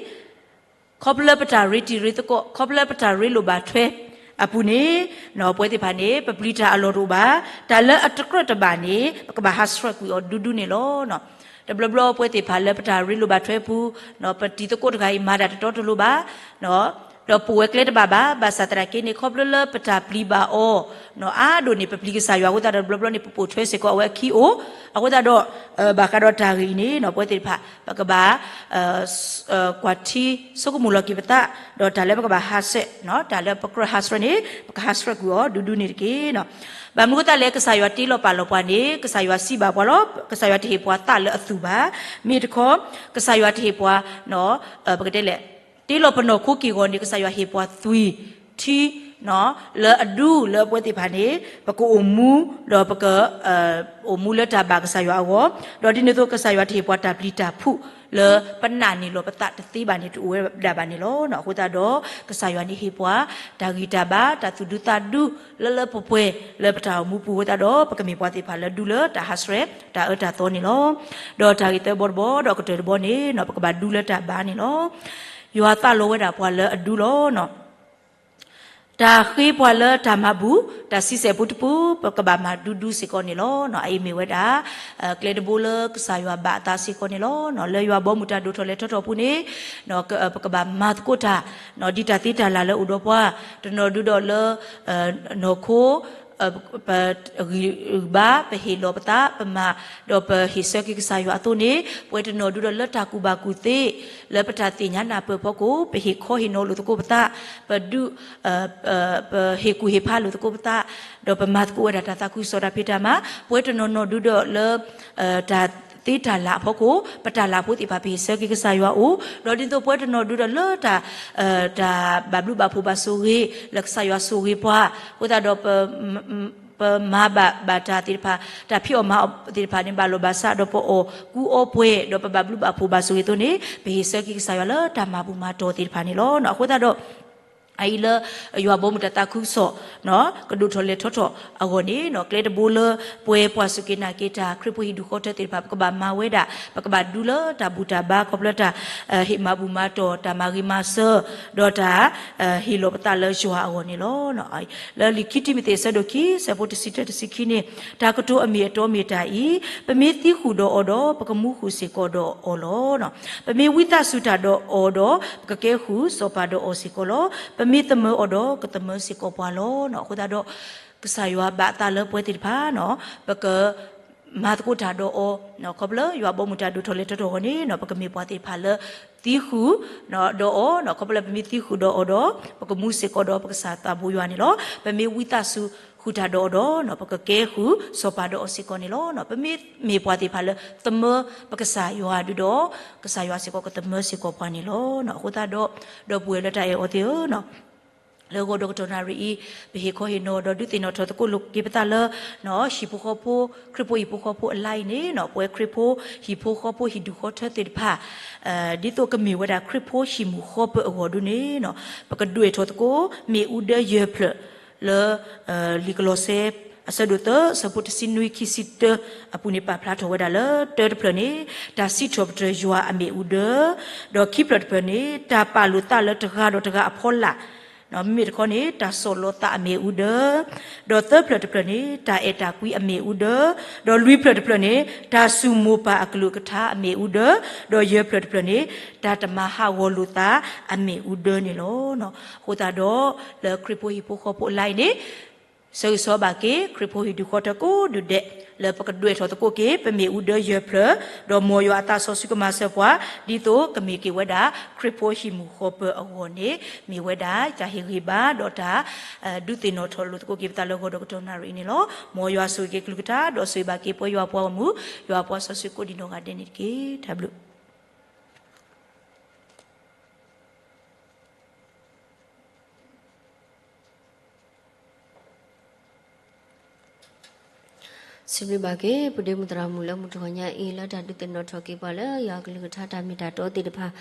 ခီဖျိလၢပတၢ်ရ့တံၤရ့သကိး, ခီဖျိလၢပတၢ်ရ့လိာ်ဘၣ်ထွဲ အပူၤန့ၣ်, ပဝဲသ့ၣ်တဖၣ်န့ၣ် ပပျံၤတၢ်အလီၢ်တအိၣ်ဘၣ်. တၢ်လၢအတကြၢးတဘၣ်န့ၣ် ပကဘၣ်ဟးဆှဲးကွံာ်အီၤဒူဒူန့ၣ်လီၤ. တဘျီဘျီပဝဲသ့ၣ်တဖၣ်လၢပတၢ်ရ့လိာ်ဘၣ်ထွဲပူၤ, ပတံၤသကိးတဂၤအံၤမၤတၢ်တတီတလိၤဘၣ်, ဒီးပိာ်ဝဲကျဲတဘၣ်ဘၣ်. ဘၣ်ဆၣ်သနာ်က့န့ၣ် ခီဖျိလၢပတၢ်ပျံၤဘၣ်အီၤ အါဒိၣ်န့ၣ် ပပျံၤကစၢ်ယွၤအဃိသတးဒီး တဘျီဘျီန့ၣ် ပပိာ်ထွဲစ့ၢ်ကီးအဝဲအခံအိၣ်. အဃိသတးဒီး ဘၣ်ဃးဒီးတၢ်ဂ့ၢ်အံၤန့ၣ် ပဝဲသ့ၣ်တဖၣ် ပကဘၣ် ကွၢ်ထံဆိကမိၣ်လီၤက့ၤပသး, ဒီးတၢ်လၢပကဘၣ်ဟးဆှဲး, တၢ်လၢပကြၢးဟးဆှဲးန့ၣ် ပကဟးဆှဲးကွံာ်အီၤဒူဒူန့ၣ်တက့ၢ်. ဘၣ်မနုၤအဃိသတးလဲၣ်, ကစၢ်ယွၤတ့လီၤပာ်လီၤပှၤန့ၣ် ကစၢ်ယွၤစံးဘၣ်ပှၤလီၤ. ကစၢ်ယွၤတဟ့ၣ်ပှၤသးလၢအသူၣ်ဘၣ်. မ့ၢ်တခီ ကစၢ်ယွၤတဟ့ၣ်ပှၤ ပကတဲလဲၣ်, တ့လီၤပနီၢ်ခိက့ၢ်ဂီၤန့ၣ် ကစၢ်ယွၤဟ့ၣ်ပှၤသွံၣ်ထံ လၢအဒူလၢပဝဲသ့ၣ်တဖၣ်န့ၣ် ပကအိၣ်မူ ဒီးပက အိၣ်မူလၢတၢ်ဘၣ်ကစၢ်ယွၤအဂီၢ်, ဒီးဒ်န့ၣ်အသိး ကစၢ်ယွၤတဟ့ၣ်ပှၤတၢ်ပျံၤတၢ်ဖုးလၢပနာ်န့ၢ်လီၤပသးတသ့ဘၣ်န့ၣ် တအိၣ်ဝဲဒၣ်ဘၣ်န့ၣ်လီၤ. အဃိသတးဒီး ကစၢ်ယွၤန့ၣ်ဟ့ၣ်ပှၤ တၢ်ဂံၢ်တၢ်ဘါ တၢ်သူၣ်ဒူသးဒူ လၢလၢပှဲၤပှဲၤလၢပတၢ်အိၣ်မူပူၤအဃိသတးဒီး ပကမ့ၢ်ပှၤသ့ၣ်တဖၣ်လၢဒူလၢတၢ်ဟးဆှဲး တၢ်အၢတၢ်သီန့ၣ်လီၤ. ဒီးတၢ်ဂ့ၢ်သၢဘီတဘီ ဒီးကတၢၢ်တဘီန့ၣ် ပကဘၣ်ဒူလၢတၢ်ဘါန့ၣ်လီၤ. ယွၤသးလီဝဲဒၣ်ပှၤလၢအဒူလီၤ. တၢ်ဃ့ပှၤလၢတၢ်မၤဘူၣ် တၢ်ဆံဆဲၣ်ပူတပူၤ ပကဘၣ်မၤဒူဒူစ့ၢ်ကီးန့ၣ်လီၤ. အအံၤမ့ၢ်ဝဲဒၣ် ကျဲတဘိလၢကစၢ်ယွၤဘၣ်အသးစ့ၢ်ကီးန့ၣ်လီၤ. လၢယွၤဘီမုၢ်တၢ်ဒိၣ်ထီၣ်လဲၤထီၣ်ထီၣ်အပူၤန့ၣ် ပကဘၣ်မၤသကိးတၢ် ဒ်တၢ်သ့တၢ်လၢ်လၢအိၣ်ဒီးပှၤ တနီၤဒုဒီးလၢ နီၢ်ခိ ပဂံၢ်ဘါ ပဟ့ၣ်လီၤပသး ပမၤ ဒီးပဟ့ၣ်ဆၢက့ၤကစၢ်ယွၤအသိးန့ၣ် ပဝဲတနီၤဒုဒီးလၢတၢ်ကူၣ်ဘၣ်ကူၣ်သ့ လၢပတၢ်သ့ၣ်ညါနၢ်ပၢၢ်အဖီခိၣ် ပဟ့ၣ်ခီဟ့ၣ်နီၤလိာ်သကိးပသး ပဒုး ပဟ့ၣ်ကူၣ်ဟ့ၣ်ဖးလိာ်သကိးပသး ဒီးပမၤသကိးဝဲဒၣ်တၢ်သးခုကစီၣ်တၢ်ဖံးတၢ်မၤ ပဝဲတနီၤနီၤဒုဒီးလၢ တၢ်သ့တၢ်လၢ်အဖီခိၣ် ပတၢ်လၢ်ဖိသ့ၣ်တဖၣ် ပဟ့ၣ်ဆၢက့ၤကစၢ်ယွၤအအိၣ် ဒီးဒ်သိးပဝဲတနီၤဒုဒီးလၢတၢ် တၢ်ဘၣ်ဘျုးဘၣ်ဖှိၣ်ဘၣ်ဆိၣ်ဂ့ၤ လၢကစၢ်ယွၤဆိၣ်ဂ့ၤပှၤ အဃိသတးဒီး ပမၤဘၣ်ဘၣ်တၢ်သ့ၣ်တဖၣ် တၢ်ဖံးအီၣ်မၤအီၣ်သ့ၣ်တဖၣ်န့ၣ် ဘၣ်လီၢ်ဘၣ်စးဒီးပအီၣ်ကူအီပှဲၤ ဒီးပဘၣ်ဘျုးဘၣ်ဖှိၣ်ဘၣ်ဆိၣ်ဂ့ၤအသိးန့ၣ် ပဟ့ၣ်ဆၢက့ၤကစၢ်ယွၤလၢတၢ်မၤဘူၣ်မၤတီၢ်သ့ၣ်တဖၣ်န့ၣ်လီၤ. အဃိသတးဒီး အအံၤလၢ ယွၤဘီမုၢ်တၢ်သးခုကစီၣ် ကဒိၣ်ထီၣ်လဲၤထီၣ်ထီၣ်အဂီၢ်န့ၣ် ကျဲတဘိလၢပှဲၤပှၤစူၢ်က့ၤနာ်က့ၤတၢ်ခရံာ်ဖိဟံၣ်ဒူၣ်ဃီထၢသ့ၣ်တဖၣ် ပကဘၣ်မၤဝဲဒၣ် ပကဘၣ်ဒူလၢတၢ်ဘူၣ်တၢ်ဘါ ခီဖျိတၢ် ဟ့ၣ်မၤဘူၣ်မၤတီၢ် တၢ်မၤဂ့ၤမၤစၢၤ ဒီးတၢ် ဟ့ၣ်လီၤပသးလၢယွၤအဂီၢ်န့ၣ်လီၤ. လၢလံာ်ခံတံၤမသ့းအဆၢဒိၣ်ခံ ဆၢဖိတဆံတၢတဆံခံန့ၣ် တၢ်ကတိၤအမ့ၢ်အတီမ့ၢ်တၢ်အံၤ, ပမ့ၢ်သံဃုာ်ဒီးအီၤဒီး ပကမူဃုာ်စ့ၢ်ကီးဒီးအီၤလီၤ. ပမ့ၢ်ဝံသးစူၤတၢ်ဒီးအီၤဒီး ပကကဲဃုာ်စီၤပၤဒီးအီၤစ့ၢ်ကီးလီၤ. ပမ့ၢ်သမၢအီၤဒီး ကသမၢစ့ၢ်ကီးပှၤလီၤ. အဃိသတးဒီး ကစၢ်ယွၤဘၣ်အသးလၢပဝဲသ့ၣ်တဖၣ် ပက မၤသကိးတၢ်ဒီးအီၤ, ခီဖျိယွၤဘီမုၢ်တၢ်ဒိၣ်ထီၣ်လဲၤထီၣ်ထီၣ်အဂီၢ်န့ၣ် ပကမ့ၢ်ပှၤသ့ၣ်တဖၣ်လၢသံဃုာ်ဒီးအီၤ, ခီဖျိလၢပမ့ၢ်သံဃုာ်ဒီးအီၤဒီး ပကမူစ့ၢ်ကီးဒီးပကစၢ်သးဘိယွၤန့ၣ်လီၤ. ပမ့ၢ်ဝံသးစူၤဃုာ်တၢ်ဒီးအီၤဒီး ပကကဲဃုာ်စီၤပၤဒီးအီၤစ့ၢ်ကီးန့ၣ်လီၤ. ပမ့ၢ်မ့ၢ်ပှၤသ့ၣ်တဖၣ်လၢသမၢပကစၢ်ယွၤဒုဒီး ကစၢ်ယွၤစ့ၢ်ကီးကသမၢစ့ၢ်ကီးပှၤန့ၣ်လီၤ. အဃိသတးဒီး ဒီပုၢ်ဝဲၢ်လၢတၢ်အဲၣ်အီၤသ့ၣ်ဧၢ လၢဂီၤဒီးကတီၢ်နၣ်ရံၣ်အံၤ ပဟ့ၣ်ခီဟ့ၣ်နီၤဒီးဒုးသ့ၣ်နီၣ်ထီၣ်သကိးလိာ်က့ၤပသးလၢ ဟံၣ်ဖိဃီဖိ ခရံာ်ဖိဟံၣ်ဖိဃီဖိအလါအံၤန့ၣ် ပဝဲခရံာ်ဖိဟံၣ်ဖိဃီဖိဟံၣ်ဒူၣ်ဃီထၢသ့ၣ်တဖၣ် ဒ်သိးကမ့ၢ်ဝဲဒၣ်ခရံာ်ဖိဟံၣ်မုၢ်ဃီပၢၢ်အဂီၢ်ဒ်န့ၣ် ပကဒွဲၣ်ထီၣ်သကိး မ့ၣ်အူဒၢယဲၢ်ဖျၢၣ်လၢ လံာ်ကလီးစဲ အဆၢဒိၣ်သၢ အဆၢဖိတဆံနွံ ခံဆံတၢ အပူၤန့ၣ် ပာ်ဖျါထီၣ်ဝဲဒၣ်လၢ တၢတဖျၢၣ်န့ၣ် တၢ်စံးထီၣ်ပတြၢၤယွၤအမ့ၣ်အူဒၢ, ဒီးခံဖျၢၣ်တဖျၢၣ်န့ၣ် တၢ်ပာ်လိာ်သးလၢတဂၤဒီးတဂၤအဖီလာ်, မ့မ့ၢ်တခီန့ၣ် တၢ်ဆီၣ်လီၤသးအမ့ၣ်အူဒၢ, ဒီးသၢဖျၢၣ်တဖျၢၣ်န့ၣ် တၢ်အဲၣ်တၢ်ကွံအမ့ၣ်အူဒၢ, ဒီးလွံၢ်ဖျၢၣ်တဖျၢၣ်န့ၣ် တၢ်စူၢ်မိၢ်ပၢ်အကလုၢ်ကထါအမ့ၣ်အူဒၢ, ဒီးယဲၢ်ဖျၢၣ်တဖျၢၣ်န့ၣ် တၢ်တမၤဟးဂီၤလိာ်သးအမ့ၣ်အူဒၢန့ၣ်လီၤ. အဃိသတးဒီး လၢခရံာ်ဖိဟံၣ်ဖိဃီဖိအလါအံၤန့ၣ် ဆၢဂ့ၤဆၢဝါဘၣ်က့ၤ ခရံာ်ဖိဟံၣ်ဒူၣ်ဃီထၢကိးဒူၣ်ဒဲး လၢပကဒွဲၣ်ထီၣ်သကိးက့ၤ ပမ့ၣ်အူဒၢယဲၢ်ဖျၢၣ်, ဒီးမ်ယွၤအသးစီဆှံကမၤစၢၤပှၤ ဒ်သိးကမ့ၢ်က့ၤဝဲဒၣ် ခရံာ်ဖိဟံၣ်မုၢ်ဃီပၢၢ်အဂီၢ်န့ၣ် မ့ၢ်ဝဲဒၣ်တၢ်ဟ့ၣ်ဂံၢ်ဘါ ဒီးတၢ် ဒုးသ့ၣ်နီၣ်ထီၣ်လိာ်သကိးက့ၤပသးလၢဂီၤဒီးကတီၢ်နၣ်ရံၣ်အံၤန့ၣ်လီၤ. မ်ယွၤဆိၣ်ဂ့ၤက့ၤကလုၢ်ကထါ ဒီးဆိၣ်ဂ့ၤဘၣ်က့ၤပဝဲယွၤအပှၤဂီၢ်မုၢ် ယွၤအပှၤစီဆှံကိးဒံးနီၢ်ဂၤဒဲးန့ၣ်တက့ၢ်. တၢ်ဘျုး စံးဘျုးဘၣ်က့ၤ ပုၢ်ဒ့မုၣ်သရၣ်မုၣ်လၢမုၢ်တဂီၤညါအံၤ လၢတၢ်ဒုးသ့ၣ်နီၣ်ထီၣ်က့ၤပှၤလၢယွၤကလုၢ်ကထါတၢ်မ့ၢ်တၢ်တီသ့ၣ်တဖၣ်,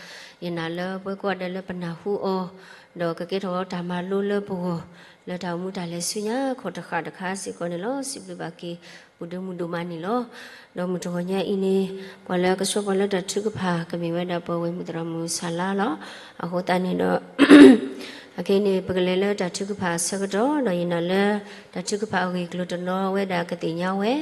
ယနာ်လၢပှၤကိးဂၤဒဲးလၢပနၢ်ဟူအီၤ, ဒီးကကဲထီၣ်တၢ်မၤလိလၢပဂီၢ်, လၢတၢ်အိၣ်မူတၢ်လဲၤဆူညါခီၣ်တဃၣ်တခါစ့ၢ်ကီးန့ၣ်လီၤ. စံးဘျုးဘၣ်က့ၤ ပုၢ်ဒ့မုၣ်ဒိၣ်မးန့ၣ်လီၤ. ဒီးမုၢ်တဂီၤညါအံၤန့ၣ် ပှၤလၢကဆှၢပှၤလၢတၢ်ထုကဖၣ် ကမ့ၢ်ဝဲဒၣ်ပဝဲမုၢ်သရၣ်မုၣ်ဆၣ်လါလီၤ. အဃိသတးန့ၣ်ဒီး အခဲအံၤန့ၣ် ပကလဲၤလၢတၢ်ထုကဖၣ်အဆၢကတီၢ် ဒီးယနာ်လၢ တၢ်ထုကဖၣ်အဂ့ၢ်အကျိၤတနီၤဝဲဒၣ်ကသ့ၣ်ညါဝဲ,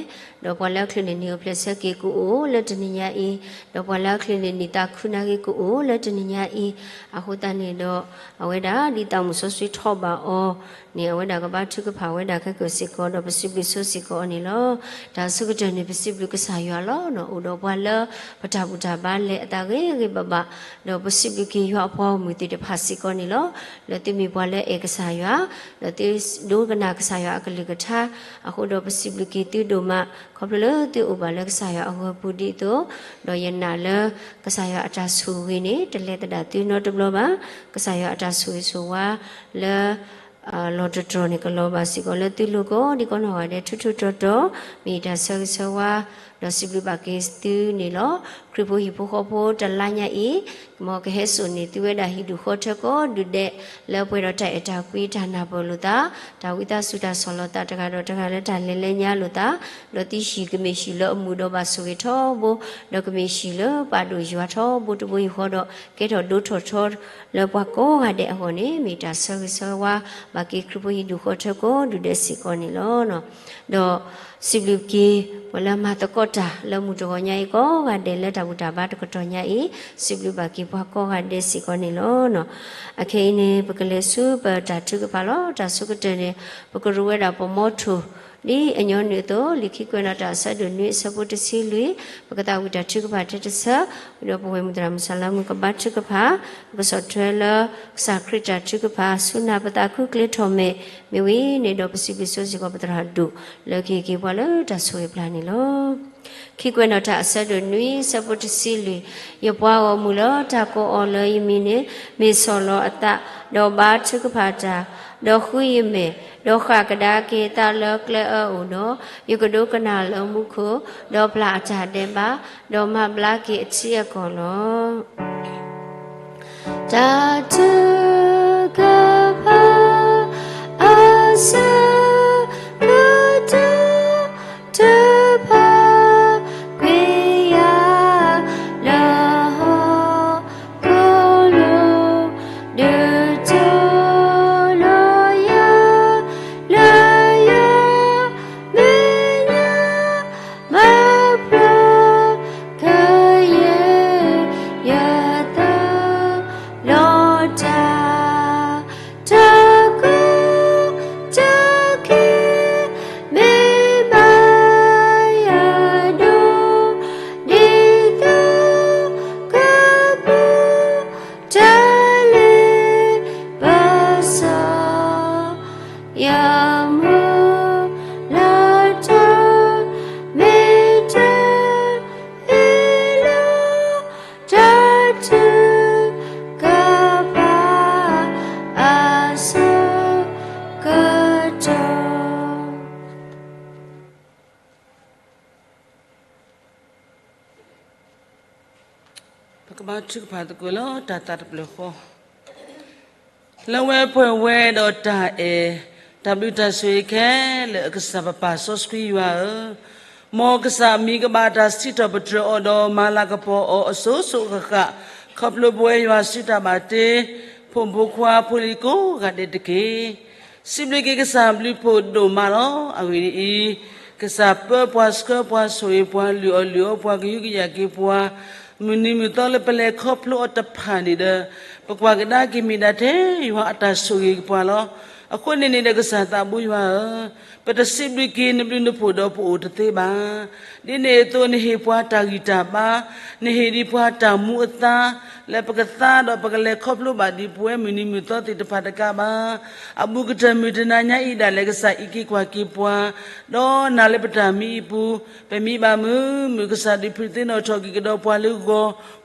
ဒီးပှၤလၢအချုးန့ၢ်နံၣ်အိၣ်ဖျဲၣ်ဆၢက့ၤကအိၣ်လၢတနံၤညါအံၤ, ဒီးပှၤလၢအချုးန့ၢ်နံၣ်သးခုနၣ်ဂ့ၤကအိၣ်လၢတနံၤညါအံၤ, အဃိသတးန့ၣ်ဒီး အဝဲဒၣ်ဒ်သးမုၣ်စီဆှံထီၣ်ဘၣ်အီၤန့ၣ် အဝဲဒၣ်ကဘါထုကဖၣ်ဝဲဒၣ်ခဲကၢၢ်စ့ၢ်ကီး ဒီးပစံးဘျုးဆိစ့ၢ်ကီးအီၤန့ၣ်လီၤ. တၢ်ဆၢကတီၢ်န့ၣ် ပစံးဘျုးကစၢ်ယွၤလီၤ. အိၣ်ဒီးပှၤလၢပတၢ်ဘူၣ်တၢ်ဘါလဲၤအသးဂ့ၤဂ့ၤဘၣ်ဘၣ်, ဒီးပစံးဘျုးက့ၤယွၤအပှၤဂီၢ်မုၢ်သ့ၣ်တဖၣ်စ့ၢ်ကီးန့ၣ်လီၤ. လၢသုမ့ၢ်ပှၤလၢအအဲၣ်ကစၢ်ယွၤ, ဒီးသုဒိကနၣ်ကစၢ်ယွၤအကလုၢ်ကထါ, အဃိဒီးပစံးဘျုးက့ၤသုဒိၣ်မး ခီဖျိလၢသုအိၣ်ဘၣ်လၢကစၢ်ယွၤအဂီၢ်ပူၤဒ်သိး, ဒီးယနာ်လၢ ကစၢ်ယွၤအတၢ်ဆိၣ်ဂ့ၤန့ၣ် တလဲၤသဒၣ်သုနီတဘျီဘၣ်. ကစၢ်ယွၤအတၢ်ဆိၣ်ဂ့ၤဆိၣ်ဝါလၢ လီၤတတြီၤန့ၣ် ကလီၤဘၣ်စ့ၢ်ကီးလၢသုလိၤကိးဒံကိးနီၢ်ဂၤဒဲး ထူထူတီတီ, မ့ၢ်ယတၢ်ဆၢဂ့ၤဆၢဝါ ဒီးစံးဘျုးဘၣ်က့ၤသုန့ၣ်လီၤ. ခရံာ်ဖိဟံၣ်ဖိဃီဖိတလါညါအံၤ, မ်ကဟဲစိာ်န့ၢ်သုဝဲဒၣ်ဟံၣ်ဒူၣ်ဃီထၢကိးဒုၣ်ဒဲး လၢပှဲၤဒီးတၢ်အဲၣ်တၢ်ကွံ တၢ်နၢ်ပၢၢ်လိာ်သး, တၢ်ဝံသးစူၤတၢ်ဆီၣ်လီၤသးတဂၤဒီးတဂၤလၢတၢ်လဲၤလၢညါလိာ်သး, ဒီးသုဟံၣ်ကမ့ၢ်ဟံၣ်လၢအမုာ်ဒီးဘၣ်ဆိၣ်ဂ့ၤထီဘိ, ဒီးကမ့ၢ်ဟံၣ်လၢပာ်ဒိၣ်ယွၤထီဘိတဘိယူၢ်ဃီဒီး ကဲထီၣ်ဒိထီၣ်ထီ လၢပှၤကိးဂၤဒဲးအဂီၢ်န့ၣ် မ့ၢ်တၢ်ဆၢဂ့ၤဆၢဝါ ဘၣ်က့ၤခရံာ်ဖိဟံၣ်ဒူၣ်ဃီထၢကိးဒုၣ်ဒဲးစ့ၢ်ကီးန့ၣ်လီၤ. ဒီးစံးဘျုးက့ၤ ပှၤလၢမၤသကိးတၢ်လၢမုၢ်တဂီၤညါအံၤကိးဂၤဒဲးလၢတၢ်ဘူၣ်တၢ်ဘါတကတီၢ်ညါအံၤ, စံးဘျုးဘၣ်က့ၤပှၤကိးဂၤဒဲးစ့ၢ်ကီးန့ၣ်လီၤ. အခဲအံၤန့ၣ် ပကလဲၤဆူပတၢ်ထုကဖၣ်လီၤ. တၢ်ဆၢကတီၢ်န့ၣ် ပကရူးဝဲဒၣ်ပမီထိၣ် ဒ်အညီနုၢ်အသိး လံာ်ခံကွဲးနီၣ်တၢ်အဆၢဒိၣ်နွံအဆၢဖိတဆံလွံၢ်, ပကသးဝံၣ်တၢ်ထုကဖၣ်ထဲတဆၢ, ဝံၤဒီးပဝဲၢ်မုၢ်သရၣ်မုၢ်ဆါလၢမုၢ်ကဘါထုကဖၣ်, ပကဆီၣ်ထွဲလၢ ကစၢ်ခရံာ်တၢ်ထုကဖၣ် ဆူနၢ်ပသးခုကျဲထီၣ်မဲာ်, မ့ၢ်ဝံၤန့ၣ်ဒီးပစံးဘျုးဆိစ့ၢ်ကီးပသရၣ်ဒိၣ် လၢကဟ့ၣ်က့ၤပှၤလၢတၢ်ဆိၣ်ဂ့ၤပျၢ်န့ၣ်လီၤ. ခံကွဲးနီၣ်တၢ်အဆၢဒိၣ်နွံအဆၢဖိတဆံလွံၢ်, ယပှၤဂီၢ်မုၢ်လၢတၢ်ကိးအီၤလၢယမံၤန့ၣ် မ့ၢ်ဆီၣ်လီၤအသး, ဒီးဘါထုကဖၣ်တၢ်, ဒီးဃုယမဲာ်, ဒီးဃၣ်ကဒါက့ၤအသးလၢကျဲအၢအိၣ်ဒီး, ယကဒိကနၣ်လၢမူခိၣ်, ဒီးပျၢ်အတၢ်ဒဲးဘး, ဒီးမၤဘျါက့ၤအထံအကီၢ်လီၤ. တၢ်ထုကဖၣ် အဆၢကတီၢ် တဖၣ် ကွံာ်ယၤ လၢဟီၣ်ခိၣ်လိၤ ဒုးတိၢ်လီၤယၤ လၢယမဲာ်ညါ မၤပျီ ကယဲၢ်ယသး လီၤတၢ် တၢ်ကီတၢ်ခဲ မ့ၢ်ဘၣ်ယၤဒိၣ် ဒ်သိးကပူၤ တၢ်လ့ပစီ ယမူလၢတၢ် မ့ၢ်တၢ်ဟ့ၣ်လီၤ တၢ်ထုကဖၣ် အဆၢကတီၢ် ပကဘါထုကဖၣ်သကိးလၢတၢ်သးတဖျၢၣ်ဃီ, လၢဝဲပှဲၤဝဲဒီးတၢ်အဲၣ် တၢ်ဘျုးတၢ်ဆိၣ်ဂ့ၤခဲလၢာ်အကစၢ်ပပၢ်စီဆှံယွၤဧၢ, မ်ကစၢ်မံၤကဘၣ်တၢ်စံးထီၣ်ပတြၢၤအီၤဒီးမၤလၤကပီၤအီၤအစိၤစိၤအဃၣ်ဃၣ် ခီဖျိပဝဲယွၤစုတၢ်ဘၣ်တ့ ဖိမုၣ်ဖိခွါဖိလံၤကိးဂၤဒဲးတက့ၢ်. စံးဘျုးက့ၤကစၢ်ဘျုးဖှိၣ်ဒိၣ်မးလီၤ. အဂ့ၢ်ဒ်အံၤ, ကစၢ်ပၢပှၤဆှၢပှၤဆိၣ်ဂ့ၤပှၤလုၢ်အီၣ်လုၢ်အီပှၤကဟုကယာ်က့ၤပှၤ မုၢ်နံၤမုၢ်သီလၢပလဲၤခီဖျိအီၤတဖၣ်န့ၣ်ဒီး ပကွၢ်ကဒါက့ၤမ့ၢ်ဒၣ်ထဲယွၤအတၢ်ဆိၣ်ဂ့ၤက့ၤပှၤလီၤ. အဃိန့ၣ်န့ၣ်ဒီးကစၢ်သးဘိယွၤဧၢ, ပတစံးဘျုးက့ၤနဘျုးနဖှိၣ်ဒီးပအိၣ်တသ့ဘၣ်. ဒ်န့ၣ်အသိးနဟ့ၣ်ပှၤတၢ်ဂံၢ်တၢ်ဘါ, နဟ့ၣ်ဒံးပှၤတၢ်မူအသါ လၢပကသါဒီးပကလဲၤခီဖျိဘၣ်ဒံးပဝဲမုၢ်နံၤမုၢ်သီသ့ၣ်တဖၣ်တကးဘၣ်. အဘူးကတၢၢ်မုၢ်တနၤညါအံၤဒၣ်လဲာ် ကစၢ်အံးက့ၤကွၢ်က့ၤပှၤ, ဒီးနၤလၢပတၢ်မံအပူၤ, ပမံဘၣ်မုာ်မုာ် ကစၢ်ဒုးဖုးသ့ၣ်နီၣ်ထီၣ်က့ၤကဒီးပှၤလၢဂီၤ,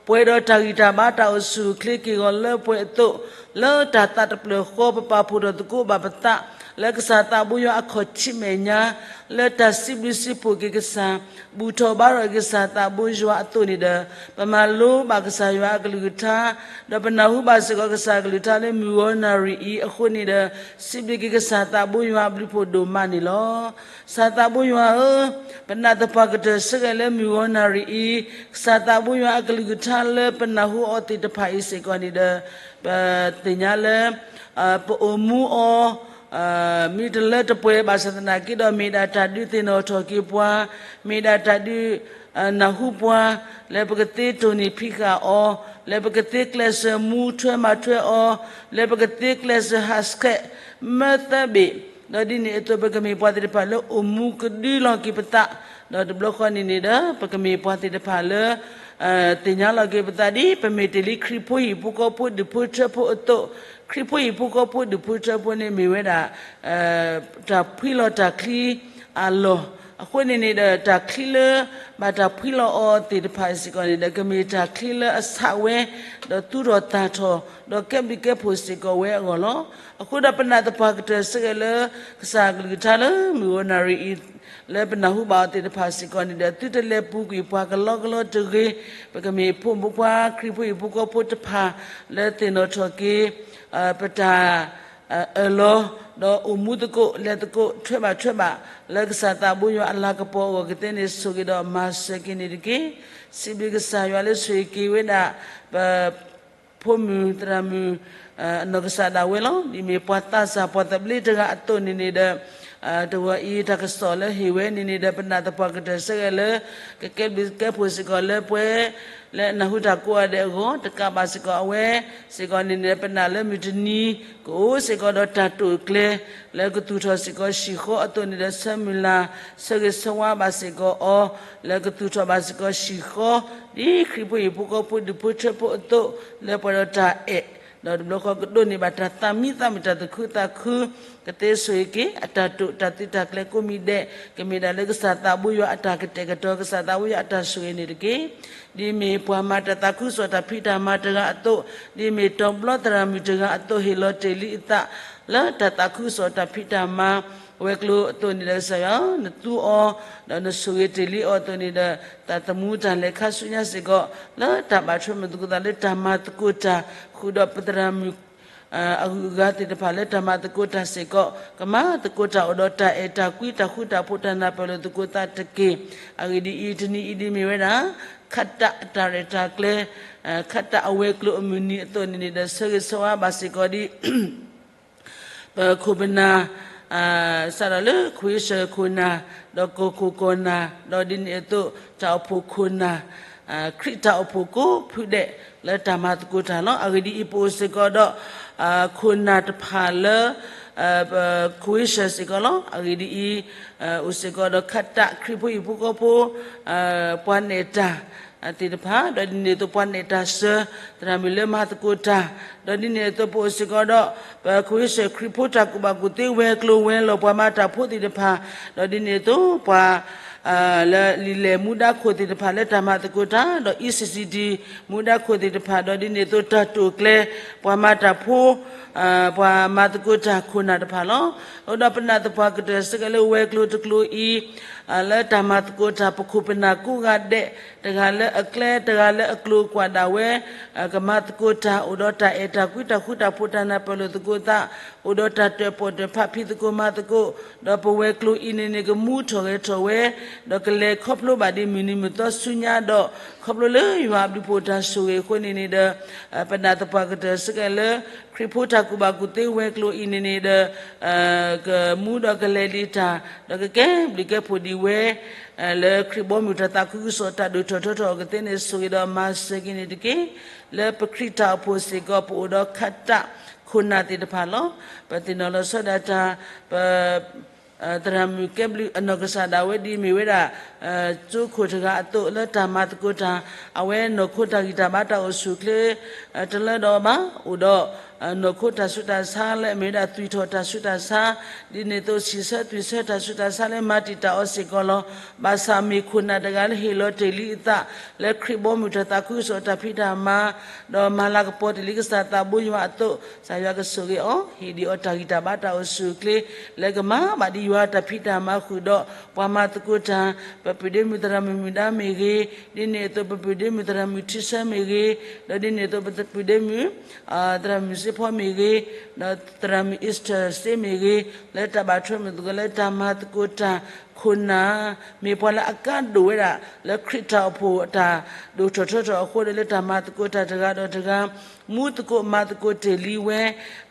ပှဲၤဒီးတၢ်ဂံၢ်တၢ်ဘါတၢ်အိၣ်ဆူၣ်အိၣ်ချ့က့ၤအဂီၢ်လၢပှဲၤအသိး, လၢတၢ်သးတဖျၢၣ်ဃီ ပပာ်ဖှိၣ်ထီၣ်သကိးဘၣ်ပသး လၢကစၢ်သးဘိယွၤအခီၣ်ထံးမဲာ်ညါ, လၢတၢ်စံးဘျုးစံးဖှိၣ်က့ၤကစၢ်, ဘူၣ်ထီၣ်ဘါထီၣ်က့ၤကစၢ်သးဘိယွၤအသိးန့ၣ်ဒီး, ပမၤလိဘၣ်ကစၢ်ယွၤအကလုၢ်ကထါ, ဒီးပနၢ်ဟူဘၣ်စ့ၢ်ကီးကစၢ်အကလုၢ်ကထါလၢမုၢ်ဂီၤနၣ်ရံၣ်အံၤအဃိန့ၣ်ဒီး, စံးဘျုးက့ၤကစၢ်သးဘိယွၤအဘျုးဖှိၣ်ဒိၣ်မးန့ၣ်လီၤ. ကစၢ်သးဘိယွၤဧၢ, ပနာ်သပှၢ်ကတၢၢ်ဆၢကတီၢ်လၢမုၢ်ဂီၤနၣ်ရံၣ်အံၤ, ကစၢ်သးဘိယွၤအကလုၢ်ကထါလၢပနၢ်ဟူအီၤသ့ၣ်တဖၣ်အံၤစ့ၢ်ကီးန့ၣ်ဒီး, ပသ့ၣ်ညါလၢ ပအိၣ်မူအီၤ မ့ၢ်တလၢတပှဲၤဘၣ်ဆၣ်သနာ်က့ဒီး မ့ၢ်ဒၣ်တၢ်ဒုးသ့ၣ်နီၣ်ထီၣ်က့ၤပှၤ, မ့ၢ်ဒၣ်တၢ်ဒုးနၢ်ဟူပှၤ လၢပကသ့တိၢ်နီၣ်ဖံးဃာ်အီၤ, လၢပကသ့ကျဲးစၢးမူထွဲမၤထွဲအီၤ, လၢပကသ့ကျဲးစၢးဟးဆှဲးမၢသၢဘ့ၣ်, ဒီးဒ်န့ၣ်အသိး ပကမ့ၢ်ပှၤသ့ၣ်တဖၣ်လၢအိၣ်မူကဒုလီၤက့ၤပသး, ဒီးတဘျီဃီန့ၣ်န့ၣ်ဒီး ပကမ့ၢ်ပှၤသ့ၣ်တဖၣ်လၢ သ့ၣ်ညါလီၤက့ၤပသးဒ် ပမ့ၢ်တ့ၢ်လံခရံာ်ဖိဟံၣ်ဖိဃီဖိဒူၣ်ဖိထၢဖိအသိး, ခရံာ်ဖိဟံၣ်ဖိဃီဖိဒူၣ်ဖိထၢဖိန့ၣ်မ့ၢ်ဝဲဒၣ် တၢ်ဖှံလီၤတၢ်ချံအလီၢ်, အဃိန့ၣ်န့ၣ်ဒီး တၢ်ချံလၢ ဘၣ်တၢ်ဖှံလီၤအီၤသ့ၣ်တဖၣ်စ့ၢ်ကီးန့ၣ်ဒီး ကမ့ၢ်တၢ်ချံလၢအဆးဝဲ, ဒီးသူၣ်ထီၣ်သၣ်ထီၣ်, ဒီးကဲဘျုးကဲဖှိၣ်စ့ၢ်ကီးဝဲအဂီၢ်လီၤ. အဃိဒီးပနာ်သပှၢ်ကတၢၢ်စ့ၢ်ကီးလၢ ကစၢ်ကလုၢ်ကထါလၢမုၢ်ဂီၤနၣ်ရံၣ်အံၤ လၢပနၢ်ဟူဘၣ်အီၤသ့ၣ်တဖၣ်စ့ၢ်ကီးန့ၣ်ဒီး သုတလဲၤပူၤကွံာ်ပှၤကလီကလီတဂ့ၤ, ပကမ့ၢ်ဖိမုၣ်ဖိခွါခရံာ်ဖိဟံၣ်ဖိဃီဖိတဖၣ် လၢသ့ၣ်နီၣ်ထီၣ်က့ၤ ပတၢ် အၢၣ်လီၤ, ဒီးအိၣ်မူသကိး လဲၤသကိး ထွဲဘၣ်ထွဲဘၣ် လၢကစၢ်သးဘိယွၤအလၤကပီၤအဂီၢ်ကသ့န့ၣ် ဆိၣ်ဂ့ၤဒီးမၤစၢၤက့ၤန့ၣ်တက့ၢ်. စံးဘျုးကစၢ်ယွၤလၢဆိၣ်ဂ့ၤက့ၤဝဲဒၣ် ပ ဖိမုၣ်သရၣ်မုၣ် အနီၢ်ကစၢ်ဒၣ်ဝဲလီၤ. ဒ်မ့ၢ်ပှၤသးစၢ်ပှၤသဘျ့တဂၤအသိးန့ၣ်န့ၣ်ဒီး တဝီအံၤတၢ်ကစီၣ်လၢဟ့ၣ်ဝဲန့ၣ်န့ၣ်ဒီး ပနာ်သပှၢ်ကတၢၢ်စ့ၢ်ကီးလၢ ကကဲဘျုးကဲဖှိၣ်စ့ၢ်ကီးလၢပှၤ လၢအနၢ်ဟူတၢ်ကိးဂၤဒဲးအဂီၢ် တကးဘၣ်စ့ၢ်ကီးအဝဲ စ့ၢ်ကီးန့ၣ်န့ၣ် ပနာ်လၢမုၢ်တနံၤ ကအိၣ်စ့ၢ်ကီးဒီးတၢ်တိာ်ကျဲၤ လၢကသူၣ်ထီၣ်စ့ၢ်ကီးဟံၣ်ဃီအသိးန့ၣ်ဒီး ဆၢမုၢ်လၢ် ဆၢဂ့ၤဆၢဝါဘၣ်စ့ၢ်ကီးအီၤ လၢကသူၣ်ထီၣ်ဘၣ်စ့ၢ်ကီးဟံၣ်ဃီ ဒ်ခရံာ်ဖိဟံၣ်ဖိဃီဖိဒူၣ်ဖိထၢဖိအသိး လၢပှဲၤဒီးတၢ်အဲၣ် ဒီးတဘျီဃီကဒိးန့ၢ်ဘၣ်တၢ်သးမံသးမုာ်တၢ်သူၣ်ခုသးခု ကသ့ဆိၣ်ဂ့ၤက့ၤ အတၢ်တိာ်တၢ်သုးတၢ်ကျဲၤကိးမံၤဒဲး ကမ့ၢ်ဒၣ်လၢကစၢ်သးဘိယွၤအတၢ်ကတဲာ်ကတီၤ ကစၢ်သးဘိယွၤအတၢ်ဆိၣ်ဂ့ၤန့ၣ်တက့ၢ်. ဒ်မ့ၢ်ပှၤမၤတၢ်သးခုကစီၣ်တၢ်ဖံးတၢ်မၤတဂၤအသိး, ဒ်မ့ၢ်တီၤဘျီသရၣ်မုၣ်တဂၤအသိး ဟ့ၣ်လီၤတ့ၢ်လံအသး လၢတၢ်သးခုကစီၣ်တၢ်ဖံးတၢ်မၤ ဝဲၤကျိၤအသိးန့ၣ်ဒီး ကစၢ်ယွၤ နသူအီၤ ဒီးနဆိၣ်ဂ့ၤတ့ၢ်လံအီၤအသိးန့ၣ်ဒီး တၢ်သမူတၢ်လဲၤခါဆူညါစ့ၢ်ကီး လၢတၢ်ဘၣ်ထွဲမုာ်သကိးသးလၢတၢ်မၤသကိးတၢ် ဃုာ်ဒီးပသရၣ်မုၣ် အဂုၤအဂၤသ့ၣ်တဖၣ်လၢတၢ်မၤသကိးတၢ်စ့ၢ်ကီး ကမၤသကိးတၢ်အိၣ်ဒီးတၢ်အဲၣ်တၢ်ကွံ တၢ်ဃူတၢ်ဖိး တၢ်နၢ်ပၢၢ်လိာ်သကိးသးတက့ၢ်. အဂ့ၢ်ဒ်အံၤ, တနံၤအံၤဒ်မ့ၢ်ဝဲဒၣ် ခးတးအတၢ်ရဲၣ်တၢ်ကျဲၤ ခးတးအဝဲၤကျိၤအမုၢ်နံၤအသိးန့ၣ်န့ၣ်ဒီး ဆၢဂ့ၤဆၢဝါဘၣ်စ့ၢ်ကီးဒ် ပခိၣ်ပနၢ် စးထီၣ်လၢခွံၡၢၣ်ခိၣ်နၢ် ဒီးကီၢ်ခိၣ်ကီၢ်နၢ် ဒီးဒ်န့ၣ်အသိး တၢ်အိၣ်ဖှိၣ်ခိၣ်နၢ် ခရံာ်တၢ်အိၣ်ဖှိၣ်ကိးဖုဒဲး လၢတၢ်မၤသကိးတၢ်လီၤ. အဂ့ၢ်ဒ်အံၤ, ပအိၣ်စ့ၢ်ကီးဒီး ခိၣ်နၢ်တဖၣ်လၢ ခွံၡၢၣ်စ့ၢ်ကီးလီၤ. အဂ့ၢ်ဒ်အံၤ, အိၣ်စ့ၢ်ကီးဒီးခးတးခရံာ်ဖိဟံၣ်ဖိဃီဖိ ပှၤနဲၣ်တၢ် သ့ၣ်တဖၣ်, ဒီးဒ်န့ၣ်အသိးပှၤနဲၣ်တၢ်ဆၢ သရၣ်မုၣ်လၢမၤသကိးတၢ်, ဒီးဒ်န့ၣ်အသိးပအိၣ်စ့ၢ်ကီးဒီး ပခွံၡၢၣ်ခရံာ်ဖိတၢ်ကူၣ်ဘၣ်ကူၣ်သ့ဝဲၤကျိၤဝဲၤလီၢ်ပှၤမၤတၢ်ဖိသ့ၣ်တဖၣ်, ဒီးဒ်န့ၣ်အသိးပှၤ လၢလံာ်လဲၢ်မူဒါခိၣ်သ့ၣ်တဖၣ်လၢတၢ်မၤသကိးတၢ်, ဒီး E C C D မူဒါခိၣ်သ့ၣ်တဖၣ်, ဒီးဒ်န့ၣ်အသိးတၢ်တိာ်ကျဲၤ ပှၤမၤတၢ်ဖိ ပှၤမၤသကိးတၢ်ခိၣ်နၢ်တဖၣ်လီၤ. အဃိဒီးပနာ်သပှၢ်ကတၢၢ်စ့ၢ်ကီးလၢဝဲၤကျိၤတကျိၤအံၤ လၢတၢ်မၤသကိးတၢ် ပခိၣ်ပနၢ်ကိးဂၤဒဲး, တဂၤလၢအကျဲ တဂၤလၢအကျိၤကွၢ်ဒၣ်ဝဲ ကမၤသကိးတၢ် အိၣ်ဒီးတၢ်အဲၣ်တၢ်ကွံ တၢ်ဃူတၢ်ဖိး တၢ်နၢ်ပၢၢ်လိာ်သကိးသး, အိၣ်ဒီးတၢ်တၢၣ်ပီၣ်တၢၣ်ဖး ဖံးသကိးမၤသကိး, ဒီးပဝဲၤကျိၤအံၤန့ၣ်န့ၣ် ကမူထီၣ်ဂဲၤထီၣ်ဝဲ, ဒီးကလဲၤခီဖျိဘၣ်ဒ်မုၢ်နံၤမုၢ်သီဆူညါဒီး ခီဖျိလၢယွၤအဘျုးဖှိၣ်တၢ်ဆိၣ်ဂ့ၤအဃိန့ၣ်န့ၣ်ဒီး ပနာ်သပှၢ်ကတၢၢ်စ့ၢ်ကီးလၢ ခရံာ်ဖိတၢ်ကူၣ်ဘၣ်ကူၣ်သ့ဝဲၤကျိၤအံၤန့ၣ်န့ၣ်ဒီး ကမူဒီးကလဲၤဒံးတၢ် ဒီးကကဲဘျုးကဲဖှိၣ်ဒံးဝဲ လၢခရံာ်ဘီမုၢ်တၢ်သးခုကစီၣ်တၢ်ဒိၣ်ထီၣ်ထီထီၣ်အကသ့န့ၣ် ဆိၣ်ဂ့ၤဒီးမၤစၢၤက့ၤန့ၣ်တက့ၢ်. လၢပခရံာ်တၢ်အိၣ်ဖှိၣ်စ့ၢ်ကီး ပအိၣ်ဒီးခးတးခိၣ်နၢ်သ့ၣ်တဖၣ်လီၤ. ပသ့ၣ်နီၣ်လီၤဆီဒၣ်တၢ် ပ သရၣ်မုၣ်ကဲဘျုးအနီၢ်ကစၢ်ဒၣ်ဝဲဒ်မ့ၢ်ဝဲဒၣ် ကၠိခိၣ်တဂၤအသိးလၢတၢ်မၤသကိးတၢ်, အဝဲနီၢ်ခိတၢ်ဂံၢ်တၢ်ဘါတၢ်အိၣ်ဆူၣ်အိၣ်ချ့ တလၢဒီးဘၣ်, အိၣ်ဒီး နီၢ်ခိတၢ်ဆူးတၢ်ဆါလၢအမ့ၢ်ဝဲဒၣ်သွံၣ်ထီၣ်တၢ်ဆူးတၢ်ဆါ, ဒ်န့ၣ်အသိးစံးဆၢသွံၣ်ဆၢတၢ်ဆူးတၢ်ဆါ လၢမၤတံာ်တာ်အီၤစ့ၢ်ကီးလီၤ. ဘၣ်ဆၣ်မ့ၢ်ခိၣ်နၢ်တဂၤလၢဟ့ၣ်လီၤတ့ၢ်လံအသး လၢခရံာ်ဘီမုၢ်တၢ်သးခုကစီၣ်တၢ်ဖံးတၢ်မၤ ဒီးမၤလၤကပီၤတ့ၢ်လံကစၢ်သးဘိယွၤအသိး ကစၢ်ယွၤကဆိၣ်ဂ့ၤအီၤ, ဟ့ၣ်ဒံးအီၤတၢ်ဂံၢ်တၢ်ဘါတၢ်အိၣ်ဆူၣ်အိၣ်ချ့ လၢကမၤဘၣ်ဒ်ယွၤတၢ်ဖံးတၢ်မၤဃုာ်ဒီး ပှၤမၤသကိးတၢ်, ပပုၢ်ဒ့မုၣ်သရၣ်မုၣ်မုၣ်ဒါမ့ၢ်ဂ့ၤ, ဒ်န့ၣ်အသိး ပပုၢ်ဒ့မုၣ်သရၣ်မုၣ်ထံဆၢမ့ၢ်ဂ့ၤ, ဒီးဒ်န့ၣ်အသိး ပပုၢ်ဒ့မုၣ် သရၣ်မုၣ်စ့ဖီမ့ၢ်ဂ့ၤ, ဒီးသရၣ်မုၣ်အ့စတၢၢ်စ့မ့ၢ်ဂ့ၤ, လၢတၢ်ဘၣ်ထွဲမုာ်သကိးလၢတၢ်မၤသကိးတၢ် ခိၣ်နၢ် မ့ၢ်ပှၤလၢအကါဒိၣ်ဝဲဒၣ် လၢခရံာ်တၢ်အိၣ်ဖှိၣ်အတၢ်ဒိၣ်ထီၣ်ထီထီၣ်အဃိဒီး လၢတၢ်မၤသကိးတၢ်တဂၤဒီးတဂၤ မူသကိးမၤသကိးတ့ၢ်လံဝဲ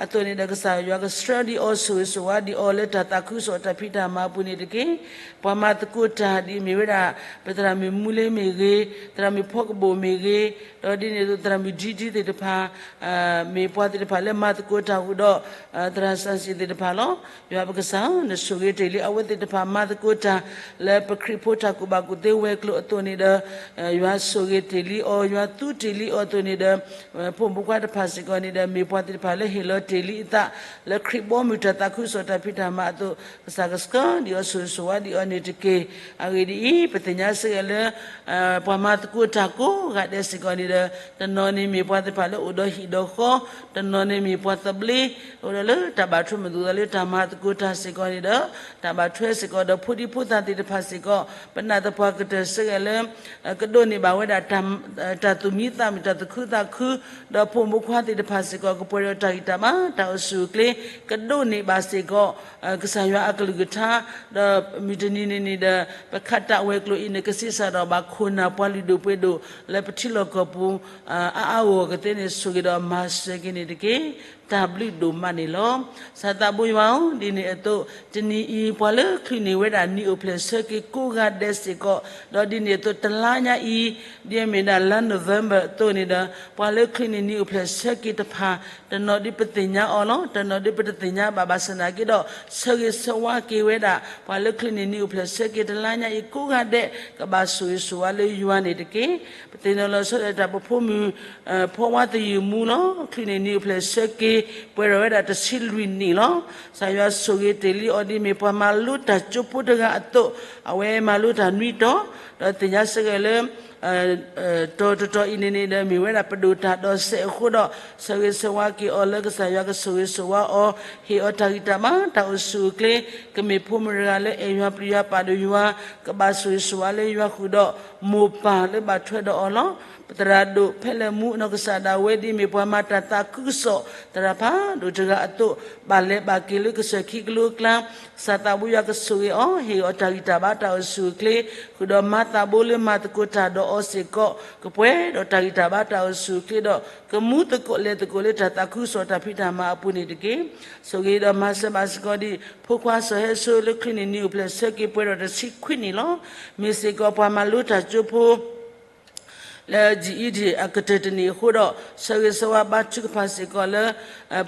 အသိးန့ၣ်ဒီး ကစၢ်ယွၤကဆှၢဒံးအီၤ ဆိၣ်ဂ့ၤဆိၣ်ဝါဒံးအီၤ လၢတၢ်သးခုကစီၣ်တၢ်ဖံးတၢ်မၤအပူၤန့ၣ်တက့ၢ်. ပှၤမၤသကိးတၢ်ဒ်အမ့ၢ်ဝဲဒၣ် ပသရၣ်မုၣ်မူလ့မ့ၢ်ဂ့ၤ, သရၣ်မုၣ်ဖီကဘိၣ်မ့ၢ်ဂ့ၤ, ဒီးဒ်န့ၣ်အသိးသရၣ်မုၣ်ဒံဒံသ့ၣ်တဖၣ် မ့ၢ်ပှၤသ့ၣ်တဖၣ်လၢမၤသကိးတၢ်ဃုာ်ဒီး သရၣ်စၣ်စံၣ်သ့ၣ်တဖၣ်လီၤ. ယွၤပကစၢ်ဧၢ, နဆိၣ်ဂ့ၤတ့ၢ်လံအဝဲသ့ၣ်တဖၣ်မၤသကိးတၢ် လၢပခရံာ်ဖိတၢ်ကူၣ်ဘၣ်ကူၣ်သ့ဝဲၤကျိၤအသိးန့ၣ်ဒီး ယွၤဆိၣ်ဂ့ၤတ့ၢ်လံအီၤ, ယွၤသူတ့ၢ်လံအီၤအသိးန့ၣ်ဒီး ဖိမုၣ်ဖိခွါတဖၣ်စ့ၢ်ကီးန့ၣ်ဒီး မ့ၢ်ပှၤသ့ၣ်တဖၣ်လၢဟ့ၣ်လီၤတ့ၢ်လံအသး လၢခရံာ်ဘီမုၢ်တၢ်သးခုကစီၣ်တၢ်ဖံးတၢ်မၤအသိး ကစၢ်ကဆှၢဒံးအီၤ ဆိၣ်ဂ့ၤဆိၣ်ဝါဒံးအီၤန့ၣ်တက့ၢ်. အဂ့ၢ်ဒ်အံၤ, ပသ့ၣ်ညါစ့ၢ်ကီးလၢ ပှၤမၤသကိးတၢ်ကိးဂၤဒဲးစ့ၢ်ကီးန့ၣ်ဒီး တနီၤန့ၣ်မ့ၢ်ပှၤသ့ၣ်တဖၣ်လၢအိၣ်ဒီးဟံၣ်ဒီးဃီ, တနီၤန့ၣ်မ့ၢ်ပှၤသဘျ့ အိၣ်ဒီးလၢတၢ်ဘၣ်ထွဲမုာ်သူၣ်ဒီးလၢတၢ်မၤသကိးတၢ်စ့ၢ်ကီးန့ၣ်ဒီး တၢ်ဘၣ်ထွဲစ့ၢ်ကီးဒီးဖိဒံဖိသၣ်သ့ၣ်တဖၣ်စ့ၢ်ကီး ပနာ်သပှၢ်ကတၢၢ်စ့ၢ်ကီးလၢ ကဒိးန့ၢ်ဘၣ်ဝဲဒၣ် တၢ်သူၣ်မံသးမုာ် တၢ်သူၣ်ခုသးခု ဒီးဖိမုၣ်ဖိခွါသ့ၣ်တဖၣ်စ့ၢ်ကီး ကပှဲၤဒီးတၢ်ဂံၢ်တၢ်ဘါ တၢ်အိၣ်ဆူၣ်အိၣ်ချ့ ကဒိးန့ၢ်ဘၣ်စ့ၢ်ကီး ကစၢ်ယွၤအကလုၢ်ကထါ ဒီးမုၢ်တနံၤန့ၣ်န့ၣ်ဒီး ပခးတၢ်ဝဲၤကျိၤအံၤ နကဆံးစၢ်ဒီးဘၣ်ခိၣ်နၢ်ပှၤလုၢ်ဒိၣ်ပှ့ၤဒိၣ် လၢပထံလီၢ်ကီၢ်ပူၤ အါအါဂီၢ်ဂီၢ်ကသ့န့ၣ် ဆိၣ်ဂ့ၤဒီးမၤစၢၤက့ၤန့ၣ်တက့ၢ်. တၢ်ဘျုးဒိၣ်မးန့ၣ်လီၤ. ကစၢ်သးဘိယွၤဧၢ, ဒ်န့ၣ်အသိး တနံၤအံၤ ပှၤလၢချုးန့ၢ်ဝဲဒၣ်နံၣ်အိၣ်ဖျဲၣ်ဆၢက့ၤကိးဂၤဒဲးစ့ၢ်ကီး, ဒီးဒ်န့ၣ်အသိး တလါညါအံၤ ဒ်အမ့ၢ်ဒၣ်လါ November အသိးန့ၣ်ဒီး ပှၤလၢချုးန့ၢ်နံၣ်အိၣ်ဖျဲၣ်ဆၢက့ၤတဖၣ် တနီၤဒ်ပသ့ၣ်ညါအီၤလီၤ, တနီၤဒ်ပတသ့ၣ်ညါဘၣ်ဘၣ်ဆၣ်သနာ်က့ဒီး ဆၢဂ့ၤဆၢဝါက့ၤဝဲဒၣ် ပှၤလၢချုးန့ၢ်နံၣ်အိၣ်ဖျဲၣ်ဆၢက့ၤတလါညါအံၤကိးဂၤဒဲး ကဘၣ်ဆိၣ်ဂ့ၤဆိၣ်ဝါလၢယွၤန့ၣ်တက့ၢ်. ပသ့ၣ်နီၣ်လီၤဆီဒၣ်တၢ် ပဖိမုၣ် ဖီဝါသယုၢ်မူလီၤ. ချုးန့ၢ်နံၣ်အိၣ်ဖျဲၣ်ဆၢက့ၤ ပှဲၤထီၣ်ဝဲဒၣ်တဆံလွံၢ်နံၣ်လီၤ. ကစၢ်ယွၤဆိၣ်ဂ့ၤတ့ၢ်လံအီၤဒ်မ့ၢ်ပှၤမၤလိတၢ်ကၠိဖိတဂၤအသိး, အဝဲမၤလိတၢ်နွံတီၤ, ဒီးသ့ၣ်ညါစ့ၢ်ကီးလၢ တီၤတတီၤအံၤန့ၣ်န့ၣ်ဒီး မ့ၢ်ဝဲဒၣ်ပဒိၣ်တၢ်ဒီးစဲးအဃိဒီး ဆၢဂ့ၤဆၢဝါက့ၤအီၤလၢကစၢ်ယွၤကဆိၣ်ဂ့ၤဆိၣ်ဝါအီၤ, ဟ့ၣ်အီၤတၢ်ဂံၢ်တၢ်ဘါ တၢ်အိၣ်ဆူၣ်အိၣ်ချ့, ကမ့ၢ်ဖိမုၣ်တဂၤလၢအဲၣ်ယွၤပျံၤယွၤပာ်ဒိၣ်ယွၤ, ကဘၣ်ဆိၣ်ဂ့ၤဆိၣ်ဝါလၢယွၤဃုာ်ဒီး မိၢ်ပၢ်လၢဘၣ်ထွဲဒီးအီၤလီၤ. ပသရၣ်ဒိၣ်ဖဲလဲၣ်မူအနီၢ်ကစၢ်ဒၣ်ဝဲဒ်မ့ၢ်ပှၤမၤတၢ်သးခုကစီၣ် သရၣ်ဖးဒိၣ်တဂၤအသိး, ဘၣ်လဲၤဘၣ်က့ၤလၢကစၢၢ်ခံကလိကျါ ကစၢ်သးဘိယွၤကဆိၣ်ဂ့ၤအီၤ, ဟ့ၣ်အီၤတၢ်ဂံၢ်တၢ်ဘါတၢ်အိၣ်ဆူၣ်အိၣ်ချ့, ဃုာ်ဒီးမၤသးဘိလၢမၤသကိးတၢ်ဒီးအီၤစ့ၢ်ကီး, ကပှဲၤဒီးတၢ်ဂံၢ်တၢ်ဘါတၢ်အိၣ်ဆူၣ်အိၣ်ချ့ဒီး ကမူသကိးလဲၤသကိးလၢတၢ်သးခုကစီၣ်တၢ်ဖံးတၢ်မၤအပူၤန့ၣ်တက့ၢ်. ဆိၣ်ဂ့ၤဒီးမၤစၢၤဘၣ်စ့ၢ်ကီးဒ် ဖိခွါစီၤဟဲစိလၢချုးန့ၢ်နံၣ်အိၣ်ဖျဲၣ်ဆၢက့ၤပှဲၤဒီးတဆံခွံနံၣ်လီၤ. မ့ၢ်စ့ၢ်ကီးပှၤမၤလိတၢ်ကၠိဖိ လၢ GED အကတၢၢ်တနံၣ်အဃိဒီး ဆၢဂ့ၤဆၢဝါဘါထုကဖၣ်စ့ၢ်ကီးလၢ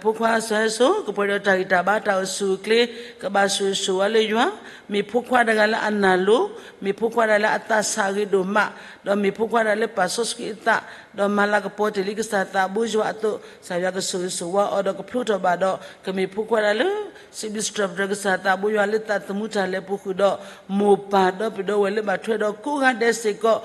ဖိခွါစီၤဟဲစိ ကပှဲၤဒီးတၢ်ဂံၢ်တၢ်ဘါတၢ်အိၣ်ဆူၣ်အိၣ်ချ့, ကဘၣ်ဆိၣ်ဂ့ၤဆိၣ်ဝါလၢယွၤ, မ့ၢ်ဖိခွါတဂၤလၢအနာ်လိၤ, မ့ၢ်ဖိခွါတဂၤလၢအသးဆးဂ့ၤဒိၣ်မး, ဒီးမ့ၢ်ဖိခွါတဂၤလၢပာ်စီဆှံအသး, ဒီးမၤလၤကပီၤတ့ၢ်လံကစၢ်သးဘိယွၤအသိး, ကစၢ်ယွၤကဆိၣ်ဂ့ၤဆိၣ်ဝါအီၤဒီးကဖျိထီၣ်ဘၣ်ဒီး ကမ့ၢ်ဖိခွါတဂၤလၢ စံးဘျုးစံးထီၣ်ပတြၢၤကစၢ်သးဘိယွၤလၢသးသမူတၢ်လဲၤပူၤဃုာ်ဒီး မိၢ်ပၢ်ဒီးပဒီဝဲၢ်လၢဘၣ်ထွဲဒီးကိးဂၤဒဲးစ့ၢ်ကီး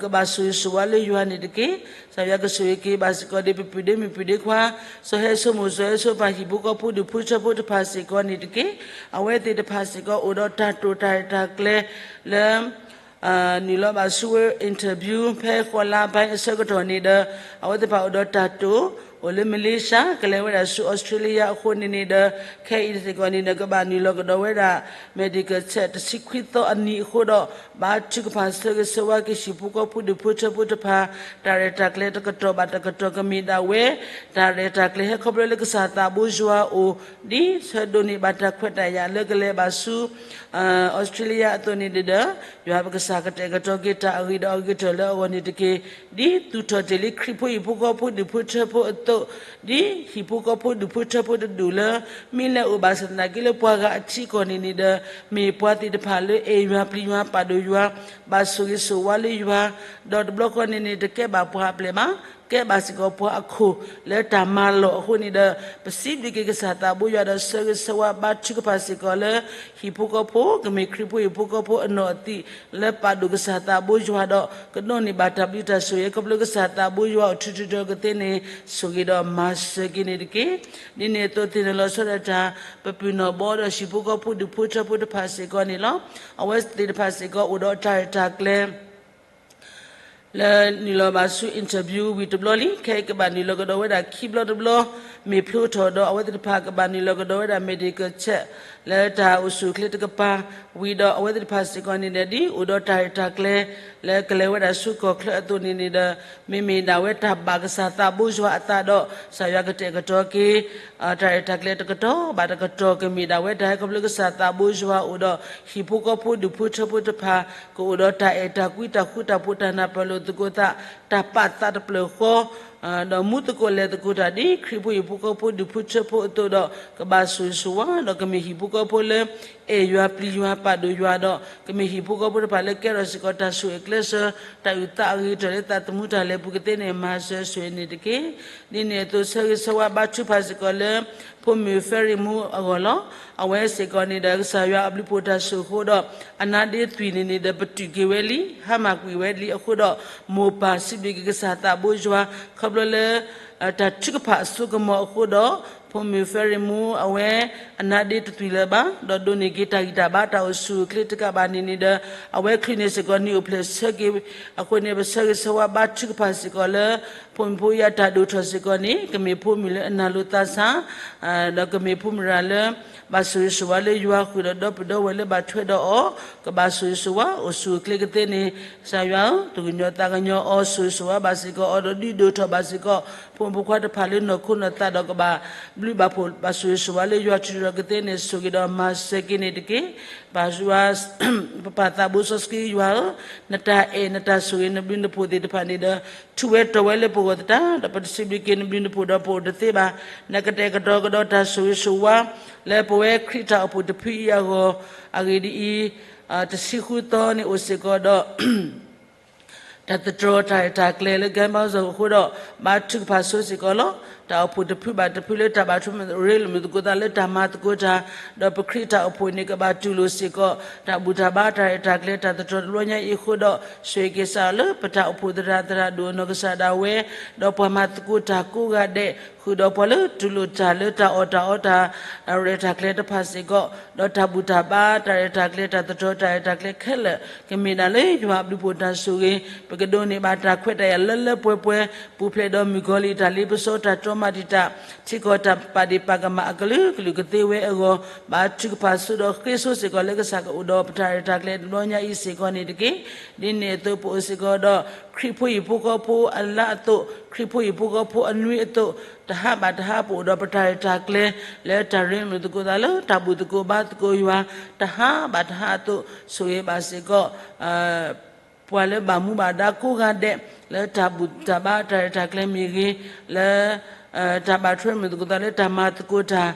ကဘၣ်ဆိၣ်ဂ့ၤဆိၣ်ဝါလၢယွၤန့ၣ်တက့ၢ်. ကစၢ်ယွၤကဆိၣ်ဂ့ၤက့ၤဘၣ်စ့ၢ်ကီးဒ်ပပုၢ်ဒ့မုၣ်ပုၢ်ဒ့ခွါ စီၤဟဲစိမိၢ် စီၤဟဲစိပၢ် ဟံၣ်ဖိဃီဖိဒူၣ်ဖိထၢဖိတဖၣ်စ့ၢ်ကီးန့ၣ်တက့ၢ်. အဝဲသ့ၣ်တဖၣ်စ့ၢ်ကီးအိၣ်ဒီးတၢ်တိာ်တၢ်ရဲၣ်တၢ်ကျဲၤလၢ နုာ်လီၤဘၣ်ဆူဝဲ interview ဖဲဃီၤလါဘဲအဆၢကတီၢ်န့ၣ်ဒီး အဝဲသ့ၣ်တဖၣ်အိၣ်ဒီးတၢ်တိာ် အိၣ်လၢ Malaysia ကလဲၤဝဲဒၣ်ဆူ Australia အဃိန့ၣ်န့ၣ်ဒီး ခဲအံၤစ့ၢ်ကီးန့ၣ်ဒီး ကဘၣ်နုာ်လီၤကဒီးဝဲဒၣ် medical test တဆံခွံသီအနံၤအဃိဒီး ဘါထုကဖၣ်ဆၢဂ့ၤဆၢဝါက့ၤဟံၣ်ဖိဃီဖိဒူၣ်ဖိထၢဖိတဖၣ် တၢ်ရဲၣ်တၢ်ကျဲၤတကတီၢ်ဘၣ်တကတီၢ်ကမ့ၢ်ဒၣ်ဝဲ တၢ်ရဲၣ်တၢ်ကျဲၤဟဲခီဖျိလၢကစၢ်သးဘိယွၤအအိၣ် ဒ်ဆၢဒိးန့ၢ်ဘၣ်တၢ်ခွဲးတၢ်ယာ်လၢကလဲၤဘၣ်ဆူ Australia အသိးန့ၣ်ဒီး ယွၤပကစၢ်ကတဲာ်ကတီၤက့ၤတၢ်အဂ့ၤဒီးအဂ့ၤကတၢၢ်လၢအဂီၢ်န့ၣ်တက့ၢ်. ဒ်သူၣ်ထီၣ်တ့ၢ်လံခရံာ်ဖိဟံၣ်ဖိဃီဖိဒူၣ်ဖိထၢဖိအသိး, ဒ်ဟံၣ်ဖိဃီဖိဒူၣ်ဖိထၢဖိတဒူၣ်လၢ မ့ၢ်လဲၤအိၣ်ဘၣ်ဆၣ်သနာ်က့လၢပှၤဂၤအထံအကီၢ်န့ၣ်န့ၣ်ဒီး မ့ၢ်ပှၤသ့ၣ်တဖၣ်လၢအဲၣ်ယွၤပျံၤယွၤပာ်ဒိၣ်ယွၤ ဘၣ်ဆိၣ်ဂ့ၤဆိၣ်ဝါလၢယွၤ, ဒီးတဘျီဃီန့ၣ်န့ၣ် တကဲဘၣ်ပှၤအပျဲၢ်မး ကဲဘၣ်စ့ၢ်ကီးပှၤအခိၣ်လၢတၢ်မၤလီၢ်အဃိန့ၣ်ဒီး ပစံးဘျုးက့ၤကစၢ်သးဘိယွၤဒီးဆၢဂ့ၤဆၢဝါဘါထုကဖၣ်စ့ၢ်ကီးလၢ ဟံၣ်ဖိဃီဖိ ကမ့ၢ်ခရံာ်ဖိဟံၣ်ဖိဃီဖိအနီၢ်အသံး လၢပာ်ဒိၣ်ကစၢ်သးဘိယွၤဒီး ကဒိးန့ၢ်ဘၣ်တၢ်ဘျုးတၢ်ဆိၣ်ဂ့ၤ ခီဖျိကစၢ်သးဘိယွၤအိၣ်ထုးထုးဒီးကသ့န့ၣ် ဆိၣ်ဂ့ၤဒီးမၤစၢၤက့ၤန့ၣ်တက့ၢ်. ဒ်န့ၣ်အသိးသ့ၣ်နီၣ်လီၤဆီဒၣ်တၢ် ပပုၢ်နီၢ်ဘီဒီးဟံၣ်ဖိဃီဖိဒူၣ်ဖိထၢဖိတဖၣ်စ့ၢ်ကီးန့ၣ်လီၤ. အဝဲသ့ၣ်တဖၣ်စ့ၢ်ကီးအိၣ်ဒီးတၢ်ရဲၣ်တၢ်ကျဲၤ လၢနုာ်လီၤဘၣ်ဆူ interview ဝံၤတဘျီလံ, ခဲအံၤကဘၣ်နုာ်လီၤကဒီးဝဲဒၣ်ခံဘျီတဘျီ မ့ၢ်ဖျိထီၣ်ဒီး အဝဲသ့ၣ်တဖၣ်ကဘၣ်နုာ်လီၤကဒီးဝဲဒၣ် medical check လၢတၢ်အိၣ်ဆူၣ်အိၣ်ချ့တကပၤ ဝံၤဒီးအဝဲသ့ၣ်တဖၣ်စ့ၢ်ကီးန့ၣ်ဒီး ဒ်အိၣ်ဒီးတၢ်ရဲၣ်တၢ်ကျဲၤ လၢကလဲၤဝဲဒၣ်ဆူကီၢ်ချၢအသိးန့ၣ်န့ၣ်ဒီး မ့မ့ၢ်ဒၣ်ဝဲတၢ်ဘၣ်ကစၢ်သးဘိယွၤအသးဒီး ကစၢ်ယွၤကတဲာ်ကတီၤက့ၤ တၢ်ရဲၣ်တၢ်ကျဲၤတကတီၢ်ဘၣ်တကတီၢ် ကမ့ၢ်ဒၣ်ဝဲတၢ်ဟဲခီဖျိကစၢ်သးဘိယွၤအိၣ်ဒီး ဟံၣ်ဖိဃီဖိဒူၣ်ဖိထၢဖိတဖၣ် ကအိၣ်ဒီးတၢ်အဲၣ်တၢ်ကွံတၢ်ဃူတၢ်ဖိးတၢ်နၢ်ပၢၢ်လိာ်သကိးသး တၢ်ပာ်သးတဖျၢၣ်ဃီ ဒီးမူသကိးလဲၤသကိးတၢ်ဒ် ခရံာ်ဖိဟံၣ်ဖိဃီဖိဒူၣ်ဖိထၢဖိအသိးဒီး ကဘၣ်ဆိၣ်ဂ့ၤဆိၣ်ဝါ ဒီးကမ့ၢ်ဟံၣ်ဖိဃီဖိလၢ အဲၣ်ယွၤပျံၤယွၤပာ်ဒိၣ်ယွၤဒီး ကမ့ၢ်ဟံၣ်ဖိဃီဖိတဖၣ်လၢကဲထီၣ်စ့ၢ်ကီးတၢ်ဆိၣ်ဂ့ၤကျဲးစၢး တၢ်အုၣ်သးအဂ့ၤကတၢၢ်လၢသးသမူတၢ်လဲၤပူၤကသ့န့ၣ် မၤစၢၤဆိၣ်ဂ့ၤန့ၢ်တက့ၢ်. ဒ်န့ၣ်အသိးဆၢဂ့ၤဆၢဝါဘါထုကဖၣ်စ့ၢ်ကီးလၢ ဖိမုၣ် Ferry Move အဂီၢ်လီၤ. အဝဲစ့ၢ်ကီးန့ၣ်ဒီး ကစၢ်ယွၤအဘျုးဖှိၣ်တၢ်ဆိၣ်ဃိဒီး အနါဒ့သွံၣ်န့ၣ်န့ၣ်ဒီး ပတုာ်က့ၤဝဲလံ ဟါမၢ်ကွံာ်ဝဲလံအဃိဒီး မိၢ်ပၢ်စံးဘျုးက့ၤကစၢ်သးဘိယွၤ ခီဖျိလၢ တၢ်ထုကဖၣ်အစိကမီၤအဃိဒီး ဖိမုၣ် Ferry Move အဝဲ အနါဒ့တသွံၣ်လၢၤဘၣ် ဒီးဒိးန့ၢ်က့ၤတၢ်ဂံၢ်တၢ်ဘါတၢ်အိၣ်ဆူၣ်အိၣ်ချ့တကးဘၣ်န့ၣ်န့ၣ်ဒီး အဝဲချုးန့ၢ်စ့ၢ်ကီးနံၣ်အိၣ်ဖျဲၣ်ဆၢက့ၤ အဃိန့ၣ် ပဆၢဂ့ၤဆၢဝါဘါထုကဖၣ်စ့ၢ်ကီးလၢ ဖိမုၣ်ဖိအံၤအတၢ်ဒိၣ်ထီၣ်စ့ၢ်ကီးန့ၣ် ကမ့ၢ်ဖိမုၣ်လၢအနၢ်လိာ်သးဆါ ဒီးကမ့ၢ်ဖိမုၣ်ရၤလၢ ဘၣ်ဆိၣ်ဂ့ၤဆိၣ်ဝါလၢယွၤဃုာ်ဒီးဒီပုၢ်ဒီဝဲၢ်လၢဘၣ်ထွဲဒီးအီၤ ကဘၣ်ဆိၣ်ဂ့ၤဆိၣ်ဝါအိၣ်ဆူၣ်အိၣ်ချ့ကသ့န့ၣ် ကစၢ်ယွၤဧၢ သူၣ်ကညီၤသးကညီၤအီၤ ဆိၣ်ဂ့ၤဆိၣ်ဝါဘၣ်စ့ၢ်ကီးအီၤဒီးဒုးဒိၣ်ထီၣ်ဘၣ်စ့ၢ်ကီး ဖိမုၣ်ဖိခွါတဖၣ်လၢနီၢ်ခိနီၢ်သးဒီးကဘၣ် ဘျုးဘၣ်ဖှိၣ်ဘၣ်ဆိၣ်ဂ့ၤဆိၣ်ဝါလၢယွၤထုးထီၣ်ကသ့န့ၣ် ဆိၣ်ဂ့ၤဒီးမၤစၢၤက့ၤန့ၣ်တက့ၢ်. ပၢ်ယွၤ ပပၢ်သးဘိစီဆှံယွၤဧၢ, နတၢ်အဲၣ်နတၢ်ဆိၣ်ဂ့ၤနဘျုးနဖှိၣ်သ့ၣ်တဖၣ်န့ၣ်ဒီး ထူဝဲတီၤဝဲလၢပဂီၢ်သတး ဒီးပတစံးဘျုးက့ၤနဘျုးနဖှိၣ်ဒီးပအိၣ်တသ့ဘၣ်. နကတဲာ်ကတီၤကဒီးတၢ်ဆိၣ်ဂ့ၤဆိၣ်ဝါ လၢပဝဲခရံာ်တၢ်အိၣ်ဖှိၣ်တဖုအံၤအဂီၢ်, အဂ့ၢ်ဒ်အံၤ, တဆံဃုသီန့ၣ်အိၣ်စ့ၢ်ကီးဒီး တၢ်သတြီၤတၢ်ရဲၣ်တၢ်ကျဲၤလၢ ကဲဘါစီၣ်အဃိဒီး ဘါထုကဖၣ်ဆိစ့ၢ်ကီးလီၤ. တၢ်အိၣ်ဖှိၣ်တဖုဘၣ်တဖုလၢတၢ်ဘၣ်ထွဲရ့လိာ်မုာ်သကိးသးလၢတၢ်မၤသကိးတၢ်, ဒီးပခရံာ်တၢ်အိၣ်ဖှိၣ်န့ၣ် ကဘၣ်တူၢ်လိာ်စ့ၢ်ကီး တၢ်ဘူၣ်တၢ်ဘါတၢ်ရဲၣ်တၢ်ကျဲၤတၢ်သတြီၤတဘျီညါအံၤအဃိဒီး ဆိၣ်ဂ့ၤက့ၤစးထီၣ်လၢပတၢ်အိၣ်ဖှိၣ်သရၣ်သရၣ်ဒိၣ်အနီၢ်ကစၢ်ဒၣ်ဝဲ, ဒီးပှၤမၤသကိးတၢ်ကိးဂၤဒဲး ဃုာ်ဒီးပှၤလၢတူၢ်လိာ်တၢ်လၢတၢ်အီၣ်တၢ်အီတၢ် ရဲၣ်တၢ်ကျဲၤတဖၣ်စ့ၢ်ကီး, ဒီးတၢ်ဘူၣ်တၢ်ဘါတၢ်ရဲၣ်တၢ်ကျဲၤတၢ်သတြီၤတၢ်ရဲၣ်တၢ်ကျဲၤခဲလၢာ် ကမ့ၢ်ဒၣ်လၢယွၤအဘျုးဖှိၣ်တၢ်ဆိၣ်ဂ့ၤ, ပကဒိးန့ၢ်ဘၣ်တၢ်ခွဲးတၢ်ယာ်လၢလၢပှဲၤပှဲၤ, ပူၤဖျဲးဒီးမုၣ်ကီၤလံၢ်တၢ်လ့ပစီတၢ်တြီမၤတံာ်တာ်, ထံကီၢ်တၢ်ပာ်ဒ့ၣ်ပာ်ကမၣ်အကလုာ်ကလုာ်ကသ့ဝဲအဂီၢ်, ဘါထုကဖၣ်ဆိဒီးဃ့ဆိစ့ၢ်ကီးလၢကစၢ်ကအိၣ်ဒီးပတၢ်ရဲၣ်တၢ်ကျဲၤတဘျီညါအံၤစ့ၢ်ကီးန့ၣ်တက့ၢ်. ဒ်န့ၣ်အသိးပအိၣ်စ့ၢ်ကီးဒီး ခရံာ်ဖိဟံၣ်ဖိဃီဖိအလါအသိး, ခရံာ်ဖိဟံၣ်ဖိဃီဖိအနွံအသိး, တဟါဘၣ်တဟါပအိၣ်ဒီးပတၢ်ရဲၣ်တၢ်ကျဲၤ လၢတၢ်ရ့လိာ်သကိးသးလၢတၢ်ဘူၣ်သကိးဘါသကိးယွၤ, တဟါဘၣ်တဟါအသိး ဆိၣ်ဂ့ၤဘၣ်စ့ၢ်ကီး ပှၤလၢဘၣ်မူဘၣ်ဒါကိးဂၤဒဲး လၢတၢ်ဘူၣ်တၢ်ဘါတၢ်ရဲၣ်တၢ်ကျဲၤမ့ၢ်ဂ့ၤ, လၢ တၢ်ဘၣ်ထွဲမုာ်သကိးသးလၢတၢ်မၤသကိးတၢ်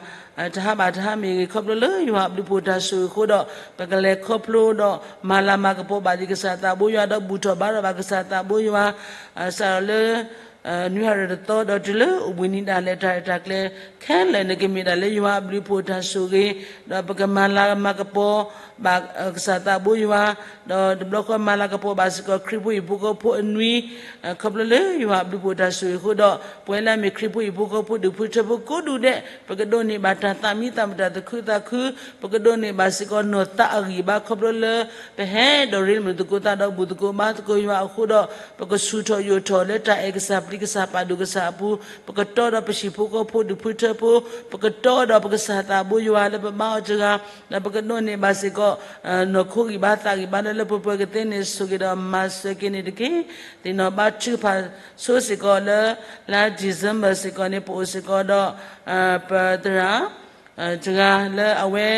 တဟါဘၣ်တဟါမ့ၢ်ဂ့ၤ, ခီဖျိလၢယွၤအဘျုးဖှိၣ်တၢ်ဆိၣ်ဂ့ၤအဃိဒီး ပကလဲၤခီဖျိဒီး မၤလၤမၤကပီၤဘၣ်ဒံးကစၢ်သးဘိယွၤ ဒီးဘူၣ်ထီၣ်ဘါထီၣ်ဘၣ်ကစၢ်သးဘိယွၤ စးထီၣ်လၢ နွံဟါရံၣ်တသီဒီးတုၤလၢအိၣ်ဘှံးနံၤဒၣ်လဲာ် တၢ်ရဲၣ်တၢ်ကျဲၤခဲလၢာ်န့ၣ် ကမ့ၢ်ဒၣ်လၢယွၤအဘျုးဖှိၣ်တၢ်ဆိၣ်ဂ့ၤ, ဒီးပကမၤလၤမၤကပီၤဘၣ်ကစၢ်သးဘိယွၤ, ဒီးတဘျီဃီမၤလၤကပီၤဘၣ်စ့ၢ်ကီး ခရံာ်ဖိဟံၣ်ဖိဃီဖိအနွံ ခီဖျိလၢယွၤအဘျုးဖှိၣ်တၢ်ဆိၣ်ဂ့ၤအဃိဒီး ပဝဲလၢအမ့ၢ်ခရံာ်ဖိဟံၣ်ဖိဃီဖိဒူၣ်ဖိထၢဖိကိးဒူၣ်ဒဲး ပကဒိးန့ၢ်ဘၣ်တၢ်သးမံသးမုာ်တၢ်သးခုသးခု, ပကဒိးန့ၢ်ဘၣ်စ့ၢ်ကီးနီၢ်သးအဂံၢ်ဘါ ခီဖျိလၢ ပဟဲဒီးရ့လိာ်မုာ်သကိးသးဒီးဘူၣ်သကိးဘါသကိးယွၤအဃိဒီး ပကဆူၣ်ထီၣ်ယိာ်ထီၣ်လၢတၢ်အဲၣ်ကစၢ်ပျံၤကစၢ်ပာ်ဒိၣ်ကစၢ်အပူၤ, ပကတီဒီးပဟံၣ်ဖိဃီဖိဒူၣ်ဖိထၢဖိ, ပကတီဒီးပကစၢ်သးဘိယွၤလၢပဘါအီၤတဂၤ, ဒီးပကဒိးန့ၢ်ဘၣ်စ့ၢ်ကီး နီၢ်ခိဂံၢ်ဘါသးဂံၢ်ဘါလၢလၢပှဲၤပှဲၤကသ့န့ၣ် ဆိၣ်ဂ့ၤဒီးမၤစၢၤက့ၤန့ၣ်တက့ၢ်. သ့ၣ်နီၣ်ဘါထုကဖၣ်ဆိစ့ၢ်ကီးလၢ လါ December စ့ၢ်ကီးန့ၣ် ပအိၣ်စ့ၢ်ကီးဒီး ပသရၣ် တဂၤလၢအဝဲ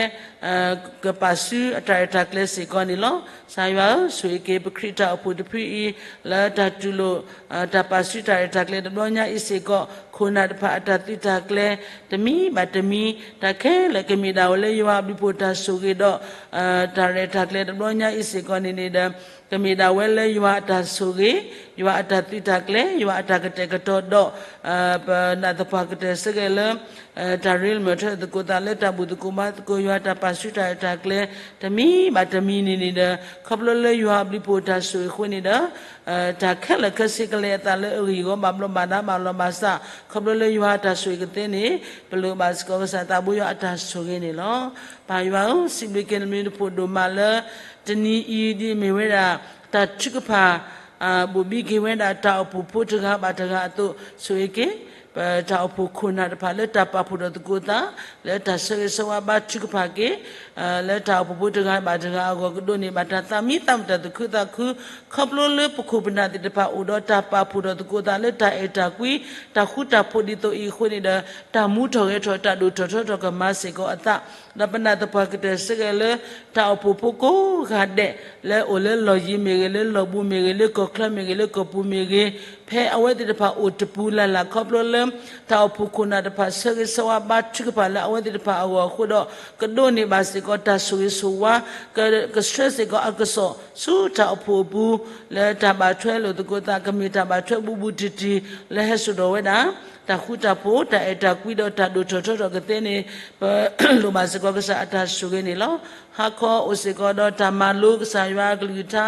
ကပာ်စုအတၢ်ရဲၣ်တၢ်ကျဲၤစ့ၢ်ကီးန့ၣ်လီၤ. ကစၢ်ယွၤဧၢ, ဆိၣ်ဂ့ၤက့ၤပခရံာ်တၢ်အိၣ်ဖှိၣ်တဖုအံၤ လၢတၢ်တူၢ်လိာ် တၢ်ပာ်စုတၢ်ရဲၣ်တၢ်ကျဲၤတဘျီညါအံၤစ့ၢ်ကီး, ခိၣ်နၢ်တဖၣ်အတၢ်သုးတၢ်ကျဲၤ တမံၤဘၣ်တမံၤ တၢ်ခဲလၢာ်ကမ့ၢ်ဒၣ်ဝဲလၢယွၤအဘျုးဖှိၣ်တၢ်ဆိၣ်ဂ့ၤဒီး တၢ်ရဲၣ်တၢ်ကျဲၤတဘျီညါအံၤစ့ၢ်ကီးန့ၣ်န့ၣ်ဒီး ကမ့ၢ်ဒၣ်ဝဲလၢယွၤအတၢ်ဆိၣ်ဂ့ၤ, ယွၤအတၢ်သုးတၢ်ကျဲၤ, ယွၤအတၢ်ကတဲာ်ကတီၤဒီး ပနာ်သပှၢ်ကတၢၢ်စ့ၢ်ကီးလၢ တၢ်ရ့လိာ်မုာ်ထၢသကိးသးလၢတၢ်ဘူၣ်သကိးဘါသကိးယွၤ တၢ်ပာ်စုတၢ်ရဲၣ်တၢ်ကျဲၤ တမံၤဘၣ်တမံၤန့ၣ်န့ၣ်ဒီး ခီဖျိလၢယွၤအဘျုးဖှိၣ်တၢ်ဆိၣ်ဂ့ၤအဃိန့ၣ်ဒီး တၢ်ခဲလၢာ်ခဲဆ့ကလဲၤအသးလၢအဂံၢ်အဂီၢ် ဘၣ်ဘျီးဘၣ်ဒါဘၣ်လီၤဘၣ်စး ခီဖျိလၢယွၤအတၢ်ဆိၣ်ဂ့ၤကသ့န့ၣ် ပလိၣ်ဘၣ်စ့ၢ်ကီးကစၢ်သးဘိယွၤအတၢ်ဆိၣ်ဂ့ၤန့ၣ်လီၤ. ပၢ်ယွၤဧၢ, စံးဘျုးက့ၤနဘျုးနဖှိၣ်ဒိၣ်မးလၢ တနံၤအံၤဒ်အမ့ၢ်ဝဲဒၣ် တၢ်ထုကဖၣ် ဘိၣ်ဘံက့ၤဝဲဒၣ်တၢ်အိၣ်ဖှိၣ်ဖိတဂၤဘၣ်တဂၤအသိး ဆိၣ်ဂ့ၤက့ၤ ပတၢ်အိၣ်ဖှိၣ်ခိၣ်နၢ်တဖၣ်လၢတၢ်ပာ်ဖှိၣ်ထီၣ်သကိးသး လၢတၢ်ဆၢဂ့ၤဆၢဝါဘါထုကဖၣ်က့ၤ လၢတၢ်အိၣ်ဖှိၣ်ဖိတဂၤဘၣ်တဂၤအဂီၢ် ကဒိးန့ၢ်ဘၣ်တၢ်သးမံသးမုာ်တၢ်သူၣ်ခုသးခု ခီဖျိလၢပခိၣ်ပနၢ်သ့ၣ်တဖၣ်အိၣ်ဒီးတၢ်ပာ်ဖှိၣ်ထီၣ်သကိးသးလၢတၢ်အဲၣ်တၢ်ကွံ တၢ်ဃူတၢ်ဖိးဒ်သိးအံၤအဃိန့ၣ်ဒီး တၢ်မူထီၣ်ဂဲၤထီၣ်တၢ်ဒိၣ်ထီၣ်ထီထီၣ်ကမၤစ့ၢ်ကီးအသး ဒီးပနာ်သပှၢ်ကတၢၢ်စ့ၢ်ကီးလၢ တၢ်အိၣ်ဖှိၣ်ဖိကိးဂၤဒဲး လၢအိၣ်လၢလီၢ်ယံၤမ့ၢ်ဂ့ၤ လၢလီၢ်ဘူးမ့ၢ်ဂ့ၤ လၢကီၢ်ချၢမ့ၢ်ဂ့ၤ လၢကီၢ်ပူၤမ့ၢ်ဂ့ၤ ဖဲအဝဲသ့ၣ်တဖၣ်အိၣ်တပူၤလၢ်လၢ်ခီဖျိလၢ တၢ်အိၣ်ဖှိၣ်ခိၣ်နၢ်တဖၣ်ဆၢဂ့ၤဆၢဝါဘါထုကဖၣ်လၢအဝဲသ့ၣ်တဖၣ်အဂီၢ်အဃိဒီး ကဒိးန့ၢ်ဘၣ်စ့ၢ်ကီးတၢ်ဆိၣ်ဂ့ၤဆိၣ်ဝါ က ကဆှၢစ့ၢ်ကီးအကစီၣ် ဆူတၢ်အိၣ်ဖှိၣ်အပူၤ လၢတၢ်ဘၣ်ထွဲလိာ်သကိးသး ကမ့ၢ်တၢ်ဘၣ်ထွဲဘူးဘူးတံၢ်တံၢ် လၢဟဲစိာ်ထီၣ်ဝဲဒၣ် တၢ်ဃူတၢ်ဖိး တၢ်အဲၣ်တၢ်ကွံဒီးတၢ်ဒိၣ်ထီၣ်ထီထီၣ်ကသ့န့ၣ် ပလိၣ်ဘၣ်စ့ၢ်ကီးကစၢ်အတၢ်ဆိၣ်ဂ့ၤန့ၣ်လီၤ. ဟါခီအိၣ်စ့ၢ်ကီးဒီးတၢ်မၤလိကစၢ်ယွၤအကလုၢ်ကထါ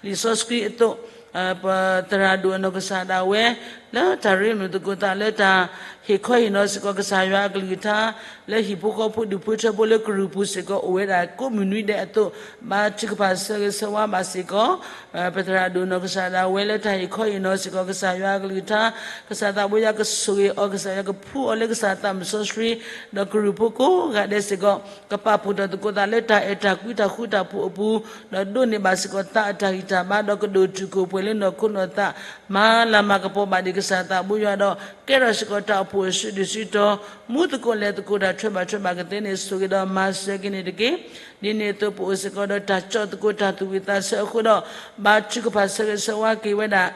လံာ်စီဆှံအသိး ပသရၣ်ဒိၣ်အနီၢ်ကစၢ်ဒၣ်ဝဲ လၢတၢ်ရ့လိာ်သကိးသးလၢတၢ်ဟ့ၣ်ခီဟ့ၣ်နီၤစ့ၢ်ကီးကစၢ်ယွၤအကလုၢ်ကထါ လၢဟံၣ်ဖိဃီဖိဒူၣ်ဖိထၢဖိလၢကရူၢ်ပူၤစ့ၢ်ကီးအိၣ်ဝဲဒၣ်ကိးမုၢ်နွံဒဲးအသိး ဘါထုကဖၣ်ဆၢဂ့ၤဆၢဝါဘၣ်စ့ၢ်ကီး ပသရၣ်ဒိၣ်နီၢ်ကစၢ်ဒၣ်ဝဲလၢတၢ်ဟ့ၣ်ခီဟ့ၣ်နီၤစ့ၢ်ကီးကစၢ်ယွၤအကလုၢ်ကထါ ကစၢ်သးဘိယွၤကဆိၣ်ဂ့ၤအီၤ ကစၢ်ယွၤကဖှူအီၤလၢကစၢ်သးမုၢ်စီဆှံ ဒီးကရူၢ်ဖိကိးဂၤဒဲးစ့ၢ်ကီး ကပာ်ဖှိၣ်ထီၣ်သကိးသးလၢတၢ်အဲၣ်တၢ်ကွံတၢ်ဃူတၢ်ဖိးအပူၤ ဒီးဒိးန့ၢ်ဘၣ်စ့ၢ်ကီးသးအတၢ်ဂံၢ်တၢ်ဘါ ဒီးကဒိၣ်တုာ်ခိၣ်ပှဲၤလၢနီၢ်ခိနီၢ်သး မၤလၤမၤကပီၤဘၣ်ဒံးကစၢ်သးဘိယွၤဒီး ကဲထီၣ်စ့ၢ်ကီးတၢ်အိၣ်ဖှိၣ်အစုဒုၣ်စုတီၤ မူသကိးလဲၤသကိးတၢ်ထွဲဘၣ်ထွဲဘၣ်ကသ့န့ၣ် ဆိၣ်ဂ့ၤဒီးမၤစၢၤက့ၤန့ၣ်တက့ၢ်. ဒ်န့ၣ်အသိးပအိၣ်စ့ၢ်ကီးဒီးတၢ်ကၠီၣ်သကိးတၢ်သူၣ်ဝံၣ်သးဆၢအဃိဒီး ဘါထုကဖၣ်ဆၢဂ့ၤဆၢဝါက့ၤဝဲဒၣ်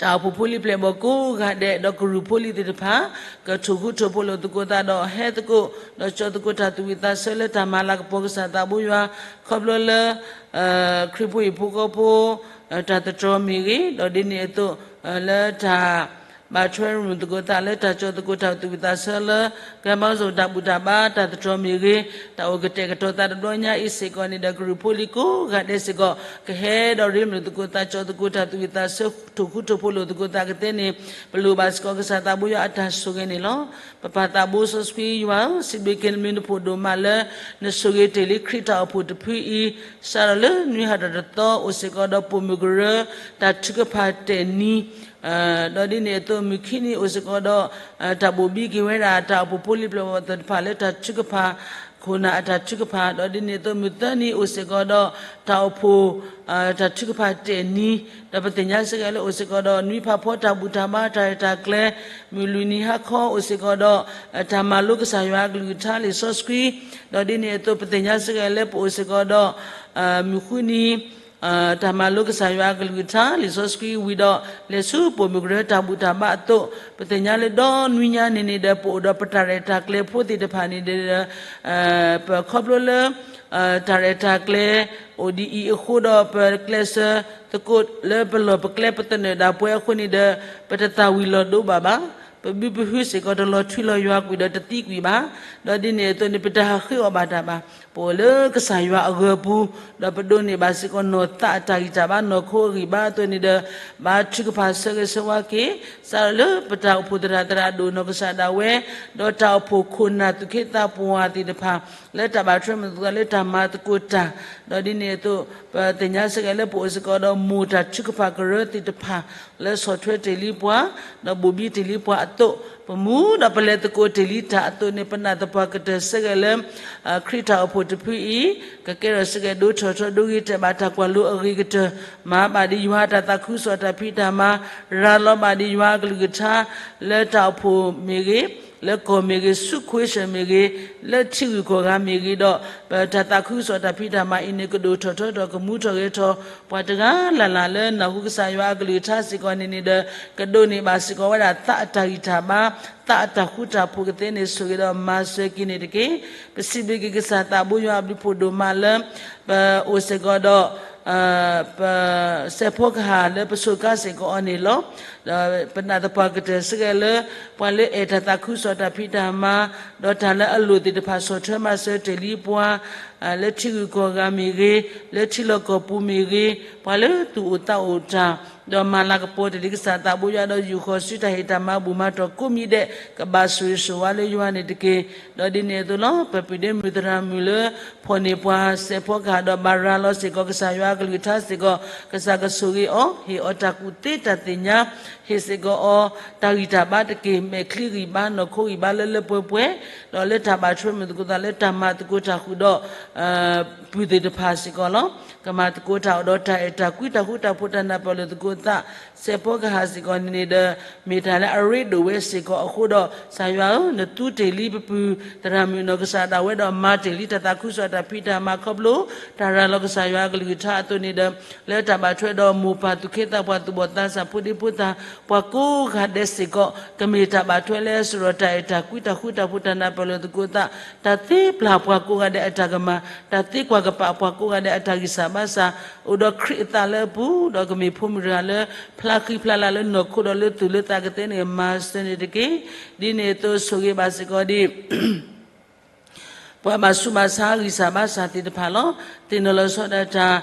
တၢ်အိၣ်ဖှိၣ်ဖိလံၤပျဲၢ်ဘီၣ်ကိးဂၤဒဲး ဒီးကရူၢ်ဖိလံၤသ့ၣ်တဖၣ် ကထိၣ်ဃူထိၣ်ဖိးလိာ်သကိးသးဒီးဟဲသကိး ဒီးကၠီၣ်သကိးတၢ်သူၣ်ဝံၣ်သးဆၢလၢတၢ်မၤလၤကပီၤကစၢ်သးဘိယွၤ ခီဖျိလၢ ခရံာ်ဖိဟံၣ်ဖိဃီဖိ တၢ်သတြီၤမ့ၢ်ဂ့ၤ ဒီးဒ်န့ၣ်အသိး လၢတၢ် ဘၣ်ထွဲရူၢ်သကိးသးလၢတၢ်ကၠီၣ်သကိးတၢ်သူၣ်ဝံၣ်သးဆၢလၢ ကမၤစိၣ်တၢ်ဘူၣ်တၢ်ဘါတၢ်သတြီၤမ့ၢ်ဂ့ၤ တၢ်အိၣ်ကတဲာ်ကတီၤသးတဘျီညါအံၤစ့ၢ်ကီးန့ၣ်ဒီး ကရူၢ်ဖိလံၤကိးဂၤဒဲးစ့ၢ်ကီး ကဟဲဒီးရ့လိာ်သကိးသး ကၠီၣ်သကိးတၢ်သူၣ်ဝံၣ်သးဆၢ ထိၣ်ဃူထိၣ်ဖိးလိာ်သကိးသးကသ့န့ၣ် ပလိၣ်ဘၣ်စ့ၢ်ကီးကစၢ်သးဘိယွၤအတၢ်ဆိၣ်ဂ့ၤန့ၣ်လီၤ. ပပၢ်သးဘိစီဆှံယွၤဧၢ, စံးဘျုးက့ၤနမ့ၢ်နဖိၣ်ဒိၣ်မးလၢ နဆိၣ်ဂ့ၤတ့ၢ်လံခရံာ်တၢ်အိၣ်ဖှိၣ်တဖုအံၤ စးထီၣ်လၢနွံဟးထီၣ်တသီ အိၣ်စ့ၢ်ကီးဒီးပိာ်မုၣ်ကရၢ တၢ်ထုကဖၣ်တဲာ်နံၤ ဒီးဒ်န့ၣ်အသိး မုၢ်ခံနံၤအိၣ်စ့ၢ်ကီးဒီး တၢ်ဘိၣ်ဘံက့ၤဝဲဒၣ် တၢ်အိၣ်ဖှိၣ်ဖိလံၤပျဲၢ်ဘီၣ်သ့ၣ်တဖၣ်လၢတၢ်ထုကဖၣ် ခိၣ်နၢ်အတၢ်ထုကဖၣ် ဒီးဒ်န့ၣ်အသိး မုၢ်သၢနံၤအိၣ်စ့ၢ်ကီးဒီး တၢ်အိၣ်ဖှိၣ် တၢ်ထုကဖၣ်တဲာ်နံၤ ဒီးပသ့ၣ်ညါစ့ၢ်ကီးလၢအိၣ်စ့ၢ်ကီးဒီး နွံဖးဖီတၢ်ဘူၣ်တၢ်ဘါတၢ်ရဲၣ်တၢ်ကျဲၤ မုၢ်လွံၢ်နံၤဟါခီအိၣ်စ့ၢ်ကီးဒီး တၢ်မၤလိကစၢ်ယွၤအကလုၢ်ကထါလံာ်စီဆှံ ဒီးဒ်န့ၣ်အသိး ပသ့ၣ်ညါစ့ၢ်ကီးလၢပအိၣ်စ့ၢ်ကီးဒီး မုၢ်ဃုနံၤ တၢ်မၤလိကစၢ်ယွၤအကလုၢ်ကထါလံာ်စီဆှံဝံၤဒီး လဲၤဆူပိာ်မုၣ်ကရၢတၢ်ဘူၣ်တၢ်ဘါအသိး ပသ့ၣ်ညါလၢဒီနွံညါန့ၣ်န့ၣ်ဒီး ပအိၣ်ဒီးပတၢ်ရဲၣ်တၢ်ကျဲၤဖိသ့ၣ်တဖၣ်န့ၣ်ဒီး ပခီဖျိလၢ တၢ်ရဲၣ်တၢ်ကျဲၤ အိၣ်ဒ်အံၤအဃိဒီး ပကျဲးစၢးသကိးလၢပလီၢ်ပကျဲပသနၢၣ်ဒၣ်ပှဲၤအဃိန့ၣ်ဒီး ပတသၣ်ဝံၤလီၤဒိဘၣ်ဘၣ်. ပဘုပဟုစ့ၢ်ကီးတလီၤထွံလီၤယွၤကွံာ်ဒီးတသံကွံာ်ဘၣ်. ဒီးဒ်န့ၣ်အသိးန့ၣ် ပတဟးဃ့အီၤဘၣ်တၢ်ဘၣ်. ပအိၣ်လၢကစၢ်ယွၤအဂၢၤပူၤ, ဒီးပဒိးန့ၢ်ဘၣ်စ့ၢ်ကီးနီၢ်သးအတၢ်ဂံၢ်တၢ်ဘါနီၢ်ခိအဂံၢ်ဘါအသိးန့ၣ်ဒီး ဘါထုကဖၣ်ဆၢဂ့ၤဆၢဝါက့ၤ စးထီၣ်လၢပတၢ်အိၣ်ဖှိၣ်သရၣ်သရၣ်ဒိၣ်နီၢ်ကစၢ်ဒၣ်ဝဲ, ဒီးတၢ်အိၣ်ဖှိၣ်ခိၣ်နၢ်သူၣ်က့သးပှၢ်သ့ၣ်တဖၣ် လၢတၢ်ဘၣ်ထွဲမုာ်သကိးလၢတၢ်မၤသကိးတၢ်, ဒီးဒ်န့ၣ်အသိး ပသ့ၣ်ညါစ့ၢ်ကီးလၢပအိၣ်စ့ၢ်ကီးဒီးမိၢ်တၢ်ထုကဖၣ်ကရၢသ့ၣ်တဖၣ် လၢဆီၣ်ထွဲတ့ၢ်လံပှၤ, ဒီးဘိၣ်ဘံတ့ၢ်လံပှၤအသိး, ပမူဒီးပလဲၤသကိးတ့ၢ်လံတၢ်အသိးန့ၣ် ပနာ်သပှၢ်ကတၢၢ်စ့ၢ်ကီးလၢ ခရံာ်တၢ်အိၣ်ဖှိၣ်တဖုအံၤ ကကဲထီၣ်စ့ၢ်ကီးဒိထီၣ်ထီဒိဂ့ၤတဲာ်ဘၣ်တၢ်ကွၢ်လိအဂ့ၤကတၢၢ်, မၤဘၣ်ဒံးယွၤတၢ်သးခုကစီၣ်တၢ်ဖံးတၢ်မၤ, ရၤလီၤဘၣ်ဒံးယွၤအကလုၢ်ကထါ လၢတၢ်အိၣ်ဖှိၣ်မ့ၢ်ဂ့ၤ, လၢကီၢ်မ့ၢ်ဂ့ၤ, ဆူ ခွ့ၡၢၣ် မ့ၢ်ဂ့ၤ, လၢထံဂုၤကီၢ်ဂၤမ့ၢ်ဂ့ၤဒီး ပတၢ်သးခုကစီၣ်တၢ်ဖံးတၢ်မၤအံၤန့ၣ် ကဒိၣ်ထီၣ်ထီထီၣ်ကမူထီၣ်ဂဲၤထီၣ် ပှၤတဂၤလၢ်လၢ်လၢနၢ်ဟူကစၢ်ယွၤအကလုၢ်ကထါစ့ၢ်ကီးန့ၣ်န့ၣ်ဒီး ကဒိးန့ၢ်ဘၣ်စ့ၢ်ကီးဝဲဒၣ်သးအတၢ်ဂံၢ်တၢ်ဘါ, သးအတၢ်ဃူတၢ်ဖိးကသ့န့ၣ် ဆိၣ်ဂ့ၤဒီးမၤစၢၤက့ၤန့ၣ်တက့ၢ်. ပစံးဘျုးက့ၤကစၢ်သးဘိယွၤအဘျုးဖှိၣ်ဒိၣ်မးလၢ ပအိၣ်စ့ၢ်ကီးဒီး ပ စဲးဖီကဟၣ်လၢပဆိးကါစ့ၢ်ကီးအီၤန့ၣ်လီၤ. ဒီးပနာ်သပှၢ်ကတၢၢ်စ့ၢ်ကီးလၢ ပှၤလၢအဲၣ်တၢ်သးခုကစီၣ်တၢ်ဖံးတၢ်မၤ, ဒီးတၢ်လၢအလိၣ်သ့ၣ်တဖၣ်ဆီၣ်ထွဲမၤစၢၤတ့ၢ်လံပှၤ, လၢထံဂုၤကီၢ်ဂၤမ့ၢ်ဂ့ၤ, လၢထံလီၢ်ကီၢ်ပူၤမ့ၢ်ဂ့ၤ, ပှၤလၢသူၣ်အိၣ်သးအိၣ်တၢ်, ဒီးမၤလၤကပီၤတ့ၢ်လံကစၢ်သးဘိယွၤဒီးယူာ်ဃီၤဆူတၢ်ဟ့ၣ်တၢ်မၤဘူၣ်မၤတီၢ်ကိးမံၤဒဲး ကဘၣ်ဆိၣ်ဂ့ၤဆိၣ်ဝါလၢယွၤန့ၣ်တက့ၢ်. ဒီးဒ်န့ၣ်အသိးလီၤ. ပပုၢ်ဒ့မုၣ်သရၣ်မုၣ်လၢ ဖီၣ်န့ၢ်ပှၤစဲးဖီကဟၣ်ဒီးဘၣ်ရၤလီၤစ့ၢ်ကီးကစၢ်ယွၤအကလုၢ်ကထါစ့ၢ်ကီး ကစၢ်ကဆိၣ်ဂ့ၤအီၤ, ဟ့ၣ်အီၤတၢ်ကူၣ်သ့တၢ်သ့ၣ်ညါ, ဟ့ၣ်စ့ၢ်ကီးအီၤ တၢ်ဂံၢ်တၢ်ဘါတက့ၢ်, မဲာ်ချံဂံၢ်ဘါ နီၢ်ခိဂံၢ်ဘါလၢလၢပှဲၤပှဲၤ, ဒီးလၢတၢ်ဘၣ်ထွဲမုာ်သကိးသးလၢတၢ်မၤသကိးတၢ်ဃုာ်ဒီး ပုၢ်သ့ၣ်တဖၣ်စ့ၢ်ကီးလီၤ. ကမၤသကိးတၢ်အိၣ်ဒီးတၢ်အဲၣ်တၢ်ကွံ တၢ်ဃူတၢ်ဖိး တၢ်နၢ်ပၢၢ်လိာ်သကိးသး စဲးဖီကဟၣ်စ့ၢ်ကီးန့ၣ်န့ၣ်ဒီး မ့ၢ်တၢ်လၢအရ့ဒိၣ်ဝဲစ့ၢ်ကီးအဃိဒီး ကစၢ်ယွၤဧၢ, နသူတ့ၢ်လံပပုၢ်သရၣ်မုၣ်နီၢ်ကစၢ်ဒၣ်ဝဲဒီး မၤတ့ၢ်လံတၢ်သးခုကစီၣ်တၢ်ဖံးတၢ်မၤခီဖျိ တၢ်ရၤလီၤကစၢ်ယွၤအကလုၢ်ကထါအသိးန့ၣ်ဒီး လၢတၢ်ဘၣ်ထွဲဒီးမိၢ်ပၢ်သူၣ်က့သးပှၢ် သူၣ်ဘီၣ်သးစၢ်ဖိဒံဖိသၣ် ပှၤကိးဂၤဒဲးစ့ၢ်ကီး ကမ့ၢ်တၢ်ဘၣ်ထွဲလၢစရီၣ်တၢ်အဲၣ်တၢ်ကွံ တၢ်ဃူတၢ်ဖိး တၢ်နၢ်ပၢၢ်လိာ်သကိးသး, တၢ်သ့ပျၢ်ပှၤကိးဂၤဒဲးအတၢ်ကမၣ်, တၢ်သ့ကွၢ်ကပာ်ပှၤကိးဂၤဒဲးအတၢ်ဂံၢ်စၢ်ဘါစၢ် အိၣ်ဒီးခရံာ်အသးလၢအပူၤ, ဒီးကမ့ၢ်ဖိမုၣ်တဂၤလၢ ဖျါဃံဖျါလၤလၢနီၢ်ခိဒီးလၢသူၣ်လၢသးကသ့န့ၣ် မၤစၢၤန့ၣ်တက့ၢ်. ဒ်န့ၣ်အသိးဆိၣ်ဂ့ၤဘၣ်စ့ၢ်ကီးဒ် ပှၤဘၣ်ဆူးဘၣ်ဆါဂံၢ်စၢ်ဘါစၢ်သ့ၣ်တဖၣ်လီၤ. သ့ၣ်နီၣ်လီၤဆီဒၣ်တၢ်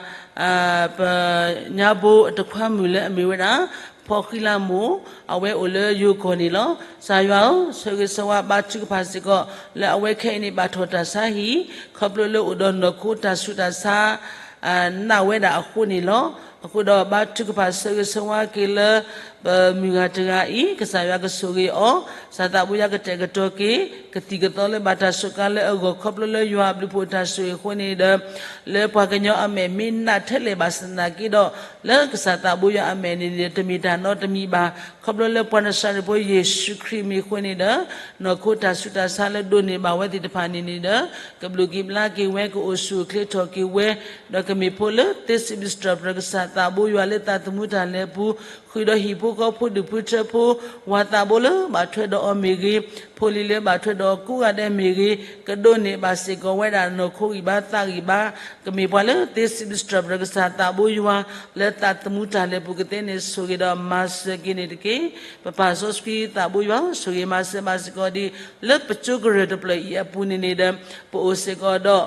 ပညါဘိအတခွါမုၣ်လၢအမ့ၢ်ဝဲဒၣ် ဖီဃံလၤမိၢ်, အဝဲအိၣ်လၢယိၤကီၢ်န့ၣ်လီၤ. ကစၢ်ယွၤဧၢ, ဆၢဂ့ၤဆၢဝါဘါထုကဖၣ်စ့ၢ်ကီး လၢအဝဲခဲအံၤန့ၣ် ဘၣ်ထီၣ်တၢ်ဆါဟံၣ် ခီဖျိလၢအိၣ်ဒီးနီၢ်ခိတၢ်ဆူးတၢ်ဆါ နးဝဲဒၣ်အဃိန့ၣ်လီၤ. အဃိဒီးဘါထုကဖၣ်ဆၢဂ့ၤဆၢဝါက့ၤလၢ ပမုၢ်ဂၤတဂၤအံၤ ကစၢ်ယွၤကဆိၣ်ဂ့ၤအီၤ, ကစၢ်သးဘိယွၤကတဲာ်ကတီၤက့ၤ ကသံၣ်ကသီလၢဘၣ်တၢ်စူးကါလၢအဂီၢ် ခီဖျိလၢယွၤအဘျုးဖှိၣ်တၢ်ဆိၣ်ဂ့ၤအဃိန့ၣ်ဒီး လၢပှၤကညီအမဲာ်မ့ၢ်နးထဲလဲၣ်ဘၣ်ဆၣ်သနာ်က့ဒီး လၢကစၢ်သးဘိယွၤအမဲာ်န့ၣ်န့ၣ် တမ့ၢ်တၢ်နီတမံၤဘၣ်. ခီဖျိလၢပှၤနၤစၤရ့းဖိယ့ၣ်ၡူးခရံာ်မ့ၢ်အဃိန့ၣ်ဒီး နီၢ်ခိတၢ်ဆူးတၢ်ဆါလၢဒိးန့ၢ်ဘၣ်ဝဲသ့ၣ်တဖၣ်န့ၣ်န့ၣ်ဒီး ကဘျုးက့ၤဘျါက့ၤဝဲ ကအိၣ်ဆူၣ်အိၣ်ချ့ထီၣ်က့ၤဝဲ ဒီးကမ့ၢ်ဖိလၢသ့စံးဘျုးစံးထီၣ်ပတြၢၤကစၢ်သးဘိယွၤလၢသးသမူတၢ်လဲၤအပူၤ ဃုာ်ဒီးဟံၣ်ဖိဃီဖိဒူၣ်ဖိထၢဖိ ဝၤသးဘိလၢဘၣ်ထွဲဒီးအီၤမ့ၢ်ဂ့ၤ, ဖိလံၤလၢဘၣ်ထွဲဒီးကိးဂၤဒဲးမ့ၢ်ဂ့ၤ, ကဒိးန့ၢ်ဘၣ်စ့ၢ်ကီးဝဲဒၣ်နီၢ်ခိဂံၢ်ဘါသးဂံၢ်ဘါ, ကမ့ၢ်ပှၤလၢသ့စံးဘျုးစံးထီၣ်ပတြၢၤကစၢ်သးဘိယွၤ လၢသးသမူတၢ်လဲၤပူၤကသ့န့ၣ် ဆိၣ်ဂ့ၤဒီးမၤစၢၤက့ၤန့ၣ်တက့ၢ်. ပပၢ်စီဆှံသးဘိယွၤ ဆိၣ်ဂ့ၤမၤစၢၤဘၣ်စ့ၢ်ကီးဒ် လၢပကၠိကရၢၢ်တဖျၢၣ်အံၤအပူၤန့ၣ်န့ၣ်ဒီး ပအိၣ်စ့ၢ်ကီးဒီး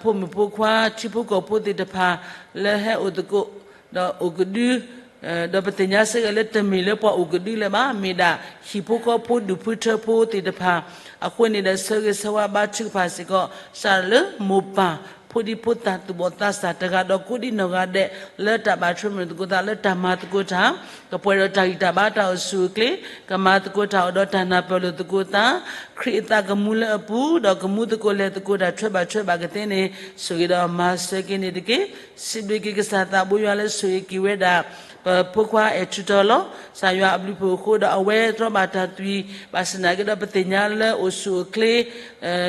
ဖိမုၣ်ဖိခွါ ထံဖိကီၢ်ဖိသ့ၣ်တဖၣ် လၢဟဲအိၣ်သကိး ဒီးအိၣ်ကဒု ဒီးပသ့ၣ်ညါစ့ၢ်ကီးလၢတမ့ၢ်လၢပှၤအိၣ်ကဒုလၢၤဘၣ်, မ့ၢ်ဒၣ်ဟံၣ်ဖိဃီဖိဒူၣ်ဖိထၢဖိသ့ၣ်တဖၣ် အဃိန့ၣ်ဒီး ဆၢဂ့ၤဆၢဝါဘါထုကဖၣ်စ့ၢ်ကီး စးထီၣ်လၢမိၢ်ပၢ် ဖိဒံဖိသၣ်သူၣ်ဘီၣ်သးစၢ်တဂၤဒီးကိးဒံနီၢ်ဂၤဒဲး လၢတၢ်ဘၣ်ထွဲမုာ်သကိးသးလၢတၢ်မၤသကိးတၢ် ကပှဲၤဒီးတၢ်ဂံၢ်တၢ်ဘါတၢ်အိၣ်ဆူၣ်အိၣ်ချ့ ကမၤသကိးတၢ်အိၣ်ဒီးတၢ်နၢ်ပၢၢ်လိာ်သကိးသး ခရံာ်အသးကမူလၢအပူၤ ဒီးကမူသကိးလဲၤသကိးတၢ်ထွဲဘၣ်ထွဲဘၣ်ကသ့န့ၣ် ဆိၣ်ဂ့ၤဒီးမၤစၢၤက့ၤန့ၣ်တက့ၢ်. စံးဘျုးက့ၤကစၢ်သးဘိယွၤလၢဆိၣ်ဂ့ၤက့ၤဝဲဒၣ် ပဖိခွါအဲၣ်ထူးတီၤလီၤ. ကစၢ်ယွၤအဘျုးဖှိၣ်အဃိဒီးအဝဲတြီဘၣ်တၢ်သွံၣ် ဘၣ်ဆၣ်သနာ်က့ဒီးပသ့ၣ်ညါလၢအိၣ်ဆူၣ်အိၣ်ချ့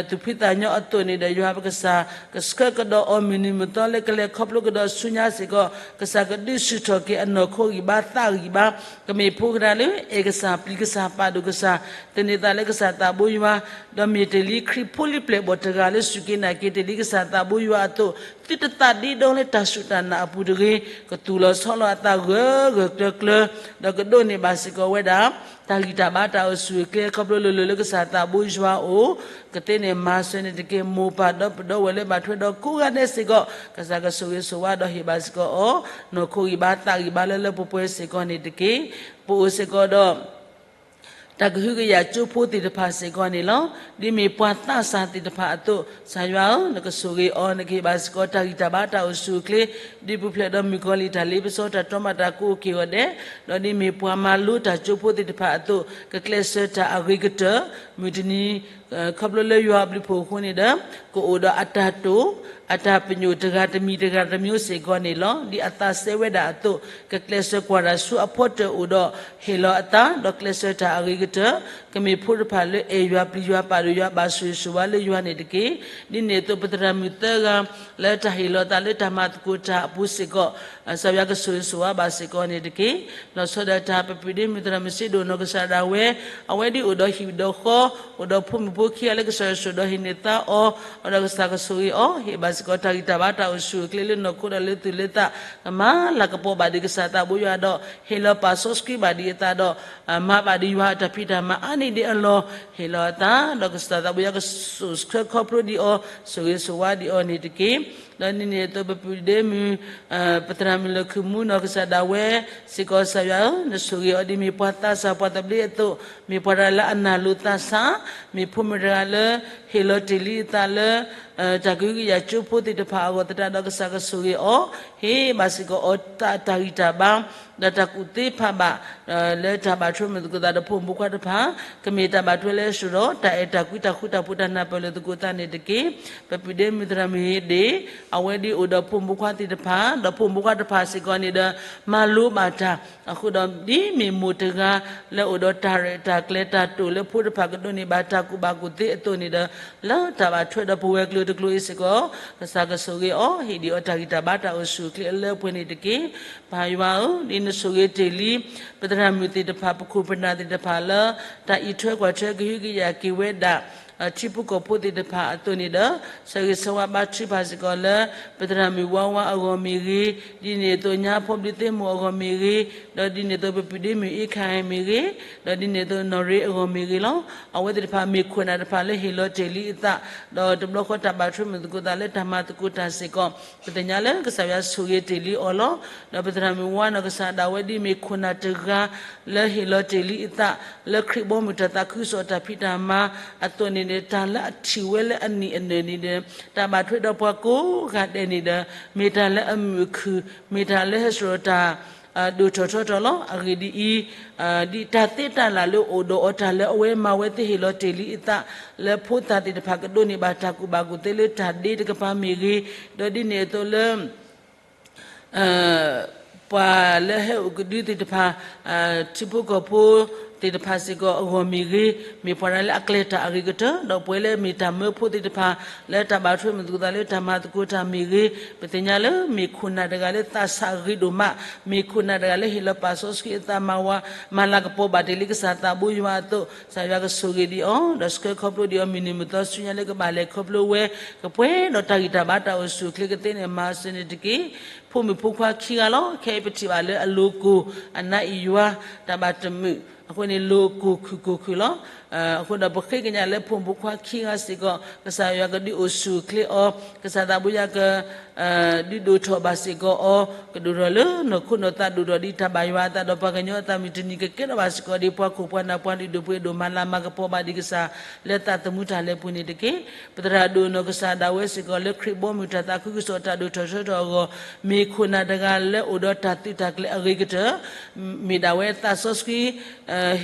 သူၣ်ဖှံသးညီအသိးန့ၣ်ဒီး ယွၤပကစၢ် ကဆှၢကဒီးအီၤမုၢ်နံၤမုၢ်သီလၢကလဲၤခီဖျိကဒီးဆူညါစ့ၢ်ကီး ကစၢ်ကဒုးဆူၣ်ထီၣ်က့ၤအနီၢ်ခိဂံၢ်ဘါသးဂံၢ်ဘါ ကမ့ၢ်ဖိကဒါလၢ အဲၣ်ကစၢ်ပျံၤကစၢ်ပာ်ဒိၣ်ကစၢ် သန့ၤသးလၢကစၢ်သးဘိယွၤ ဒီးမ့ၢ်တ့ၢ်လံခရံာ်ဖိလံၤပျဲၢ်ဘီၣ်တဂၤလၢစူၢ်က့ၤနာ်က့ၤတ့ၢ်လံကစၢ်သးဘိယွၤအသိး သုတသးဒ့ဒီလၢတၢ်စူၢ်တၢ်နာ်အပူၤတဂ့ၤ ကသူၣ်လီၤဆီလီၤအသးဂၢၢ်ဂၢၢ်ကျၢၤကျၢၤ ဒီးကဒိးန့ၢ်ဘၣ်စ့ၢ်ကီးဝဲဒၣ် တၢ်ဂံၢ်တၢ်ဘါတၢ်အိၣ်ဆူၣ်အိၣ်ချ့ ခီဖျိလၢလၢလၢကစၢ်သးဘိယွၤအိၣ် ကသ့န့ၣ်မၤစၢၤန့ၣ်တက့ၢ်. မိၢ်ပၢ်ဒီပုၢ်ဒီဝဲၢ်လၢဘၣ်ထွဲဒီးကိးဂၤဒဲးစ့ၢ်ကီး ကစၢ်ကဆိၣ်ဂ့ၤဆိၣ်ဝါဒီးဟ့ၣ်ဘၣ်စ့ၢ်ကီးအီၤ နီၢ်ခိဂံၢ်ဘါသးဂံၢ်ဘါလၢလၢပှဲၤပှဲၤစ့ၢ်ကီးန့ၣ်တက့ၢ်. ပအိၣ်စ့ၢ်ကီးဒီး တၢ်ကဟုကယာ်ကၠိဖိသ့ၣ်တဖၣ်စ့ၢ်ကီးန့ၣ်လီၤ. ဒ်မ့ၢ်ပှၤသးစၢ်သ့ၣ်တဖၣ်အသိး ကစၢ်ယွၤဧၢ, နကဆိၣ်ဂ့ၤအီၤ နကဟ့ၣ်ဘၣ်စ့ၢ်ကီးတၢ်ဂံၢ်တၢ်ဘါတၢ်အိၣ်ဆူၣ်အိၣ်ချ့ ဒ်ပူၤဖျဲးဒီးမုၣ်ကီၤလံၢ်တၢ်လ့ပစီတၢ်တြီမၤတၢ်ကိးက့ၤဂီၤဒဲး, ဒီးဒ်မ့ၢ်ပှၤမၤလိတၢ်ကၠိဖိသ့ၣ်တဖၣ်အသိး ကကျဲးစၢးတၢ်အဂ့ၤကတၢၢ် မုၢ်တနံၤ ခီဖျိလၢယွၤအဘျုးဖှိၣ်အဃိန့ၣ်ဒီး ကအိၣ်ဒီးအတၢ်တိာ် အတၢ်ပညိၣ်တဂၤတမံၤတဂၤတမျိုးစ့ၢ်ကီးန့ၣ်လီၤ. ဒ်အသးစဲဝဲဒၣ်အသိး ကကျဲးစၢးကွၢ်တၢ်ဆူအဖီတၢၣ်အိၣ်ဒီး ဟ့ၣ်လီၤအသး ဒီးကျဲးစၢးတၢ်အဂ့ၤကတၢၢ် ကမ့ၢ်ဖိတဖၣ်လၢအဲၣ်ယွၤပျံၤယွၤပာ်ဒိၣ်ယွၤဘၣ်ဆိၣ်ဂ့ၤဆိၣ်ဝါလၢယွၤန့ၣ်တက့ၢ်. ဒ်န့ၣ်အသိးပသရၣ်မုၣ်သၢဂၤ လၢတၢ်ဟ့ၣ်လီၤသးလၢတၢ်မၤသကိးတၢ်အပူၤစ့ၢ်ကီး ကစၢ်ယွၤကဆိၣ်ဂ့ၤဆိၣ်ဝါဘၣ်စ့ၢ်ကီးန့ၣ်တက့ၢ်. လီၤဆီဒၣ်တၢ်ပပုၢ်ဒ့မုၣ်သရၣ်မုၣ်စ့ဒိၣ်နီၢ်ကစၢ်ဒၣ်ဝဲ အဝဲဒ်အိၣ်ဒီးဟံၣ်ဒီးဃီ အိၣ်ဒီးဖိမုၣ်ဖိခံဂၤလၢကစၢ်ယွၤဆိၣ်ဒီးဟံးန့ၢ်သါအီၤ အဃိဒီးကစၢ်ကဆိၣ်ဂ့ၤအီၤ ဟ့ၣ်ဘၣ်စ့ၢ်ကီးတၢ်ဂံၢ်တၢ်ဘါတၢ်အိၣ်ဆူၣ်အိၣ်ချ့လၢနီၢ်ခိဒီးလၢသူၣ်လၢသး ကမၤလၤကပီၤဘၣ်ဒံးကစၢ်သးဘိယွၤဒီး ဟ့ၣ်လီၤပာ်စီဆှံဘၣ်ဒံးအသးဒီး မၤဘၣ်ဒံးယွၤအတၢ်ဖံးတၢ်မၤအါန့ၢ်ဒံးအလီၢ် ဟ့ၣ်လီၤအသး ဒီးကစၢ်သးဘိယွၤကဆိၣ်ဆှၢခီဖျိဒံးအီၤ ဆိၣ်ဂ့ၤဆိၣ်ဝါဒံးအီၤန့ၣ်တက့ၢ်. ဒီးဒ်န့ၣ်အသိးပပုၢ်ဒ့မုၣ် ပသရၣ်မုၣ်လၢၢ်ခုၣ်မူနီၢ်ကစၢ်ဒၣ်ဝဲစ့ၢ်ကီး ကစၢ်ယွၤဧၢ, နဆိၣ်ဂ့ၤအီၤဒ်မ့ၢ်ပှၤသးစၢ်ပှၤသဘျ့အသိး, မ့ၢ်ပှၤတဂၤလၢအနာ်လိာ်သးစၢ်, မ့ၢ်ဖိမုၣ်တဂၤလၢ ဟ့ၣ်လီၤတ့ၢ်လံအသးလၢ တၢ်ကဟုကယာ်ကၠိဖိသ့ၣ်တဖၣ်အဂီၢ်သတးဒီး ကစၢ်ကဆိၣ်ဂ့ၤအီၤ, ဟ့ၣ်ဘၣ်စ့ၢ်ကီးအီၤတၢ်ဂံၢ်တၢ်ဘါ, ဒီးတၢ်ကူၣ်သ့ဖးဘၣ် လၢတၢ်ဘၣ်ထွဲမုာ်သကိးသးဒီးဖိမုၣ်ဖိခွါတဖၣ်, ကမ့ၢ်တၢ်ဘၣ်ထွဲလၢအစိၤဒီး တၢ်အဲၣ်တၢ်ကွံတၢ်ဃူတၢ်ဖိးတၢ်နၢ်ပၢၢ်လိာ်သကိးသးန့ၣ်တက့ၢ်. ပပုၢ်ဒ့မုၣ်သရၣ်မုၣ်ဟ့ၣ်ဒ့ၣ် အဝဲဒ်အိၣ်ဒီးဖိမုၣ်ဖိခွါသ့ၣ်တဖၣ်, ဒီးဖိမုၣ်ဖိခွါတဖၣ်စ့ၢ်ကီးန့ၣ်ဒီး မၤလိဘၣ်တၢ် အဃိဒီး ဒ်မ့ၢ်မိၢ်တဂၤ လၢအိၣ်ဒီးတၢ်ရဲၣ်တၢ်ကျဲၤတၢ်တိာ်လၢဖိတဖၣ်ကဒိးန့ၢ်ဘၣ် တၢ်ကူၣ်ဘၣ်ကူၣ်သ့အသိးန့ၣ်ဒီး လၢတၢ်ဘၣ်ထွဲဒီးပဝဲၤကျိၤတကျိၤအံၤစ့ၢ်ကီး ကစၢ်ကဆိၣ်ဂ့ၤအီၤ, ဟ့ၣ်ဒံးအီၤတၢ်ဂံၢ်တၢ်ဘါတၢ်အိၣ်ဆူၣ်အိၣ်ချ့အလၢအပှဲၤန့ၣ်တက့ၢ်. ပၢ်ယွၤဧၢ, ဒ်နဆိၣ်ဂ့ၤတ့ၢ်လံ ပသရၣ်မုၣ်သ့ၣ်တဖၣ် ပခိၣ်ပနၢ်သ့ၣ်တဖၣ်လၢ တၢ်အံးထွဲကွၢ်ထွဲကဟုကယာ်က့ၤဝဲဒၣ် ထံဖိကီၢ်ဖိသ့ၣ်တဖၣ်အသိးန့ၣ်ဒီး ဆၢဂ့ၤဆၢဝါဘါထုကဖၣ်စ့ၢ်ကီးလၢ ပသရၣ်မုၣ်ဝါဝါအဂီၢ်မ့ၢ်ဂ့ၤ, ဒ်န့ၣ်အသိးညါဖီဘျံးသ့ၣ်မိၢ်အဂီၢ်မ့ၢ်ဂ့ၤ, ဒီးဒ်န့ၣ်အသိးပပုၢ်ဒ့မုၣ်အ့ခၣ်အံၤမ့ၢ်ဂ့ၤ, ဒီးဒ်န့ၣ်အသိးနီၢ်ရ့အဂီၢ်မ့ၢ်ဂ့ၤလီၤ. အဝဲသ့ၣ်တဖၣ်မ့ၢ်ခိၣ်နၢ်တဖၣ်လၢဟ့ၣ်လီၤတ့ၢ်လံအသး, ဒီးတဘျီဃီတၢ်ဘၣ်ထွဲမုာ်သကိးသးလၢတၢ်မၤသကိးတၢ်စ့ၢ်ကီး, ပသ့ၣ်ညါလၢကစၢ်ယွၤဆိၣ်ဂ့ၤတ့ၢ်လံအီၤလီၤ. ဒီးပသရၣ်မုၣ်ဝါနီၢ်ကစၢ်ဒၣ်ဝဲဒ်မ့ၢ်ခိၣ်နၢ်တဂၤ လၢဟ့ၣ်လီၤတ့ၢ်လံအသး လၢခရံာ်ဘီမုၢ်တၢ်သးခုကစီၣ်တၢ်ဖံးတၢ်မၤအသိးန့ၣ်ဒီး တၢ်လၢအထံၣ်ဝဲလၢအနံၣ်အနၢၣ်န့ၣ်ဒီး တၢ်ဘၣ်ထွဲဒီးပှၤကိးဂၤဒဲးန့ၣ်ဒီး မ့ၢ်တၢ်လၢအမုာ်အခုၣ်, မ့ၢ်တၢ်လၢဟဲစိာ်ဒီးတၢ် ဒိၣ်ထီၣ်ထီထီၣ်လီၤ. အဂ့ၢ်ဒ်အံၤ, ဒ်တၢ်သ့တၢ်လၢ်လၢအိၣ်ဒီးအီၤ တၢ်လၢအဝဲမၤဝဲသ့ၣ်ဟ့ၣ်လီၤတ့ၢ်လံအသး လၢဖိသၣ်သ့ၣ်တဖၣ်ကဒိးန့ၢ်ဘၣ်တၢ်ကူၣ်ဘၣ်ကူၣ်သ့လၢတၢ်ဒ့တကပၤမ့ၢ်ဂ့ၤ, ဒီးဒ်န့ၣ်အသိးလၢ ပှၤလၢဟဲအိၣ်ကဒုသ့ၣ်တဖၣ်, ထံဖိကီၢ်ဖိသ့ၣ်တဖၣ်စ့ၢ်ကီးအဂီၢ်မ့ၢ်ဂ့ၤ, မ့ၢ်ပှၤဒၣ်လၢအကျဲၤတၢ်အဂ့ၤကတၢၢ်, ဒီးပဝဲလၢမ့ၢ်တၢ်မၢဖိသ့ၣ်တဖၣ် လၢတၢ်ဘၣ်ထွဲမုာ်သကိးသးလၢတၢ်မၤသကိးတၢ်မ့ၢ်ဂ့ၤ, ပသ့ၣ်ညါလၢမ့ၢ်ခိၣ်နၢ်တဂၤလၢသးဆးဂ့ၤဒိၣ်မး, မ့ၢ်ခိၣ်နၢ်တဂၤလၢဟ့ၣ်လီၤပာ်စီဆှံအသးမၤဝါ, မၤလၤကပီၤဘၣ်တ့ၢ်လံကစၢ်သးဘိယွၤအသိး, ကစၢ်ယွၤကဆိၣ်ဂ့ၤဒံးအီၤ, ဒီးဆှၢခီဖျိဒံးအီၤမုၢ်နံၤမုၢ်သီဆူညါလၢကဘၣ်လဲၤခီဖျိဝဲ, ကပှဲၤဒီးတၢ်ဂံၢ်တၢ်ဘါတၢ်အိၣ်ဆူၣ်အိၣ်ချ့ကသ့န့ၣ် မၤစၢၤန့ၣ်တက့ၢ်. ဖိမုၣ်ဖိခွါခံဂၤလီၤ. ခဲအံၤပထံၣ်ဘၣ်လၢအလိၤကိၢ်အနါအံၤယွၤ တၢ်ဘၣ်တမုာ်အဃိန့ၣ် လိၤကိၢ်ခုၣ်ကိၢ်ခုၣ်လီၤ. အဃိဒီးပဃ့ကညးလၢဖိမုၣ်ဖိခွါခံဂၤစ့ၢ်ကီး ကစၢ်ယွၤကဒုးအိၣ်ဆူၣ်အိၣ်ချ့အီၤ, ကစၢ်သးဘိယွၤက ဒုးဒိၣ်ထီၣ်ဘၣ်စ့ၢ်ကီးအီၤ, ကဒိၣ်ထီၣ်လၢနီၢ်ခိနီၢ်သးဒိၣ်ထီၣ်ဒ်တၢ်ဘၣ်ယွၤအသးဒီးပှၤကညီအသးမုၢ်တနံၤကကဲထီၣ်ဘၣ်စ့ၢ်ကီးဒ်ပှၤခိၣ်ပှၤနၢ်ပှၤလုၢ်ဒိၣ်ပှ့ၤဒိၣ် မၤလၤမၤကပီၤဘၣ်ဒံးကစၢ်လၢသးသမူတၢ်လဲၤပူၤန့ၣ်တက့ၢ်. ပသရၣ်ဒိၣ်နီၢ်ကစၢ်ဒၣ်ဝဲစ့ၢ်ကီးလၢခရံာ်ဘီမုၢ်တၢ်သးခုကစီၣ်တၢ်ဒိၣ်ထီၣ်ထီထီၣ်အဂီၢ် မ့ၢ်ခိၣ်နၢ်တဂၤလၢအိၣ်ဒီးတၢ်သုးတၢ်ကျဲၤအဂ့ၤကတၢၢ် မ့ၢ်ဒၣ်ဝဲသးစီဆှံ ဟ့ၣ်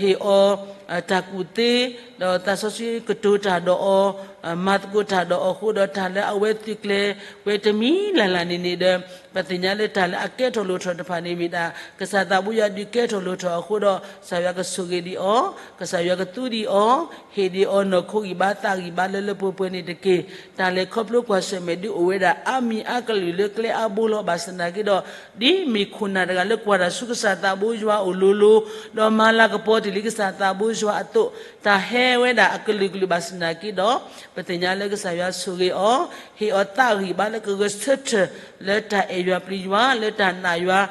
အီၤ တၢ်ကူၣ်သ့, ဒီးသးစီဆှံကတိၤတၢ်ဒီးအီၤ, မၤသကိးတၢ်ဒီးအီၤအဃိဒီး တၢ်လၢအဝဲသုးကျဲၤဝဲတမံၤလၢ်လၢ်န့ၣ်န့ၣ်ဒီး ပသ့ၣ်ညါလၢတၢ်လၢအကဲထီၣ်လိၣ်ထီၣ်တဖၣ်န့ၣ်မ့ၢ်ဒၣ် ကစၢ်သးဘိယွၤဒုးကဲထီၣ်လိၣ်ထီၣ်အဃိဒီး ကစၢ်ယွၤကဆိၣ်ဂ့ၤဒံးအီၤ, ကစၢ်ယွၤကသူဒံးအီၤ, ဟ့ၣ်ဒံးအီၤနီၢ်ခိဂံၢ်ဘါသးဂံၢ်ဘါလၢလၢပှဲၤပှဲၤန့ၣ်တက့ၢ်. တၢ်လဲၤခီဖျိကွၢ်ဆၢၣ်မဲာ်ဒုးအိၣ်ဝဲဒၣ်အါမံၤအါကလုာ်လၢကျဲအါဘိလီၤ. ဘၣ်ဆၣ်သနာ်က့ဒီး ဒ်မ့ၢ်ခိၣ်နၢ်တဂၤလၢကွၢ်တၢ်ဆူကစၢ်သးဘိယွၤအအိၣ်လိၤလိၤ, ဒီးမၤလၤကပီၤတ့ၢ်လံကစၢ်သးဘိယွၤအသိး, တၢ်ဟဲဝဲဒၣ်အကလုာ်ကလုာ်ဘၣ်ဆၣ်သနာ်က့ဒီး ပသ့ၣ်ညါလၢကစၢ်ယွၤဆိၣ်ဂ့ၤအီၤ, ဟ့ၣ်အီၤသးဂံၢ်ဘါလၢကဂဲၤဆၢထၢၣ်လၢတၢ်အဲၣ်ယွၤပျံၤယွၤ လၢတၢ်နာ်ယွၤ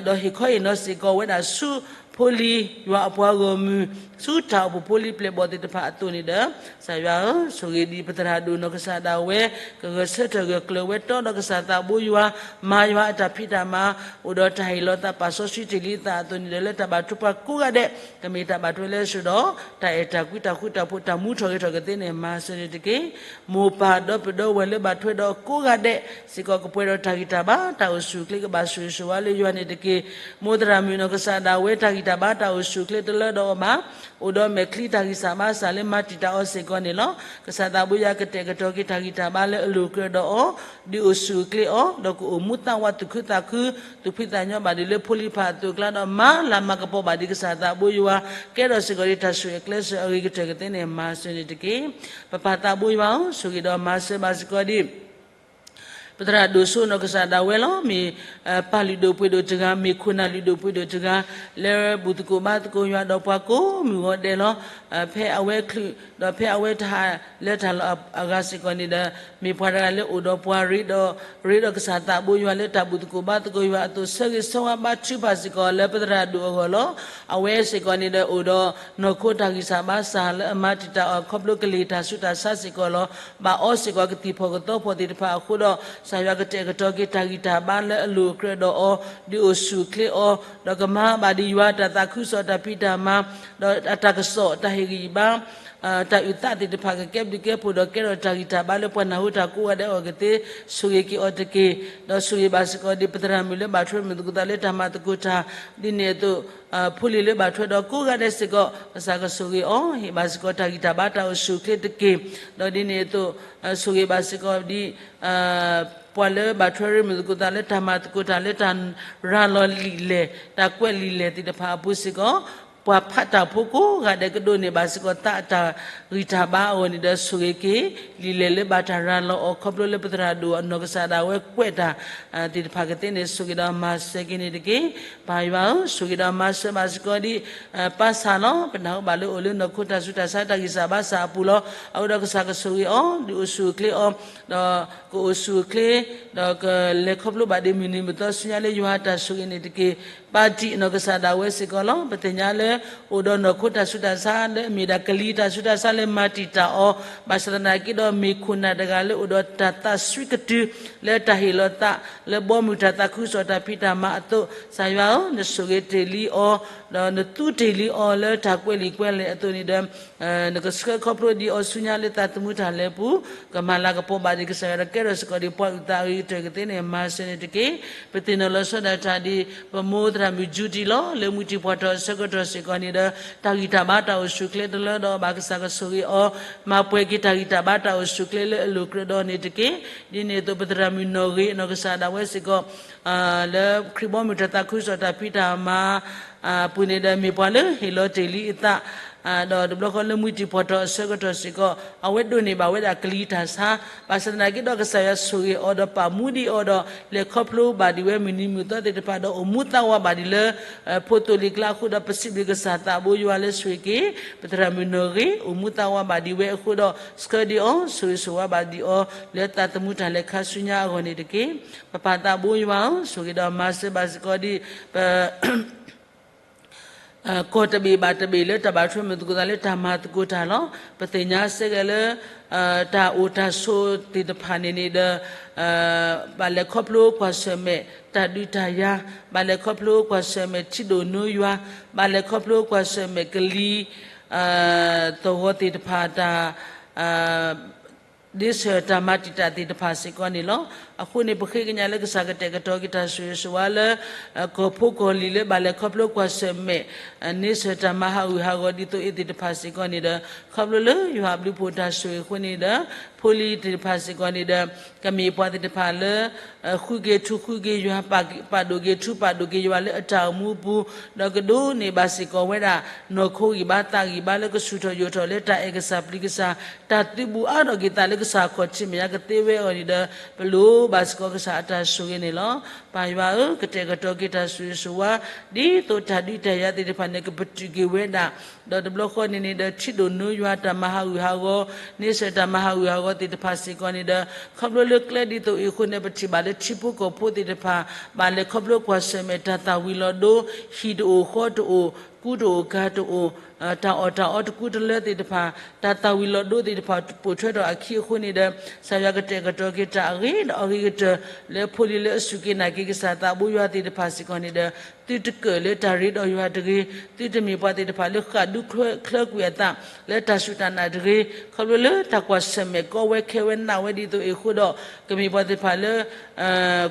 ဒီးဟ့ၣ်ခီဟ့ၣ်နီၤစ့ၢ်ကီးဝဲဒၣ်ဆူဖိလံၤယွၤအပှၤဂီၢ်မုၢ်, ဆူတၢ်အိၣ်ဖှိၣ်ဖိလံၤပျဲၢ်ဘီၣ်သ့ၣ်တဖၣ်အသိးန့ၣ်ဒီး, ကစၢ်ယွၤဧၢ, ဆိၣ်ဂ့ၤဒံးပသရၣ်ဒိၣ်နီၢ်ကစၢ်ဒၣ်ဝဲ, ကဂဲၤဆၢထၢၣ်ဂၢၢ်ကျၢၤဝဲတီဒီးကစၢ်သးဘိယွၤ, မၤယွၤအတၢ်ဖံးတၢ်မၤ, အိၣ်ဒီးတၢ်ဟ့ၣ်လီၤသးပာ်စီဆှံတ့ၢ်လံအသးအသိးန့ၣ်ဒီး လၢတၢ်ဘၣ်ထွဲပှၤကိးဂၤဒဲး ကမ့ၢ်တၢ်ဘၣ်ထွဲလၢအစိၤဒီး တၢ်အဲၣ်တၢ်ကွံတၢ်ဃူတၢ်ဖိးတၢ်မူထီၣ်ဂဲၤထီၣ်ကသ့န့ၣ် မၤစၢၤန့ၣ်တက့ၢ်. မိၢ်ပၢ်ဒီပုၢ်ဒီဝဲၢ်လၢဘၣ်ထွဲဒီးကိးဂၤဒဲးစ့ၢ်ကီး ကပှဲၤဒီးတၢ်ဂံၢ်တၢ်ဘါတၢ်အိၣ်ဆူၣ်အိၣ်ချ့ ကဘၣ်ဆိၣ်ဂ့ၤဆိၣ်ဝါလၢယွၤန့ၣ်တက့ၢ်. မိၢ်သရၣ်မုၣ်နီၢ်ကစၢ်ဒၣ်ဝဲ တၢ်ဂံၢ်တၢ်ဘါတၢ်အိၣ်ဆူၣ်အိၣ်ချ့တလၢဒီးအီၤဘၣ်, အိၣ်ဒီးမဲာ်ချံတၢ်ဂံၢ်စၢ်ဘါစၢ်လၢမၤတံာ်တာ်အီၤစ့ၢ်ကီးန့ၣ်လီၤ. ကစၢ်သးဘိယွၤကတဲာ်ကတီၤက့ၤတၢ်ဂံၢ်တၢ်ဘါလၢအလိၤအကြၢးဒီးအီၤ, ဒုးအိၣ်ဆူၣ်အိၣ်ချ့အီၤ, ဒီးကအိၣ်မူသးဝးသူၣ်ခုသးခု, သူၣ်ဖှံသးညီဘၣ်ဒံးလၢဖိလံၤဖးအသိးအကျါဒီး မၤလၤမၤကပီၤဘၣ်ဒံးကစၢ်သးဘိယွၤ, ကဲထီၣ်စ့ၢ်ကီးဒ်တၢ်ဆိၣ်ဂ့ၤအကျဲစၢၤအဂ့ၤကတၢၢ်ကသ့န့ၣ် မၤစၢၤန့ၣ်တက့ၢ်. ပပၢ်သးဘိယွၤဧၢ, ဆိၣ်ဂ့ၤဒီးမၤစၢၤဘၣ်စ့ၢ်ကီးဒံး ပသရၣ်ဒိၣ်စိနီၢ်ကစၢ်ဒၣ်ဝဲလီၤ. မ့ၢ်ပၢ်လုၢ်ဒိၣ်ပှ့ၤဒိၣ်တဂၤ, မ့ၢ်ခိၣ်နၢ်လုၢ်ဒိၣ်ပှ့ၤဒိၣ်တဂၤ, လၢဘူၣ်သကိးဘါသကိးယွၤဒီးပှၤကိးမုၢ်ဂီၤဒဲးလီၤ. ဖဲအဝဲချုး, ဒီးဖဲအဝဲတဟးလၢတၢ်လီၢ်အဂၤစ့ၢ်ကီးန့ၣ်ဒီး, မ့ၢ်ပှၤတဂၤလၢအိၣ်ဒီးပှၤရ့ဒီး, ရ့ဒီးကစၢ်သးဘိယွၤလၢတၢ်ဘူၣ်သကိးဘါသကိးယွၤအသိး ဆၢဂ့ၤဆၢဝါဘါထုကဖၣ်စ့ၢ်ကီးလၢပသရၣ်ဒိၣ်အဂီၢ်လီၤ. အဝဲစ့ၢ်ကီးန့ၣ်ဒီးအိၣ်ဒီးနီၢ်ခိတၢ်ဂံၢ်စၢ်ဘါစၢ်လၢအမၤတံာ်တာ်အီၤခီဖျိကလ့ၢ်တၢ်ဆူးတၢ်ဆါစ့ၢ်ကီးလီၤ. ဘၣ်အီစ့ၢ်ကီးကသံၣ်ဖီၣ်ကသီဖီၣ်သ့ၣ်တဖၣ်အဃိဒီး ကစၢ်ယွၤကတဲာ်ကတီၤက့ၤတၢ်ဂံၢ်တၢ်ဘါလၢအလိၤအကြၢးဒီးအီၤ, ဒုးအိၣ်ဆူၣ်အိၣ်ချ့အီၤ, ဒီးကမၤဘၣ်ဒံးယွၤတၢ်သးခုကစီၣ်တၢ်ဖံးတၢ်မၤ, ဒီးအတၢ်ကစီၣ်တၢ်ဟ့ၣ်ဂံၢ်ဘါ တၢ်အုၣ်သးသ့ၣ်တဖၣ်ကကဲဘျုးကဲဖှိၣ်ဒီးကဲထီၣ်တၢ်ဂံၢ်တၢ်ဘါလၢပှၤနၢ်ဟူတၢ်ကိးဂၤဒဲးအဂီၢ်ကသ့ ဆိၣ်ဂ့ၤက့ၤအီၤတက့ၢ်. ဒီးဆိၣ်ဂ့ၤဘၣ်စ့ၢ်ကီးဒ်ပသရၣ်မုၣ်လၢဘၣ်ထွဲမုၢ်သကိးသးလၢတၢ်မၤသကိးတၢ် ဒ်န့ၣ်အသိး ဖိလံၤလၢဘၣ်ထွဲဒီးကိးဂၤဒဲးစ့ၢ်ကီး ကစၢ်ကဆိၣ်ဂ့ၤအီၤ ဟ့ၣ်ဘၣ်စ့ၢ်ကီးတၢ်ဂံၢ်တၢ်ဘါတၢ်အိၣ်ဆူၣ်အိၣ်ချ့တက့ၢ်. ဒီးဒ်န့ၣ်အသိး ဆိၣ်ဂ့ၤဘၣ်စ့ၢ်ကီးဒ် ပှၤလၢဘၣ်ထွဲရ့မုၢ်သကိးသးလၢတၢ်မၤသကိးတၢ်လၢတၢ်ရၤလီၤလံာ်လဲၢ် တၢ်ကွဲးလံာ်လဲၢ်သ့ၣ်တဖၣ်အပူၤစ့ၢ်ကီး ပှၤဖးတၢ်ဖိကိးဂၤဒဲးကဒိးန့ၢ်ဘၣ်စ့ၢ်ကီးသးအတၢ်ဂံၢ်တၢ်ဘါအဂီၢ်န့ၣ်ဒီး ဆိၣ်ဂ့ၤက့ၤ လံာ်လဲၢ်လၢဘၣ်တၢ်ရၤလီၤအီၤ ခီဖျိလၢပသရၣ်ဒိၣ်အနီၢ်ကစၢ်ဒၣ်ဝဲကွဲးတၢ် သ့ၣ်တဖၣ်ကသ့န့ၣ် ဆိၣ်ဂ့ၤဒီးမၤစၢၤက့ၤန့ၣ်တက့ၢ်. ပၢ်ယွၤဧၢ, ဆိၣ်ဂ့ၤဒီးမၤစၢၤဘၣ်စ့ၢ်ကီးဒ် ပၢ်ဆၣ်လီၤ. ပနၢ်ဟူဘၣ်လၢအိၣ်လၢနီၢ်ခိတၢ်ဆူးတၢ်ဆါတၢ်ဂံၢ်စၢ်ဘါစၢ်အပူၤလီၤ. အဃိဒီးကစၢ်ကဆိၣ်ဂ့ၤအီၤ ဒုးအိၣ်ဆူၣ်အိၣ်ချ့အီၤ ဒီးကအိၣ်ဆူၣ်အိၣ်ချ့ ဒီးကလဲၤခီဖျိဘၣ်ဒံးမုၢ်နံၤမုၢ်သီဆူညါလၢယွၤအတၢ်ဆိၣ်ဂ့ၤန့ၣ်တက့ၢ်. ပၢ်တံၢ်အနီၢ်ကစၢ်ဒၣ်ဝဲစ့ၢ်ကီးလီၤ. ပသ့ၣ်ညါလၢ အိၣ်ဒီးနီၢ်ခိတၢ်ဆူးတၢ်ဆါလၢအမ့ၢ်ဒၣ်ကလံၤတၢ်ဆူးတၢ်ဆါလၢမၤတံာ်တာ်အီၤ, ဘၣ်ဆၣ်သနာ်က့ဒီးမ့ၢ်ခိၣ်နၢ်တဂၤလၢအိၣ်ဒီးတၢ်သးစွံကတုၤ လၢတၢ်ဟ့ၣ်လီၤသး လၢဘီမုၢ်တၢ်သးခုကစီၣ်တၢ်ဖံးတၢ်မၤအသိး, ကစၢ်ယွၤဧၢ, နဆိၣ်ဂ့ၤတ့ၢ်လံအီၤ ဒီးနသူတ့ၢ်လံအီၤလၢတၢ်ကွဲးလံာ်ကွဲးလဲၢ်အသိးန့ၣ်ဒီး နကဆှၢခီဖျိဒံးအီၤဆူညါလၢသးသမူတၢ်လဲၤပူၤ, ကမၤလၤကပီၤဘၣ်ဒံးကစၢ်ယွၤဒီးကဲထီၣ်စ့ၢ်ကီးဒံးပှၤအုၣ်သးအဂ့ၤကတၢၢ်ကသ့န့ၣ် မၤစၢၤန့ၣ်တက့ၢ်. ပသ့ၣ်နီၣ်လီၤဆီဒၣ်တၢ်ဒ် ပမိၢ်သရၣ်မုၣ် Judy လီၤ. လၢမုၢ်တံၢ်ပှၢ်ထီၣ်အဆၢကတီၢ်စ့ၢ်ကီးန့ၣ်ဒီး တၢ်ဂံၢ်တၢ်ဘါတၢ်အိၣ်ဆူၣ်အိၣ်ချ့တလၢဒီးဘၣ်ကစၢ်ကဆိၣ်ဂ့ၤအီၤ, မၤပှဲၤက့ၤတၢ်ဂံၢ်တၢ်ဘါတၢ်အိၣ်ဆူၣ်အိၣ်ချ့လၢအလိၤကြၢးဒီးန့ၣ်တက့ၢ်. ဒ်န့ၣ်အသိး ပသရၣ်မုၣ်နီၢ်ဂ့ၤအနီၢ်ကစၢ်ဒၣ်ဝဲစ့ၢ်ကီး လၢခရံာ်ဘီမုၢ်တၢ်သးခုကစီၣ်တၢ်ဖံးတၢ်မၤ ပူၤန့ၣ်ဒီးမ့ၢ်ပှၤလၢဟ့ၣ်လီၤတ့ၢ်လံအသး ဒီးတဘျီဃီလၢမုၢ်တံၢ်ပှၢ်ထီၣ်အဆၢကတီၢ်စ့ၢ်ကီး အဝဲဒိးန့ၢ်ဘၣ်ဝဲဒၣ်ကလံၤတၢ်ဆါ, ဘၣ်ဆၣ်သနာ်က့ဒီးကစၢ်ယွၤဆိၣ်ဂ့ၤအီၤဒီးပာ်မူဒံးအီၤဒီး လဲၤခီဖျိဘၣ်ဒံးဝဲမုၢ်နံၤမုၢ်သီသ့ၣ်တဖၣ်ဒီးအိၣ်မူသးဝးဘၣ်ဒံးလၢ ဖိသိၣ်လံၤကျါအဃိဒီး ပစံးဘျုးကစၢ်သးဘိယွၤလၢဆိၣ်ဂ့ၤက့ၤ ပသရၣ်မုၣ်နီၢ်ဂ့ၤ အိၣ်မူသးဝးဘၣ်ဒံးဝဲအဃိဒီး ဆှၢဒံးအီၤ ဆိၣ်ဂ့ၤဆိၣ်ဝါဘၣ်ဒံးအီၤ လၢသးသမူတၢ်လဲၤခါဆူညါအဂီၢ်န့ၣ်တက့ၢ်. ပပၢ်သးဘိယွၤဧၢ, ဆိၣ်ဂ့ၤဒီးမၤစၢၤဘၣ်စ့ၢ်ကီးဒံး ပ ကီၢ်တဘ့ၣ်ဘၣ်တဘ့ၣ်လၢတၢ်ဘၣ်ထွဲမုၢ်သကိးသးလၢတၢ်မၤသကိးတၢ်လီၤ. ပသ့ၣ်ညါစ့ၢ်ကီးလၢ တၢ်အိၣ်တၢ်ဆိးသ့ၣ်တဖၣ်န့ၣ်န့ၣ်ဒီး ဘၣ်လဲၤခီဖျိကွၢ်ဆၢၣ်မဲာ်တၢ်ဒုးတၢ်ယၤ, ဘၣ်လဲၤခီဖျိကွၢ်ဆၢၣ်မဲာ်ထံဒိၣ်နိယွၤ, ဘၣ်လဲၤခီဖျိကွၢ်ဆၢၣ်မဲာ်ကလံၤ သဝီသ့ၣ်တဖၣ်တၢ် ဒ်ဆၢတၢ်မၤတံာ်တာ်သ့ၣ်တဖၣ်စ့ၢ်ကီးန့ၣ်လီၤ. အဃိန့ၣ် ပဃ့ကညးလၢကစၢ်ကတဲာ်ကတီၤက့ၤတၢ်ဆိၣ်ဂ့ၤဆိၣ်ဝါလၢ ကီၢ်ဖိကီၢ်လံၤလၢဘၣ်လဲၤခီဖျိကွၢ်ဆၢၣ်မဲာ် န့ဆၢၣ်တၢ်မၤဟးဂူာ်ဟးဂီၤဒ်သိးအံၤသ့ၣ်တဖၣ်စ့ၢ်ကီးန့ၣ်ဒီး ခီဖျိလၢယွၤအဘျုးဖှိၣ်တၢ်ဆိၣ်ဂ့ၤအဃိန့ၣ်ဒီး ဖိလံၤသ့ၣ်တဖၣ်စ့ၢ်ကီးန့ၣ်ဒီး ကမ့ၢ်ပှၤသ့ၣ်တဖၣ်လၢ ဃုက့ၤထူဃုက့ၤယွၤ ပာ်ဒိၣ်က့ၤထူပာ်ဒိၣ်က့ၤယွၤလၢအတၢ်အိၣ်မူအပူၤ ဒီးကဒိးန့ၢ်ဘၣ်စ့ၢ်ကီးဝဲဒၣ် နီၢ်ခိဂံၢ်ဘါသးဂံၢ်ဘါလၢကဆူၣ်ထီၣ်ယိာ်ထီၣ်လၢတၢ်အဲၣ်ကစၢ်ပျံၤကစၢ် တၢ်သုးဘူးအါထီၣ်က့ၤသးလၢကစၢ်ခီၣ်ထံးမဲာ်ညါကသ့ဝဲအဂီၢ်န့ၣ်ဒီး ပလိၣ်ဘၣ်စ့ၢ်ကီးကစၢ်အတၢ်ဆိၣ်ဂ့ၤန့ၣ်လီၤ. ပၢ်ယွၤဧၢ, ကတဲာ်ကတီၤက့ၤတၢ်ဆိၣ်ဂ့ၤဆိၣ်ဝါ ဒ်သိးတၢ်ဒုးတၢ်ယၤသ့ၣ်တဖၣ်န့ၣ် ကပတုာ်က့ၤဝဲဒၣ် ဒီးတဘျီဃီန့ၣ်န့ၣ်ဒီး ထံဒိၣ်နိယွၤတၢ်မၤဟးဂူာ်ဟးဂီၤ န့ဆၢၣ်တၢ်မၤဟးဂူာ်ဟးဂီၤသ့ၣ်တဖၣ်စ့ၢ်ကီးန့ၣ်ဒီး ခီဖျိလၢကျဲဒ်သိးအံၤအဃိန့ၣ် ပထံၣ်ဘၣ်လၢထံဖိကီၢ်ဖိသ့ၣ်တဖၣ် ဘၣ်လဲၤခီဖျိကွၢ်ဆၢၣ်မဲာ်တၢ်သၣ်ဝံၤလီၤဒိ ဟံၣ်တအိၣ်ဃီတအိၣ် ကူတအိၣ်ကၤတအိၣ် တၢ်အီၣ်တၢ်အီတကူတလၢသ့ၣ်တဖၣ် တၢ်သၣ်ဝံၤလီၤဒိသ့ၣ်တဖၣ် ပိာ်ထွဲထီၣ်အခံအဃိန့ၣ်ဒီး ကစၢ်ယွၤကတဲာ်ကတီၤက့ၤတၢ်အဂ့ၤဒီးအဂ့ၤကတၢၢ် လၢဖိလံၤလၢအစူၢ်က့ၤနာ်က့ၤကစၢ်သးဘိယွၤသ့ၣ်တဖၣ်စ့ၢ်ကီးန့ၣ်ဒီး သုတကၢၣ်လၢတၢ်ရ့ဒီးယွၤတဂ့ၤ, သုတမ့ၢ်ပှၤသ့ၣ်တဖၣ်လၢဃၣ်ဒူချၢကွံာ်အသး လၢတၢ်စူၢ်တၢ်နာ်တဂ့ၤ, ခီဖျိလၢတၢ်ကွၢ်ဆၢၣ်မဲာ်ကီဝဲခဲဝဲနးဝဲဒ်သိးအံၤအဃိဒီး ကမ့ၢ်ပှၤသ့ၣ်တဖၣ်လၢ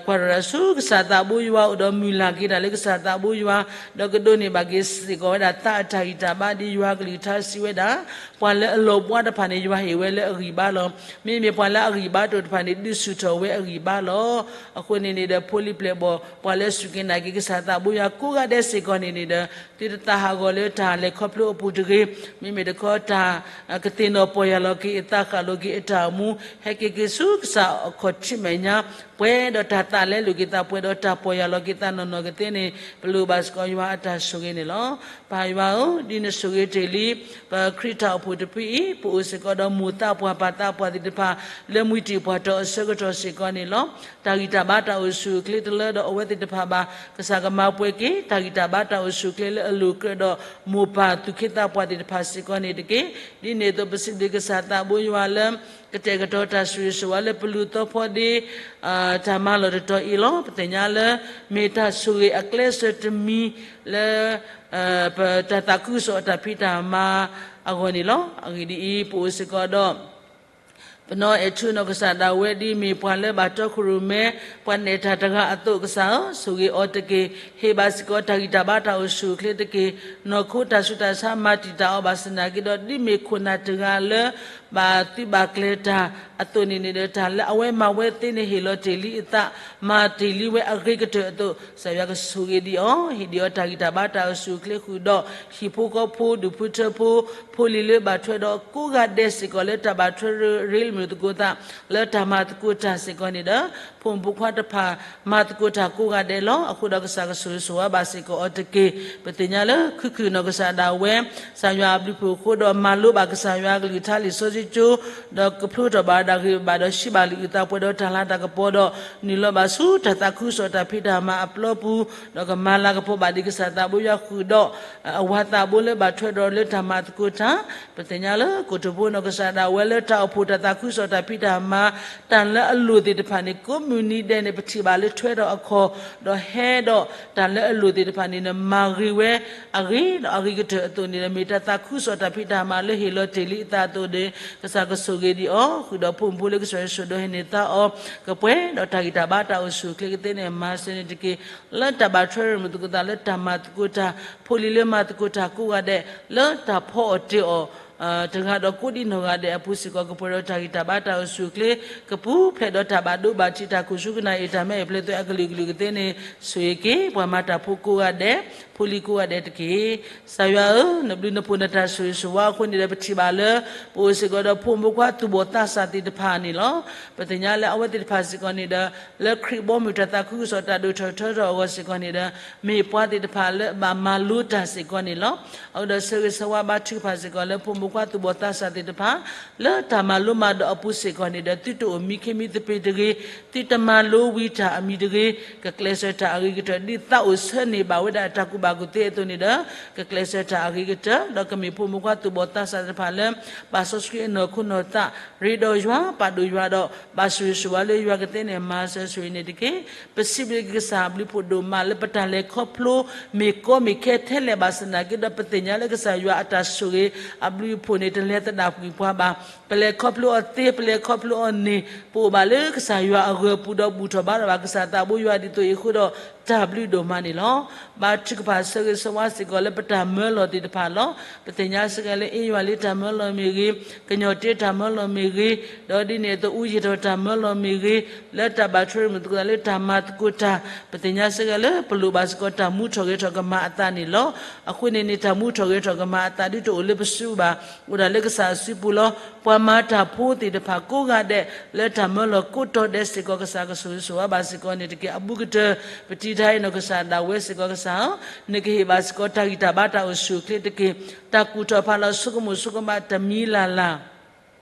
ကွၢ်တၢ်ဆူကစၢ်သးဘိယွၤ အိၣ်ဒီးမုၢ်လၢ်က့ၤတၢ်လၢကစၢ်သးဘိယွၤ, ဒီးကဒိးန့ၢ်ဘၣ်က့ၤစ့ၢ်ကီးဝဲဒၣ်သးအတၢ်ဂံၢ်တၢ်ဘါဒ်ယွၤကလုၢ်ကထါစံးဝဲဒၣ်, ပှၤလၢအလီၤဘှါတဖၣ်န့ၣ် ယွၤဟ့ၣ်ဝဲလၢအဂံၢ်ဘါလီၤ. မ့မ့ၢ်ပှၤလၢအဂံၢ်ဘါတအိၣ်တဖၣ်န့ၣ် ဒုးဆူၣ်ထီၣ်ဝဲအဂံၢ်ဘါလီၤ. အဃိန့ၣ်န့ၣ်ဒီး ဖိလံၤပျဲၢ်ဘီၣ် ပှၤလၢအစူၢ်က့ၤနာ်က့ၤကစၢ်သးဘိယွၤကိးဂၤဒဲးစ့ၢ်ကီးန့ၣ်န့ၣ်ဒီး သုတသးဟးဂီၤလၢတၢ်လဲၤခီဖျိအပူၤတဂ့ၤ, မ့မ့ၢ်တခီတၢ် ကသ့ၣ်နီၣ်ပီၢ်ယၢ်လီၤက့ၤအသးဃၣ်လိာ်က့ၤအတၢ်အိၣ်မူ ဟဲက့ၤက့ၤဆူကစၢ်အခီၣ်ထံးမဲာ်ညါ, ပှဲၤဒီးတၢ်သးလဲလိာ်က့ၤသး ပှဲၤဒီးတၢ်ပီၢ်ယၢ်လီၤက့ၤသးနီၢ်နီၢ်ကသ့န့ၣ် ပလိၣ်ဘၣ်စ့ၢ်ကီးယွၤအတၢ်ဆိၣ်ဂ့ၤန့ၣ်လီၤ. ပၢ်ယွၤဧၢ, ဒ်နဆိၣ်ဂ့ၤတ့ၢ်လံ ပခရံာ်တၢ်အိၣ်ဖှိၣ်တဖုအံၤ ပအိၣ်စ့ၢ်ကီးဒီးမိၢ်သးပှၢ်ပၢ်သးပှၢ်သ့ၣ်တဖၣ် လၢမုၢ်တံၢ်ပှၢ်ထီၣ်အဆၢကတီၢ်စ့ၢ်ကီးန့ၣ်လီၤ. တၢ်ဂံၢ်တၢ်ဘါတၢ်အိၣ်ဆူၣ်အိၣ်ချ့တလၢဒီးအဝဲသ့ၣ်တဖၣ်ဘၣ်, ကစၢ်ကမၤပှဲၤက့ၤ တၢ်ဂံၢ်တၢ်ဘါတၢ်အိၣ်ဆူၣ်အိၣ်ချ့လၢအလိၤကြၢးဒီး မိၢ်ပၢ်သူၣ်က့သးပှၢ်သ့ၣ်တဖၣ်စ့ၢ်ကီးန့ၣ်တက့ၢ်. ဒ်န့ၣ်အသိး ပစံးဘျုးကစၢ်သးဘိယွၤလၢ ကတဲာ်ကတီၤတၢ်ဆိၣ်ဂ့ၤဆိၣ်ဝါလၢပလူၤသီဖီဒ့ တၢ်မၤလီၢ်တတီၤအံၤလီၤ. ပသ့ၣ်ညါလၢ မ့ၢ်တၢ်ဆိၣ်ဂ့ၤအကျဲးစၢးတမံၤလၢ ပတၢ်သးခုကစီၣ်အတၢ်ဖံးတၢ်မၤအဂီၢ်န့ၣ်လီၤ. အဂ့ၢ်ဒ်အံၤ, ပအိၣ်စ့ၢ်ကီးဒီး ပနီၢ်အဲၣ်ထူနီၢ်ကစၢ်ဒၣ်ဝဲ ဒ်မ့ၢ်ပှၤလၢဘၣ်တီခိၣ်ရိၣ်မဲ ပှၤနဲၣ်တၢ်တဂၤအသိး, ကစၢ်ဧၢ, ဆိၣ်ဂ့ၤအီၤတက့ၢ်. ဟ့ၣ်ဘၣ်စ့ၢ်ကီးတၢ်ဂံၢ်တၢ်ဘါတၢ်အိၣ်ဆူၣ်အိၣ်ချ့တက့ၢ်. နီၢ်ခိတၢ်ဆူးတၢ်ဆါမၤတံာ်တာ်အီၤဘၣ်ဆၣ်သနာ်က့ဒီး, ဒ်မ့ၢ်ခိၣ်နၢ်တဂၤလၢ ဘၣ်သံဘၣ်ကျဲၤတၢ်အသိးန့ၣ်န့ၣ်ဒီး, တၢ်လၢအဝဲမၤဝဲသ့န့ၣ် ဟ့ၣ်လီၤတ့ၢ်လံအသး, မၤတ့ၢ်လံဝဲအဂ့ၤကတၢၢ်အသိး, ကစၢ်ယွၤကဆိၣ်ဂ့ၤဒံးအီၤ, ဟ့ၣ်ဒံးအီၤတၢ်ဂံၢ်တၢ်ဘါတၢ်အိၣ်ဆူၣ်အိၣ်ချ့ဃုာ်ဒီး, ဟံၣ်ဖိဃီဖိ, ဒူၣ်ဖိထၢဖိ, ဖိလံၤလၢဘၣ်ထွဲဒီးကိးဂၤဒဲးစ့ၢ်ကီး လၢတၢ်ဘၣ်ထွဲရ့လိာ်မုာ်သကိးသး လၢတၢ်မၤသကိးတၢ်စ့ၢ်ကီးန့ၣ်ဒီး, ဖိမုၣ်ဖိခွါတဖၣ် မၤသကိးတၢ်ကိးဂၤဒဲးလီၤ. အဃိဒီးကစၢ်ကဆိၣ်ဂ့ၤဆိၣ်ဝါဘၣ်စ့ၢ်ကီးအီၤတက့ၢ်. ပသ့ၣ်ညါလၢ ခုၣ်ခုၣ်နီၢ်ကစၢ်ဒၣ်ဝဲ ကစၢ်ယွၤအဘျုးအဖှိၣ်အဃိဒီး မၤလိဘၣ်ကစၢ်ယွၤအကလုၢ်ကထါလံာ်စီဆှံကၠိ, ဒီးကဖျိထီၣ်ဘၣ်ဒၣ်ဂ့ၢ်ဘၣ်ဒီး ဟံးဘၣ်လံာ်အုၣ်သးပှဲၤဒီးတၢ်လၤတၢ်ကပီၤဒီး, နုာ်လီၤဘၣ်ဆူတၢ်သးခုကစီၣ်တၢ်ဖံးတၢ်မၤအပျီပူၤ, ဒီးကမၤလၤကပီၤဘၣ်ဒံးကစၢ်သးဘိယွၤဃုာ်ဒီး အဝၤသးဘိလၢဘၣ်ထွဲဒီးလၢတၢ်မၤသကိးတၢ်, ပသ့ၣ်ညါလၢ ကိတိာ်ဖိနီၢ်ကစၢ်ဒၣ်ဝဲလၢတၢ်အိၣ်ဖှိၣ်တၢ်သးခုကစီၣ်တၢ်ဖံးတၢ်မၤ တၢ်လၢအလိၣ်သ့ၣ်တဖၣ်န့ၣ် ကိးမုၢ်နံၤဒဲးန့ၣ် ပထံၣ်ဘၣ်လၢထွဲဒီးအခီၣ်, ဒီးဟဲဒီးတၢ်လၢအလိၣ်သ့ၣ်တဖၣ်န့ၣ် မၤဂ့ၤဝဲအဂ့ၤဒီးအဂ့ၤကတၢၢ်အသိးန့ၣ်ဒီး မ့ၢ်တၢ်သးခုကစီၣ်တၢ်ဖံးတၢ်မၤလၢဟ့ၣ်လီၤတ့ၢ်လံအသးအသိးဒီး ကစၢ်ကဆိၣ်ဂ့ၤဒံးအီၤ, ဃုာ်ဒီးဖိမုၣ်ဖိလၢကစၢ်ယွၤဆိၣ်ဒိၣ်ဟ့ၣ်န့ၢ်သါအီၤ, ကပှဲၤဒီးတၢ်ဂံၢ်တၢ်ဘါတၢ်အိၣ်ဆူၣ်အိၣ်ချ့ကသ့န့ၣ် မၤစၢၤန့ၣ်တက့ၢ်. လၢတၢ်ဘၣ်ထွဲရ့လိာ်မုာ်သကိးသးလၢတၢ်မၤသကိးတၢ်, ဖိလံၤလၢမၤသကိးတၢ်ကိးဂၤဒဲး လၢတၢ်ဖီအီၣ်တ့ၢ်အီၣ် တဂၤဒီးကိးဒံးနီၢ်ဂၤဒဲးအပူၤစ့ၢ်ကီး ကပှဲၤဒီးတၢ်ဂံၢ်တၢ်ဘါတၢ်အိၣ်ဆူၣ်အိၣ်ချ့, ကပူၤဖျဲးဒီးတၢ်ဘၣ်ဒိဘၣ်ထံး တၢ်ခိၣ်ဆူကနၣ်အံၤ တၢ်မဲအံၤပျဲၢ်သွဲအကလုာ်ကလုာ်ကသ့န့ၣ် ဆိၣ်ဂ့ၤက့ၤ ပှၤမၤတၢ်ဖိကိးဂၤဒဲး, ဖိလံၤကိးဂၤဒဲးတက့ၢ်. ကစၢ်ယွၤဧၢ, နဘျုးနဖှိၣ်နတၢ်ဆိၣ်ဂ့ၤဆိၣ်ဝါအဃိန့ၣ်ဒီး ပထံၣ်ဘၣ်လၢ ပအိၣ်စ့ၢ်ကီးဒီးဖိမုၣ်ဖိခွါသူၣ်ဘီၣ်သးစၢ်သ့ၣ်တဖၣ်န့ၣ်လီၤ. ပသ့ၣ်ညါလၢအဝဲသ့ၣ်တဖၣ်စ့ၢ်ကီးန့ၣ်ဒီး လၢခရံာ်ဘီမုၢ်တၢ်သးခုကစီၣ်တၢ်ဒိၣ်ထီၣ်ထီထီၣ်အဂီၢ်စ့ၢ်ကီးန့ၣ်ဒီး မ့ၢ်ပှၤသ့ၣ်တဖၣ်လၢဘၣ်မၤလိတၢ်စ့ၢ်ကီးန့ၣ်လီၤ. အဃိဒီးဆၢဂ့ၤဆၢဝါဘါထုကဖၣ်စ့ၢ်ကီးလၢဖိမုၣ်ဖိခွါသူၣ်ဘီၣ်သးစၢ်သ့ၣ်တဖၣ် လၢတၢ်မၤလိမၤဒိးအပူၤစ့ၢ်ကီးန့ၣ်ဒီး သုတအိၣ်မံခ့မံသပ့ၤတဂ့ၤ, သုတမၤလိဝံၤတၢ်အမံၤတဂ့ၤ, ကကျဲးစၢးတၢ်အဂ့ၤကတၢၢ် ဒ်သးအိၣ်ဆၢန့ၢ်ဘၣ်ဝဲဒၣ်တၢ်ကူၣ်ဘၣ်ကူၣ်သ့အသိးန့ၣ်ဒီး ကကျဲးစၢးတၢ်အဂ့ၤကတၢၢ်, ဒီးကမ့ၢ်ဖိမုၣ်ဖိခွါသူၣ်ဘီၣ်သးစၢ်သ့ၣ်တဖၣ်လၢ ဘၣ်စီဆှံအနီၢ်ခိနီၢ်သး ရ့ဒီးယွၤ ပာ်ဒိၣ်ယွၤဒီး ဘၣ်ဆိၣ်ဂ့ၤဆိၣ်ဝါလၢယွၤကသ့န့ၣ် မၤစၢၤဆိၣ်ဂ့ၤန့ၣ်တက့ၢ်. ပစံးဘျုးက့ၤကစၢ်အဘျုးဖှိၣ်ဒိၣ်မးလၢပတၢ်လဲၤခီဖျိ မ့ၢ်ကီမ့ၢ်ခဲထဲလဲၣ်ဘၣ်ဆၣ်သနာ်က့ဒီး ပသ့ၣ်ညါလၢကစၢ်ယွၤအတၢ်ဆိၣ်ဂ့ၤအဘျုးအဖှိၣ်န့ၣ် တလဲၤသဒၣ်ကွံာ်ပှၤဘၣ်. ပလဲၤခီဖျိအီၤသ့ ပလဲၤခီဖျိအီၤန့ၣ် ပအိၣ်ဘၣ်လၢကစၢ်ယွၤအဂၢၤအပူၤဒီးဘူၣ်ထီၣ်ဘါထီၣ်ဘၣ်ကစၢ်သးဘိယွၤဒ်သိးအံၤအဃိဒီး တၢ်ဘျုးဒိၣ်မးန့ၣ်လီၤ. ဘါထုကဖၣ်ဆၢဂ့ၤဆၢဝါစ့ၢ်ကီးလၢပတၢ်မၢလီၤသ့ၣ်တဖၣ်လီၤ. ပသ့ၣ်ညါစ့ၢ်ကီးလၢအ့ယွၤလၢတၢ်မၢလီၤမ့ၢ်ဂ့ၤ, ကညီၣ်တ့တၢ်မၢလီၤမ့ၢ်ဂ့ၤ, ဒီးဒ်န့ၣ်အသိး အူယံာ်ထီၣ်တၢ်မၢလီၤမ့ၢ်ဂ့ၤ, လၢတၢ်ဘၣ်ထွဲရ့လိာ်မုာ်သကိးသးလၢတၢ်မၤသကိးတၢ်, ပသ့ၣ်ညါစ့ၢ်ကီးလၢပလိၣ်ဘၣ်စ့ၢ်ကီးတၢ်မူထီၣ်ဂဲၤထီၣ်ကမၤအသးန့ၣ်လီၤ. အဃိန့ၣ်န့ၣ် တၢ်မူထီၣ်ဂဲၤထီၣ်ကမၤအသးဒုးတအိၣ်လၢပစုဘၣ်, အိၣ်ဒၣ်လၢကစၢ်အစုပူၤလီၤ. ပှၤမၤတၢ်ဖိသ့ၣ်တဖၣ်ကိးဂၤဒဲး လၢတၢ်မၢလီၤကိးတီၤဒဲးစ့ၢ်ကီး ကစၢ်ကဆိၣ်ဂ့ၤဆိၣ်ဝါဘၣ်စ့ၢ်ကီးန့ၣ်တက့ၢ်. အဘူးကတၢၢ် ပတံၤတၢ်အံၤနီၢ်ကစၢ်ဒၣ်ဝဲစ့ၢ်ကီးကစၢ်ဧၢ, နကဟ့ၣ်ဘၣ်စ့ၢ်ကီးတၢ်ဂံၢ်တၢ်ဘါတၢ်အိၣ်ဆူၣ်အိၣ်ချ့တက့ၢ်. တၢ်ကူၣ်ထီၣ်ဖးလီၤဆိကမိၣ်ဆိကမးတမံၤလၢ်လၢ်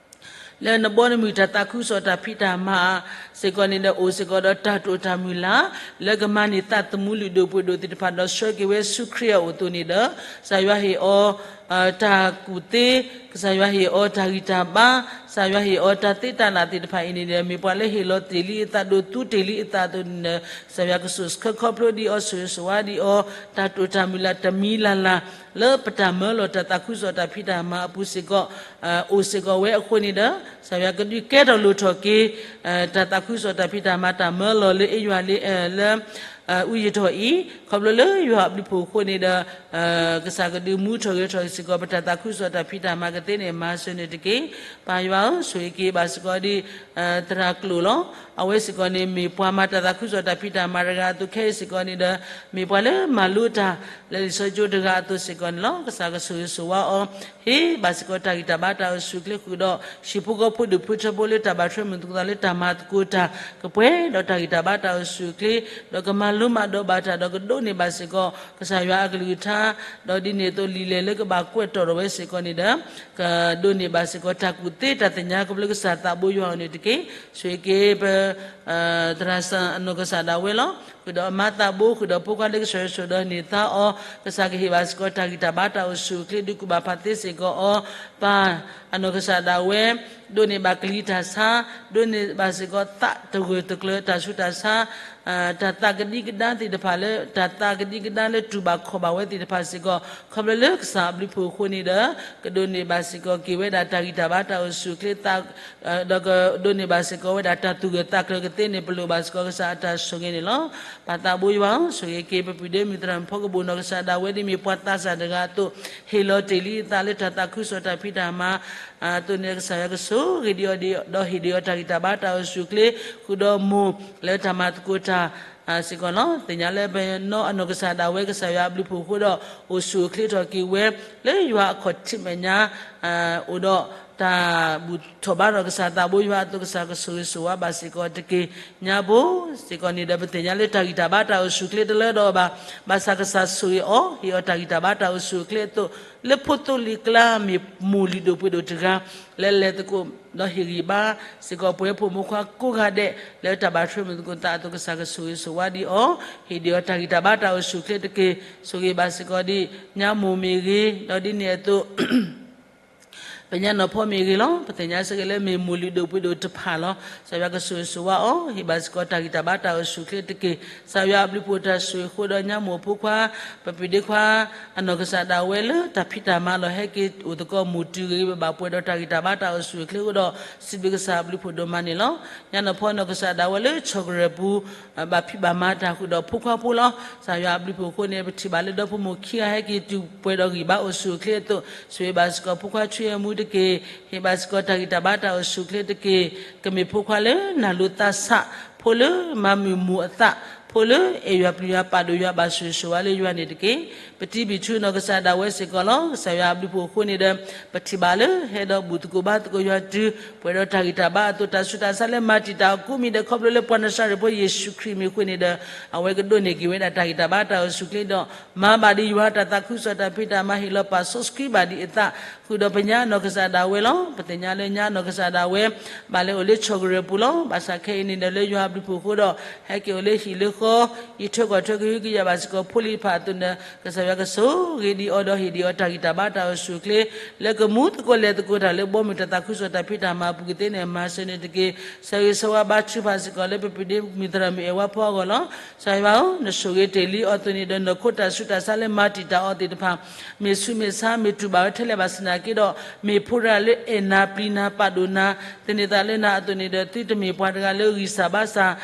လၢနဘီနမုၢ်တၢ်သးခုကစီၣ်တၢ်ဖံးတၢ်မၤစ့ၢ်ကီးန့ၣ်ဒီး အိၣ်စ့ၢ်ကီးဒီးတၢ်တိာ်တၢ်မုၢ်လၢ် လၢကမၤန့ၢ်သးသမူလုၢ်ဒိၣ်ပှ့ၤဒိၣ်သ့ၣ်တဖၣ် ဒီးဆှၢက့ၤဝဲဆူခရံာ်အအိၣ်အသိးန့ၣ်ဒီး ကစၢ်ယွၤဟ့ၣ်အီၤ တၢ်ကူၣ်သ့, ကစၢ်ယွၤဟ့ၣ်အီၤတၢ်ဂံၢ်တၢ်ဘါ, ကစၢ်ယွၤဟ့ၣ်အီၤတၢ်သ့တၢ်လၢ်သ့ၣ်တဖၣ်အံၤန့ၣ်ဒီး မ့ၢ်ပှၤလၢဟ့ၣ်လီၤတ့ၢ်လံအသး ဒိးသူတ့ၢ်လံအသးအသိးန့ၣ်ဒီး ကစၢ်ယွၤကဆိၣ်ဆၢခီဖျိဒံးအီၤ ဆိၣ်ဂ့ၤဆိၣ်ဝါဒံးအီၤ တၢ်တိာ်တၢ်မုၢ်လၢ်တမံၤလၢ်လၢ် လၢပတၢ်မၢလီၤတၢ်သးခုကစီၣ်တၢ်ဖံးတၢ်မၤအပူၤစ့ၢ်ကီး အိၣ်စ့ၢ်ကီးဝဲအဃိန့ၣ်ဒီး ကစၢ်ယွၤကဒုးကဲထီၣ်လိၣ်ထီၣ်က့ၤ တၢ်သးခုကစီၣ်တၢ်ဖံးတၢ်မၤတၢ်မၢလီၤလၢအ့ယွၤလၢ လၢ အူယံာ်ထီၣ်အံၤ ခီဖျိလၢယွၤအဘျုးအဖှိၣ်အဃိန့ၣ်ဒီး ကစၢ်ကဒုးမူထီၣ်ဂဲၤထီၣ်စ့ၢ်ကီး ပတၢ်သးခုကစီၣ်တၢ်ဖံးတၢ်မၤကသ့န့ၣ် မၤစၢၤန့ၣ်တက့ၢ်. ပၢ်ယွၤဧၢ, ဆိၣ်ဂ့ၤက့ၤဘၣ်စ့ၢ်ကီးဒ် သရၣ်ကျိာ်လီၤ. အဝဲစ့ၢ်ကီးန့ၣ် မ့ၢ်ပှၤမၤတၢ်သးခုကစီၣ်တၢ်ဖံးတၢ်မၤတဂၤအသိးခဲအံၤစ့ၢ်ကီးန့ၣ်ဒီး မ့ၢ်ပှၤလၢမၤလိတၢ် လၢလံာ်စီဆှံကၠိတဂၤအသိးစ့ၢ်ကီးန့ၣ်လီၤ. ကစၢ်ကဆိၣ်ဂ့ၤဆိၣ်ဝါအီၤ ဟ့ၣ်ဘၣ်စ့ၢ်ကီးတၢ်ဂံၢ်တၢ်ဘါတၢ်အိၣ်ဆူၣ်အိၣ်ချ့ဃုာ်ဒီး ဟံၣ်ဖိဃီဖိဒူၣ်ဖိထၢဖိလၢတၢ်ဘၣ်ထွဲမုာ်သကိးသးလၢတၢ်မၤသကိးတၢ် ကပှဲၤဒီးတၢ်ဂံၢ်တၢ်ဘါတၢ်အိၣ်ဆူၣ်အိၣ်ချ့ ဒီးကမၤလိမၤဒိးဘၣ်တၢ်ဒီးကဒိးန့ၢ်ဘၣ်စ့ၢ်ကီး ကစၢ်ယွၤအကလုၢ်ကထါ ဒီးဒ်န့ၣ်အသိးလံာ်လဲၢ်လၢကဘၣ်ကွဲးတီၣ်ထီၣ်ဝဲစ့ၢ်ကီးန့ၣ်ဒီး ကဒိးန့ၢ်ဘၣ်စ့ၢ်ကီးတၢ်ကူၣ်သ့တၢ်သ့ၣ်ညါခီဖျိကစၢ်သးဘိယွၤအအိၣ်န့ၣ်တက့ၢ်. ဆိၣ်ဂ့ၤက့ၤပ သရၣ်စၢ်အနီၢ်ကစၢ်ဒၣ်ဝဲလီၤ. ဃုာ်ဒီးအမါသးဘိ ဃုာ်ဒီးဖိခွါလၢကစၢ်ယွၤဆိၣ်ဒီးန့ၢ်သါအီၤ ကစၢ်ကဟ့ၣ်ဘၣ်စ့ၢ်ကီးတၢ်ဂံၢ်တၢ်ဘါတၢ်အိၣ်ဆူၣ်အိၣ်ချ့ ဒုးကူၣ်ဘၣ်ဖးသ့စ့ၢ် ကီးအီၤ ပၢ်အနီၢ်ကစၢ်ဒၣ်ဝဲ ဒိးန့ၢ်ဘၣ်ကလံၤတၢ်ဆါ, ဒိးန့ၢ်ဘၣ်စ့ၢ်ကီးသးတဂၢၢ်တကျၢၤ တၢ်ဆူးတၢ်ဆါ, တၢ်သးကဒံကဒါသ့ၣ်တဖၣ်လၢ တၢ်သးကဒံကဒါလၢတူၢ်ဘၣ်ခီၣ်ဘၣ်ဝဲသ့ၣ်တဖၣ်စ့ၢ်ကီး ခီဖျိလၢကစၢ်အဘျုးဖှိၣ်အဃိန့ၣ်ဒီး ကဒိးန့ၢ်ဘၣ်စ့ၢ်ကီးက့ၤဝဲဒၣ်တၢ်ဂံၢ်တၢ်ဘါတၢ်အိၣ်ဆူၣ်အိၣ်ချ့သး ဒီးကဒိးန့ၢ်ဘၣ်စ့ၢ်ကီးဝဲဒၣ်တၢ်သူၣ်ဂၢၢ်သးကျၢၤကသ့န့ၣ် ပလိၣ်ဘၣ်စ့ၢ်ကီးကစၢ်အတၢ်ဆိၣ်ဂ့ၤန့ၣ်လီၤ. ပၢ်သးဘိယွၤဧၢ, ဆိၣ်ဂ့ၤက့ၤပပုၢ်ဒ့မုၣ်သရၣ်မုၣ်ဖီကဘိၣ်နီၢ်ကစၢ်ဒၣ်ဝဲဒ်မ့ၢ်ပှၤသးစၢ်တဂၤအသိး ဟ့ၣ်လီၤတ့ၢ်လံအသးလၢတၢ်သးခုကစီၣ်တၢ်ဖံးတၢ်မၤ အသိးန့ၣ် ကစၢ်ယွၤကဆိၣ်ဂ့ၤဒံးအီၤဒံး ဒီးဟ့ၣ်ဒံးအီၤတၢ်ဂံၢ်တၢ်ဘါတၢ်အိၣ်ဆူၣ်အိၣ်ချ့ ဃုာ်ဒီးမိၢ်လၢတၢ်မၤသကိးတၢ် စ့ၢ်ကီးလီၤ. သ့ၣ်ညါလၢပနီၢ်အနီၢ်ကစၢ်ဒၣ်ဝဲ ကစၢ်ယွၤအဘျုးဖှိၣ်အဃိဒီး အိၣ်ဆူၣ်အိၣ်ချ့ထီၣ်က့ၤဝဲ လၢယွၤအခီၣ်ထံးမဲာ်ညါ အိၣ်ဒီးတၢ်ဘူၣ်ထီၣ်ဘါထီၣ်ကစၢ်သးဘိယွၤအသိး ကစၢ်ကဆိၣ်ဂ့ၤဆိၣ်ဝါဘၣ်စ့ၢ်ကီးတက့ၢ်. ညါဘိစ့ၢ်ကီးန့ၣ်ဒီး ပသ့ၣ်ညါလၢတၢ်ဂံၢ်တၢ်ဘါတၢ်အိၣ်ဆူၣ်အိၣ်ချ့တလၢဒီးဘၣ်, ဘၣ်ဆၣ်ကစၢ်ဆိၣ်ဂ့ၤအီၤ ဟ့ၣ်အီၤတၢ်ဂံၢ်တၢ်ဘါတၢ်အိၣ်ဆူၣ်အိၣ်ချ့အသိး လၢဖိသိလံၤကျါ မ့ၢ်မိၢ်လုၢ်ဒိၣ်ပှ့ၤဒိၣ်တဂၤ လၢလဲၤသကိး ဒီးဟ့ၣ်ဂံၢ်ဘါစ့ၢ်ကီးပှၤဖိမုၣ်ဖိခွါကိးဂၤဒဲး လၢတၢ်ဘၣ်ထွဲမုၢ်သကိးသးအသိး ကစၢ်ကဆိၣ်ဂ့ၤဆိၣ်ဝါဒံးအီၤ, ဟ့ၣ်ဒံးအီၤတၢ်ဂံၢ်တၢ်ဘါတၢ်အိၣ်ဆူၣ်အိၣ်ချ့တက့ၢ်. ဆိၣ်ဂ့ၤဘၣ်စ့ၢ်ကီးဒံး ညါမိၢ်မ့ၢ်ဂ့ၤ, ဒီးဒ်န့ၣ်အသိး ပညါနီၢ်ဖီမ့ၢ်ဂ့ၤလီၤ. ပသ့ၣ်ညါစ့ၢ်ကီးလၢမ့ၢ်မိၢ်လုၢ်ဒိၣ်ပှ့ၤဒိၣ်တဖၣ်လီၤ. ကစၢ်ယွၤကဆိၣ်ဂ့ၤဆိၣ်ဝါအီၤ, ဟ့ၣ်ဘၣ်စ့ၢ်ကီးတၢ်ဂံၢ်တၢ်ဘါတၢ်အိၣ်ဆူၣ်အိၣ်ချ့တက့ၢ်. ကစၢ်ယွၤအဘျုးဖှိၣ်တၢ်ဆိၣ်ဂ့ၤဃိဒီးညါမိၢ်ဖိခွါ ပပုၢ်ဒ့ခွါ အနီၢ်ကစၢ်ဒၣ်ဝဲလၢတၢ်ဖံးတၢ်မၤလီၤ ဟဲက့ၤအိၣ်သကိးမိၢ်တုၤဂ့ၤဂ့ၤဘၣ်ဘၣ် ပှဲၤဒီးတၢ်ဂံၢ်တၢ်ဘါတၢ်အိၣ်ဆူၣ်အိၣ်ချ့အဃိဒီး စံးဘျုးကစၢ်အဘျုးဖှိၣ်ဒိၣ်မးန့ၣ်လီၤ. ညါနီၢ်ဖီနီၢ်ကစၢ်ဒၣ်ဝဲလၢဆီၣ်ကရၢၢ်ပူၤ ဘၣ်ဖံးဘၣ်မၤတၢ်ဃုာ်ဒီးဖိခွါဖိလီၤ. ကစၢ်ယွၤအဘျုးဖှိၣ်အဃိန့ၣ် ပထံၣ်ဘၣ်လၢဒီဖိမိၢ်ခံဂၤဟဲက့ၤတုၤပှဲၤဒီးဂံၢ်ဘါအိၣ်ဆူၣ်အိၣ်ချ့အသိး ဆိၣ်ဂ့ၤဘၣ်စ့ၢ်ကီးဖိခွါဆူယဲမူတက့ၢ်. ဟ့ၣ်ဘၣ်စ့ၢ်ကီးတၢ်ဂံၢ်တၢ်ဘါတၢ်အိၣ်ဆူၣ်အိၣ်ချ့တက့ၢ်. ကမ့ၢ်ဖိခွါလၢနၢ်လိာ်သးဆး, ဖိလၢမၤမုာ်မိၢ်အသး, ဖိလၢအဲၣ်ယွၤပျံၤယွၤပာ်ဒိၣ်ယွၤဘၣ်ဆိၣ်ဂ့ၤဆိၣ်ဝါလၢယွၤန့ၣ်တက့ၢ်. ပတံၤဘံၣ်ထူနီၢ်ကစၢ်ဒၣ်ဝဲစ့ၢ်ကီးလီၤ. ကစၢ်ယွၤအဘျုးဖှိၣ်အဃိန့ၣ်ဒီး ပထံၣ်ဘၣ်လၢဟဲဒီးဘူၣ်သကိးဘါသကိးယွၤတုၤ ပှဲၤဒီးတၢ်ဂံၢ်တၢ်ဘါအသိး တၢ်ဆူးတၢ်ဆါလၢမၤတံာ်တာ်အီၤကိးမံၤဒဲး ခီဖျိလၢပှၤနၤစၤရ့းဖိယ့ၣ်ၡူးခရံာ်မ့ၢ်အဃိန့ၣ်ဒီး အဝဲကဒိးန့ၢ်က့ၤဝဲဒၣ်တၢ်ဂံၢ်တၢ်ဘါတၢ်အိၣ်ဆူၣ်အိၣ်ချ့ဒီး မၤဘၣ်ဒံးယွၤတၢ်သးခုကစီၣ်တၢ်ဖံးတၢ်မၤ ဟ့ၣ်လီၤပာ်စီဆှံဘၣ်ဒံးအသး ဃုာ်ဒီးပညါနီၢ်ကစၢ်ဒၣ်ဝဲလီၤ. ပသ့ၣ်ညါလၢညါနီၢ်ကစၢ်ဒၣ်ဝဲ ဘၣ်လဲၤအိၣ်လၢဆီၣ်ကရၢၢ်ပူၤလီၤ. ဘၣ်ဆၣ်ခဲအံၤန့ၣ်ဒီးလၢယွၤအဘျုးဖှိၣ်အဃိဒီး ဟဲက့ၤအိၣ်လၢဟံၣ်လၢဃီ ယံၤထွဲကွၢ်ထွဲကဟုကယာ်ဘၣ်စ့ၢ်ကီးဖိလံၤတဖၣ်အသိးန့ၣ် ကစၢ်ယွၤကဆိၣ်ဂ့ၤဒံးအီၤဒီးဟ့ၣ်ဒံးအီၤတၢ်ဂံၢ်တၢ်ဘါတၢ်အိၣ်ဆူၣ်အိၣ်ချ့ လၢကမူသကိးလဲၤသကိးတၢ်လၢဘီမုၢ်တၢ်သးခုကစီၣ်တၢ်ဖံးတၢ်မၤအပူၤကသ့န့ၣ် မၤစၢၤန့ၣ်တက့ၢ်. ဆၢဂ့ၤဆၢဝါဘါထုကဖၣ်စ့ၢ်ကီးလၢပပုၢ်ဒ့မုၣ်သရၣ်မုၣ်အဲၣ်ဝါဖီအဂီၢ်လီၤ. ကစၢ်ယွၤဧၢ, နဆိၣ်ဂ့ၤတ့ၢ်လံအီၤအသိးန့ၣ်ဒီး နီၢ်ခိတၢ်ဆူးတၢ်ဆါလၢမၤတံာ်တာ်အီၤသ့ၣ်တဖၣ် မ့ၢ်ဆူးမ့ၢ်ဆါ မ့ၢ်တူၢ်ဘၣ်ဝဲထဲလဲၣ်ဘၣ်ဆၣ်သနာ်က့ဒီး မ့ၢ်ဖိတဂၤလၢအဲၣ်နၤပျံၤနၤပာ်ဒိၣ်နၤ သန့ၤသးလၢနၤအသိးန့ၣ်ဒီး သုတမ့ၢ်ပှၤတဂၤလၢဂံၢ်စၢ်ဘါစၢ်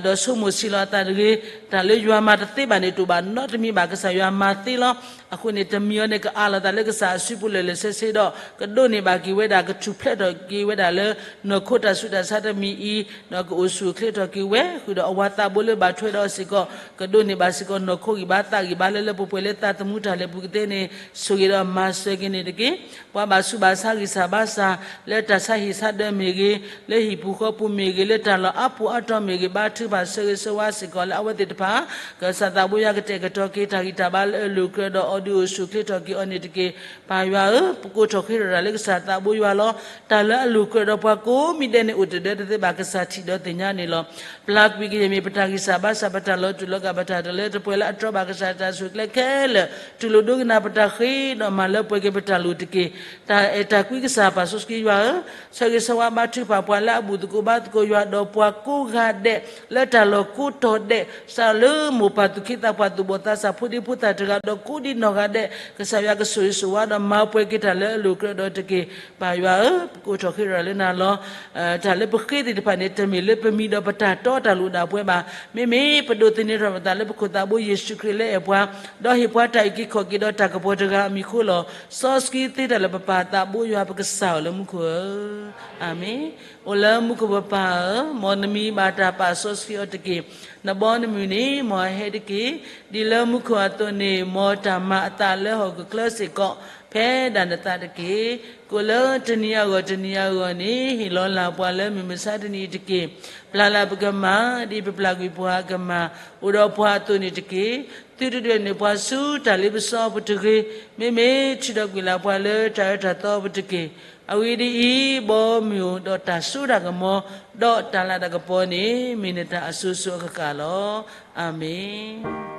ဒီးဆိကမိၣ်ဆံးလီၤအသးတဂ့ၤ. တၢ်လၢယွၤမၤတသ့ဘၣ်န့ၣ် တအိၣ်ဘၣ်နီတမံၤဘၣ်. ကစၢ်ယွၤမၤသ့လီၤ. အဃိန့ၣ် တမံၤအီၤန့ၣ် ကအးလီၤသးလၢကစၢ်အစုပူၤလၢာ်လၢာ်ဆ့ဆ့ဒီး ကဒိးန့ၢ်ဘၣ်က့ၤဝဲဒၣ် ကထူၣ်ဖျဲးထီၣ်က့ၤဝဲဒၣ်လၢ နီၢ်ခိတၢ်ဆူးတၢ်ဆါတမံၤအံၤ ဒီးကအိၣ်ဆူၣ်အိၣ်ချ့ထီၣ်က့ၤဝဲ ဃုာ်ဒီးအဝၤသးဘိလၢဘၣ်ထွဲဒီးအီၤစ့ၢ်ကီး ကဒိးန့ၢ်ဘၣ်စ့ၢ်ကီး နီၢ်ခိဂံၢ်ဘါသးဂံၢ်ဘါလၢလၢပှဲၤပှဲၤလၢသးသမူတၢ်လဲၤပူၤကသ့န့ၣ် ဆိၣ်ဂ့ၤဒီးမၤစၢၤက့ၤန့ၣ်တက့ၢ်. ပှၤဘၣ်ဆူးဘၣ်ဆါဂံၢ်စၢ်ဘါစၢ် လၢတၢ်ဆါဟံၣ်ဆါဒၢမ့ၢ်ဂ့ၤ, လၢဟံၣ်ပူၤဃီပူၤမ့ၢ်ဂ့ၤ, လၢတၢ်လီၢ်အါပူၤအါတီၤမ့ၢ်ဂ့ၤ, ဘါထုကဖၣ်ဆၢဂ့ၤဆၢဝါစ့ၢ်ကီးလၢအဝဲသ့ၣ်တဖၣ် ကစၢ်သးဘိယွၤကတဲာ်ကတီၤက့ၤတၢ်ဂံၢ်တၢ်ဘါလၢအလိၤကြၢးဒီးအီၤဒုးအိၣ်ဆူၣ်အိၣ်ချ့ထီၣ်က့ၤအီၤန့ၣ်တက့ၢ်. ပၢ်ယွၤဧၢ, ပကိးထီၣ်ဃ့ထီၣ်တၢ်လၢကစၢ်သးဘိယွၤလီၤ. တၢ်လၢအလိၤကြၢးဒီးပှၤကိးမံၤဒဲးန့ၣ်အိၣ်တဒၢတသ့ဘၣ် ကစၢ်ထံၣ်ဒီးသ့ၣ်ညါန့ၣ်လီၤ. ပျၢ်ကွံာ်ကယဲၢ်မ့ၢ်ပတၢ်ဂံၢ်စၢ်ဘါစၢ် ပတၢ်လီၤတူာ်လီၤကာ် ပတၢ်တလၢတပှဲၤလၢအတြီဘၣ်ကစၢ်တၢ်ဆိၣ်ကျဲခဲလၢာ် တူၢ်လိာ်ဒိကနၣ်ပတၢ်ဃ့ဒီးမၤလၢပှဲၤက့ၤပတၢ်လိၣ်တက့ၢ်. တၢ်အဲၣ်တၢ်ကွံကစၢ်ပာ်စီဆှံယွၤဧၢ, ဆၢဂ့ၤဆၢဝါဘါထုကဖၣ်ပှၤလၢအဘူၣ်သကိးဘါသကိးယွၤဒီးပှၤကိးဂၤဒဲး လၢတၢ်လီၢ်ကိးတီၤဒဲး စးလၢမိၢ်ပၢ်သူၣ်က့သးပှၢ်သူၣ်ဘီၣ်သးစၢ်ဖိဒံဖိသၣ်တဂၤဒီးကိးဒံနီၢ်ဂၤဒဲး ကစၢ်ယွၤကဆိၣ်ဂ့ၤဆိၣ်ဝါဒီးမၤပှဲၤက့ၤတၢ်လၢအလိၤကြၢးဒီးတက့ၢ်. ပၢ်ယွၤဧၢ, ပကိးထီၣ်ဃ့ထီၣ်လၢနၤလီၤ. တၢ်လၢပဃ့သ့ၣ်တဖၣ်န့ၣ် တမ့ၢ်လၢပမံၤဒီးပတၢ်တီတၢ်လိၣ်ဒၣ်ပှဲၤဘၣ်. မ့မ့ၢ်ပဒိးသန့ၤထီၣ်ပသးလၢပခိၣ်သးဘိယ့ၣ်ၡူးခရံာ်လၢအဲၣ်ပှၤ, ဒီးဟ့ၣ်ပှၤတၢ်အုၣ်က့ၤခီၣ်က့ၤဒီးတၢ်ကပီၤတဂၤအမံၤအဃိလီၤ. စီဆှံသ့တၢ်လၢပပၢ်သးဘိယွၤပကစၢ်ဧၢလၢမူခိၣ်ဧၢ. အၤမ့ၣ်. အိၣ်လၢမူခိၣ်ပပၢ်ဧၢ, မ်နမံၤဘၣ်တၢ်ပာ်စီဆှံအီၤတက့ၢ်. နဘီနမုၢ်န့ၣ် မ်အဟဲတက့ၢ်. ဒ်လၢမူခိၣ်အသိးန့ၣ် မ်တၢ်မၤအသးလၢဟီၣ်ခိၣ်ချၢစ့ၢ်ကီး ဖဲဒၣ်နသးတက့ၢ်. ကိးလၢတနံၤအဂီၢ်တနံၤအဂီၢ်န့ၣ် ဟ့ၣ်လီၤလၢ်ပှၤလၢမုၢ်မဆါတနံၤအံၤတက့ၢ်. ပျၢ်လၢ်ပကမၢ် ဒ်ပပျၢ်ကွံာ်ပှၤအကမၢ် အိၣ်ဒီးပှၤအသိးန့ၣ်တက့ၢ်. သုတဒွဲၣ်န့ၢ်ပှၤဆူတၢ်လ့ပစီအပူၤတဂ့ၤ, မ့မ့ၢ်ထုးထီၣ်ကွံာ်လၢ်ပှၤလၢတၢ်အၢတၢ်သီအပူၤတက့ၢ်. အဂ့ၢ်ဒ်အံၤ, ဘီမုၢ်ဒီးတၢ်စိတၢ်ကမီၤ ဒီးတၢ်လၤတၢ်ကပီၤန့ၣ် မ့ၢ်နတၢ်အစိၤစိၤအဃၣ်ဃၣ်လီၤ. အၤမ့ၣ်.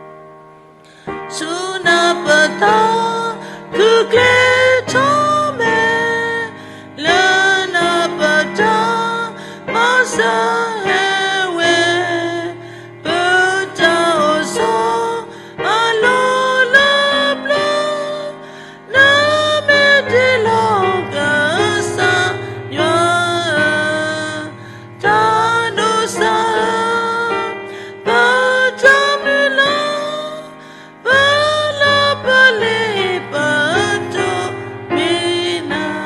ဆူနၢ်ပၢၢ်သီ ခုကျဲထီၣ် စးဟဲဝဲ ပတၢ်အိၣ်ဆိး အလီၢ်လၢပျၢၤ နမ့ၢ်တ့လီၤကစၢ်ယွၤ တၢ်ဒိးစၢ် ပတၢ်မုၢ်လၢ် ပလီၢ်ပလ့ၤပတိၢ်မ့ၢ်နၤ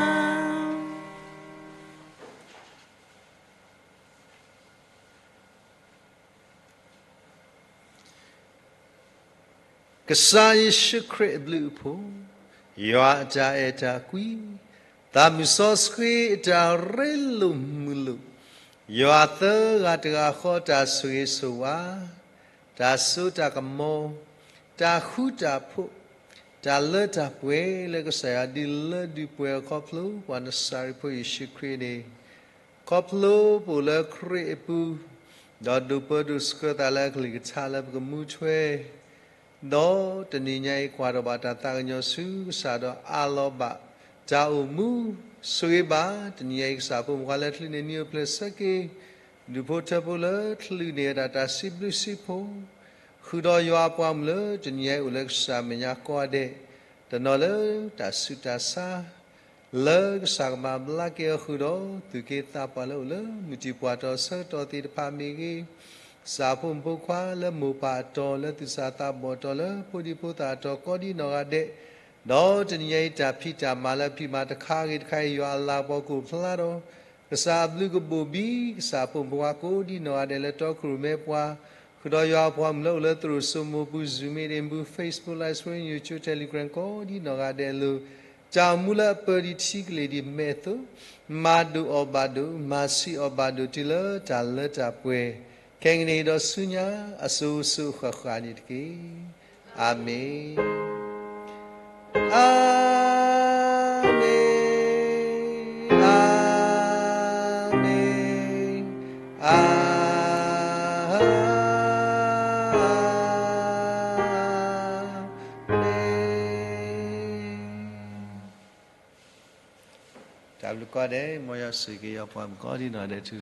ကစၢ်ယ့ၣ်ၡူးခရံာ်အဘျုးအဖှိၣ်, ယွၤအတၢ်အဲၣ်တၢ်ကွံ, သးမုၢ်စီဆှံအတၢ်ရ့လိာ်မုာ်လိာ်, ယွၤသၢဂၤတဂၤဃီတၢ်ဆိၣ်ဂ့ၤဆိၣ်ဝါ, တၢ်စိတၢ်ကမီၤ, တၢ်ဃူတၢ်ဖိး, တၢ်လၢတၢ်ပှဲၤလၢကစၢ်ယွၤဒုးလၢဒုးပှဲၤအခီဖျိ ပှၤနစၤရ့းဖိယ့ၣ်ၡူးခရံာ်န့ၣ် ခီဖျိပအိၣ်လၢခရံာ်အပူၤ, ဒီးဒိးပၢဒိးဆှၢသးလၢအကလုၢ်ကထါလၢပကမူထွဲ, ဒီးတနံၤညါအံၤကွၢ်ထီၣ်ဘၣ်တၢ်သးကညီၤဆူကစၢ်ဒီး အးလီၤဘၣ်တၢ်အိၣ်မူ, ဆိၣ်ဂ့ၤဘၣ်တနံၤညါအံၤ ကစၢ်ဖိမုၣ်ခွါလၢချုးန့ၣ် နံၤအိၣ်ဖျဲၣ်ဆၢက့ၤ ဒူၣ်ဖိထၢဖိလၢချုးန့ၣ် ဝဲဒၣ်တၢ်စံးဘျုးစံးဖှိၣ်, ဃုာ်ဒီးယွၤအပှၤမုၣ်လၢတနံၤညါအံၤအိၣ်လၢကစၢ်မဲာ်ညါကိးဂၤဒဲး, တနီၤလၢတၢ်ဆူးတၢ်ဆါ လၢကစၢ်ကမၤဘျါက့ၤအီၤဃုာ်ဒီး သူၣ်က့သးပှၢ်လၢအိၣ်လၢမုၢ်တံၤပှၢ်တီၤဆၢကတီၢ်သ့ၣ်တဖၣ်မ့ၢ်ဂ့ၤ, ကစၢ်ဖိမုၣ်ဖိခွါလၢမိၢ်ပၢ်အတီၤ လၢသူၣ်စၢ်သးဘီၣ်အတီၤ လၢဖိဒံဖိသၣ်အတီၤကိးဒ်နီၢ်ဂၤဒဲး, ဒီးတနံၤညါအံၤတၢ်ဖံးတၢ်မၤလၢအဖံးမၤတခါဂ့ၤတခါအံၤ ယွၤအလၤကပီၤကအိၣ်ဖျါဒီး ကစၢ်အဘျုးကဘိၣ်ဘံ ကစၢ်ဖိမုၣ်ဖိခွါကိးဒ်နီၢ်ဂၤဒဲးလၢတီခိၣ်ရိၣ်မဲပှၤ, ဃုာ်ဒီးယွၤအပှၤမုၣ်လၢအိၣ်လၢသရိာ်စိမိၤပူၤ Zoom meeting ပူၤ Facebook Live Stream YouTube Telegram ကိးဒ်နီၢ်ဂၤဒဲးအလိၤ, တၢ်အိၣ်မူလၢအပၢၤဒံးထံကလ့ၤဒံးမဲာ်အသိး, မၤဒိၣ်အီၣ်ဘၣ်ဒိး မၤဆံးအီၣ်ဘၣ်ဒိးတုၤလၢတၢ်လၢတၢ်ပှဲၤ, ခဲကနံၣ်အံၤဒီးဆူညါ အစိၤစိၤအဃၣ်ဃၣ်န့ၣ်တက့ၢ်. အၤမ့ၣ်, အၤမ့ၣ်, အၤမ့ၣ်, အၤမ့ၣ်. တၢ်ဘျုးကိးဂၤဒဲး, မ်ယွၤဆိၣ်ဂ့ၤက့ၤယွၤပှၤမုၣ်ကိးဒ်နီၢ်ဂၤဒဲးထူ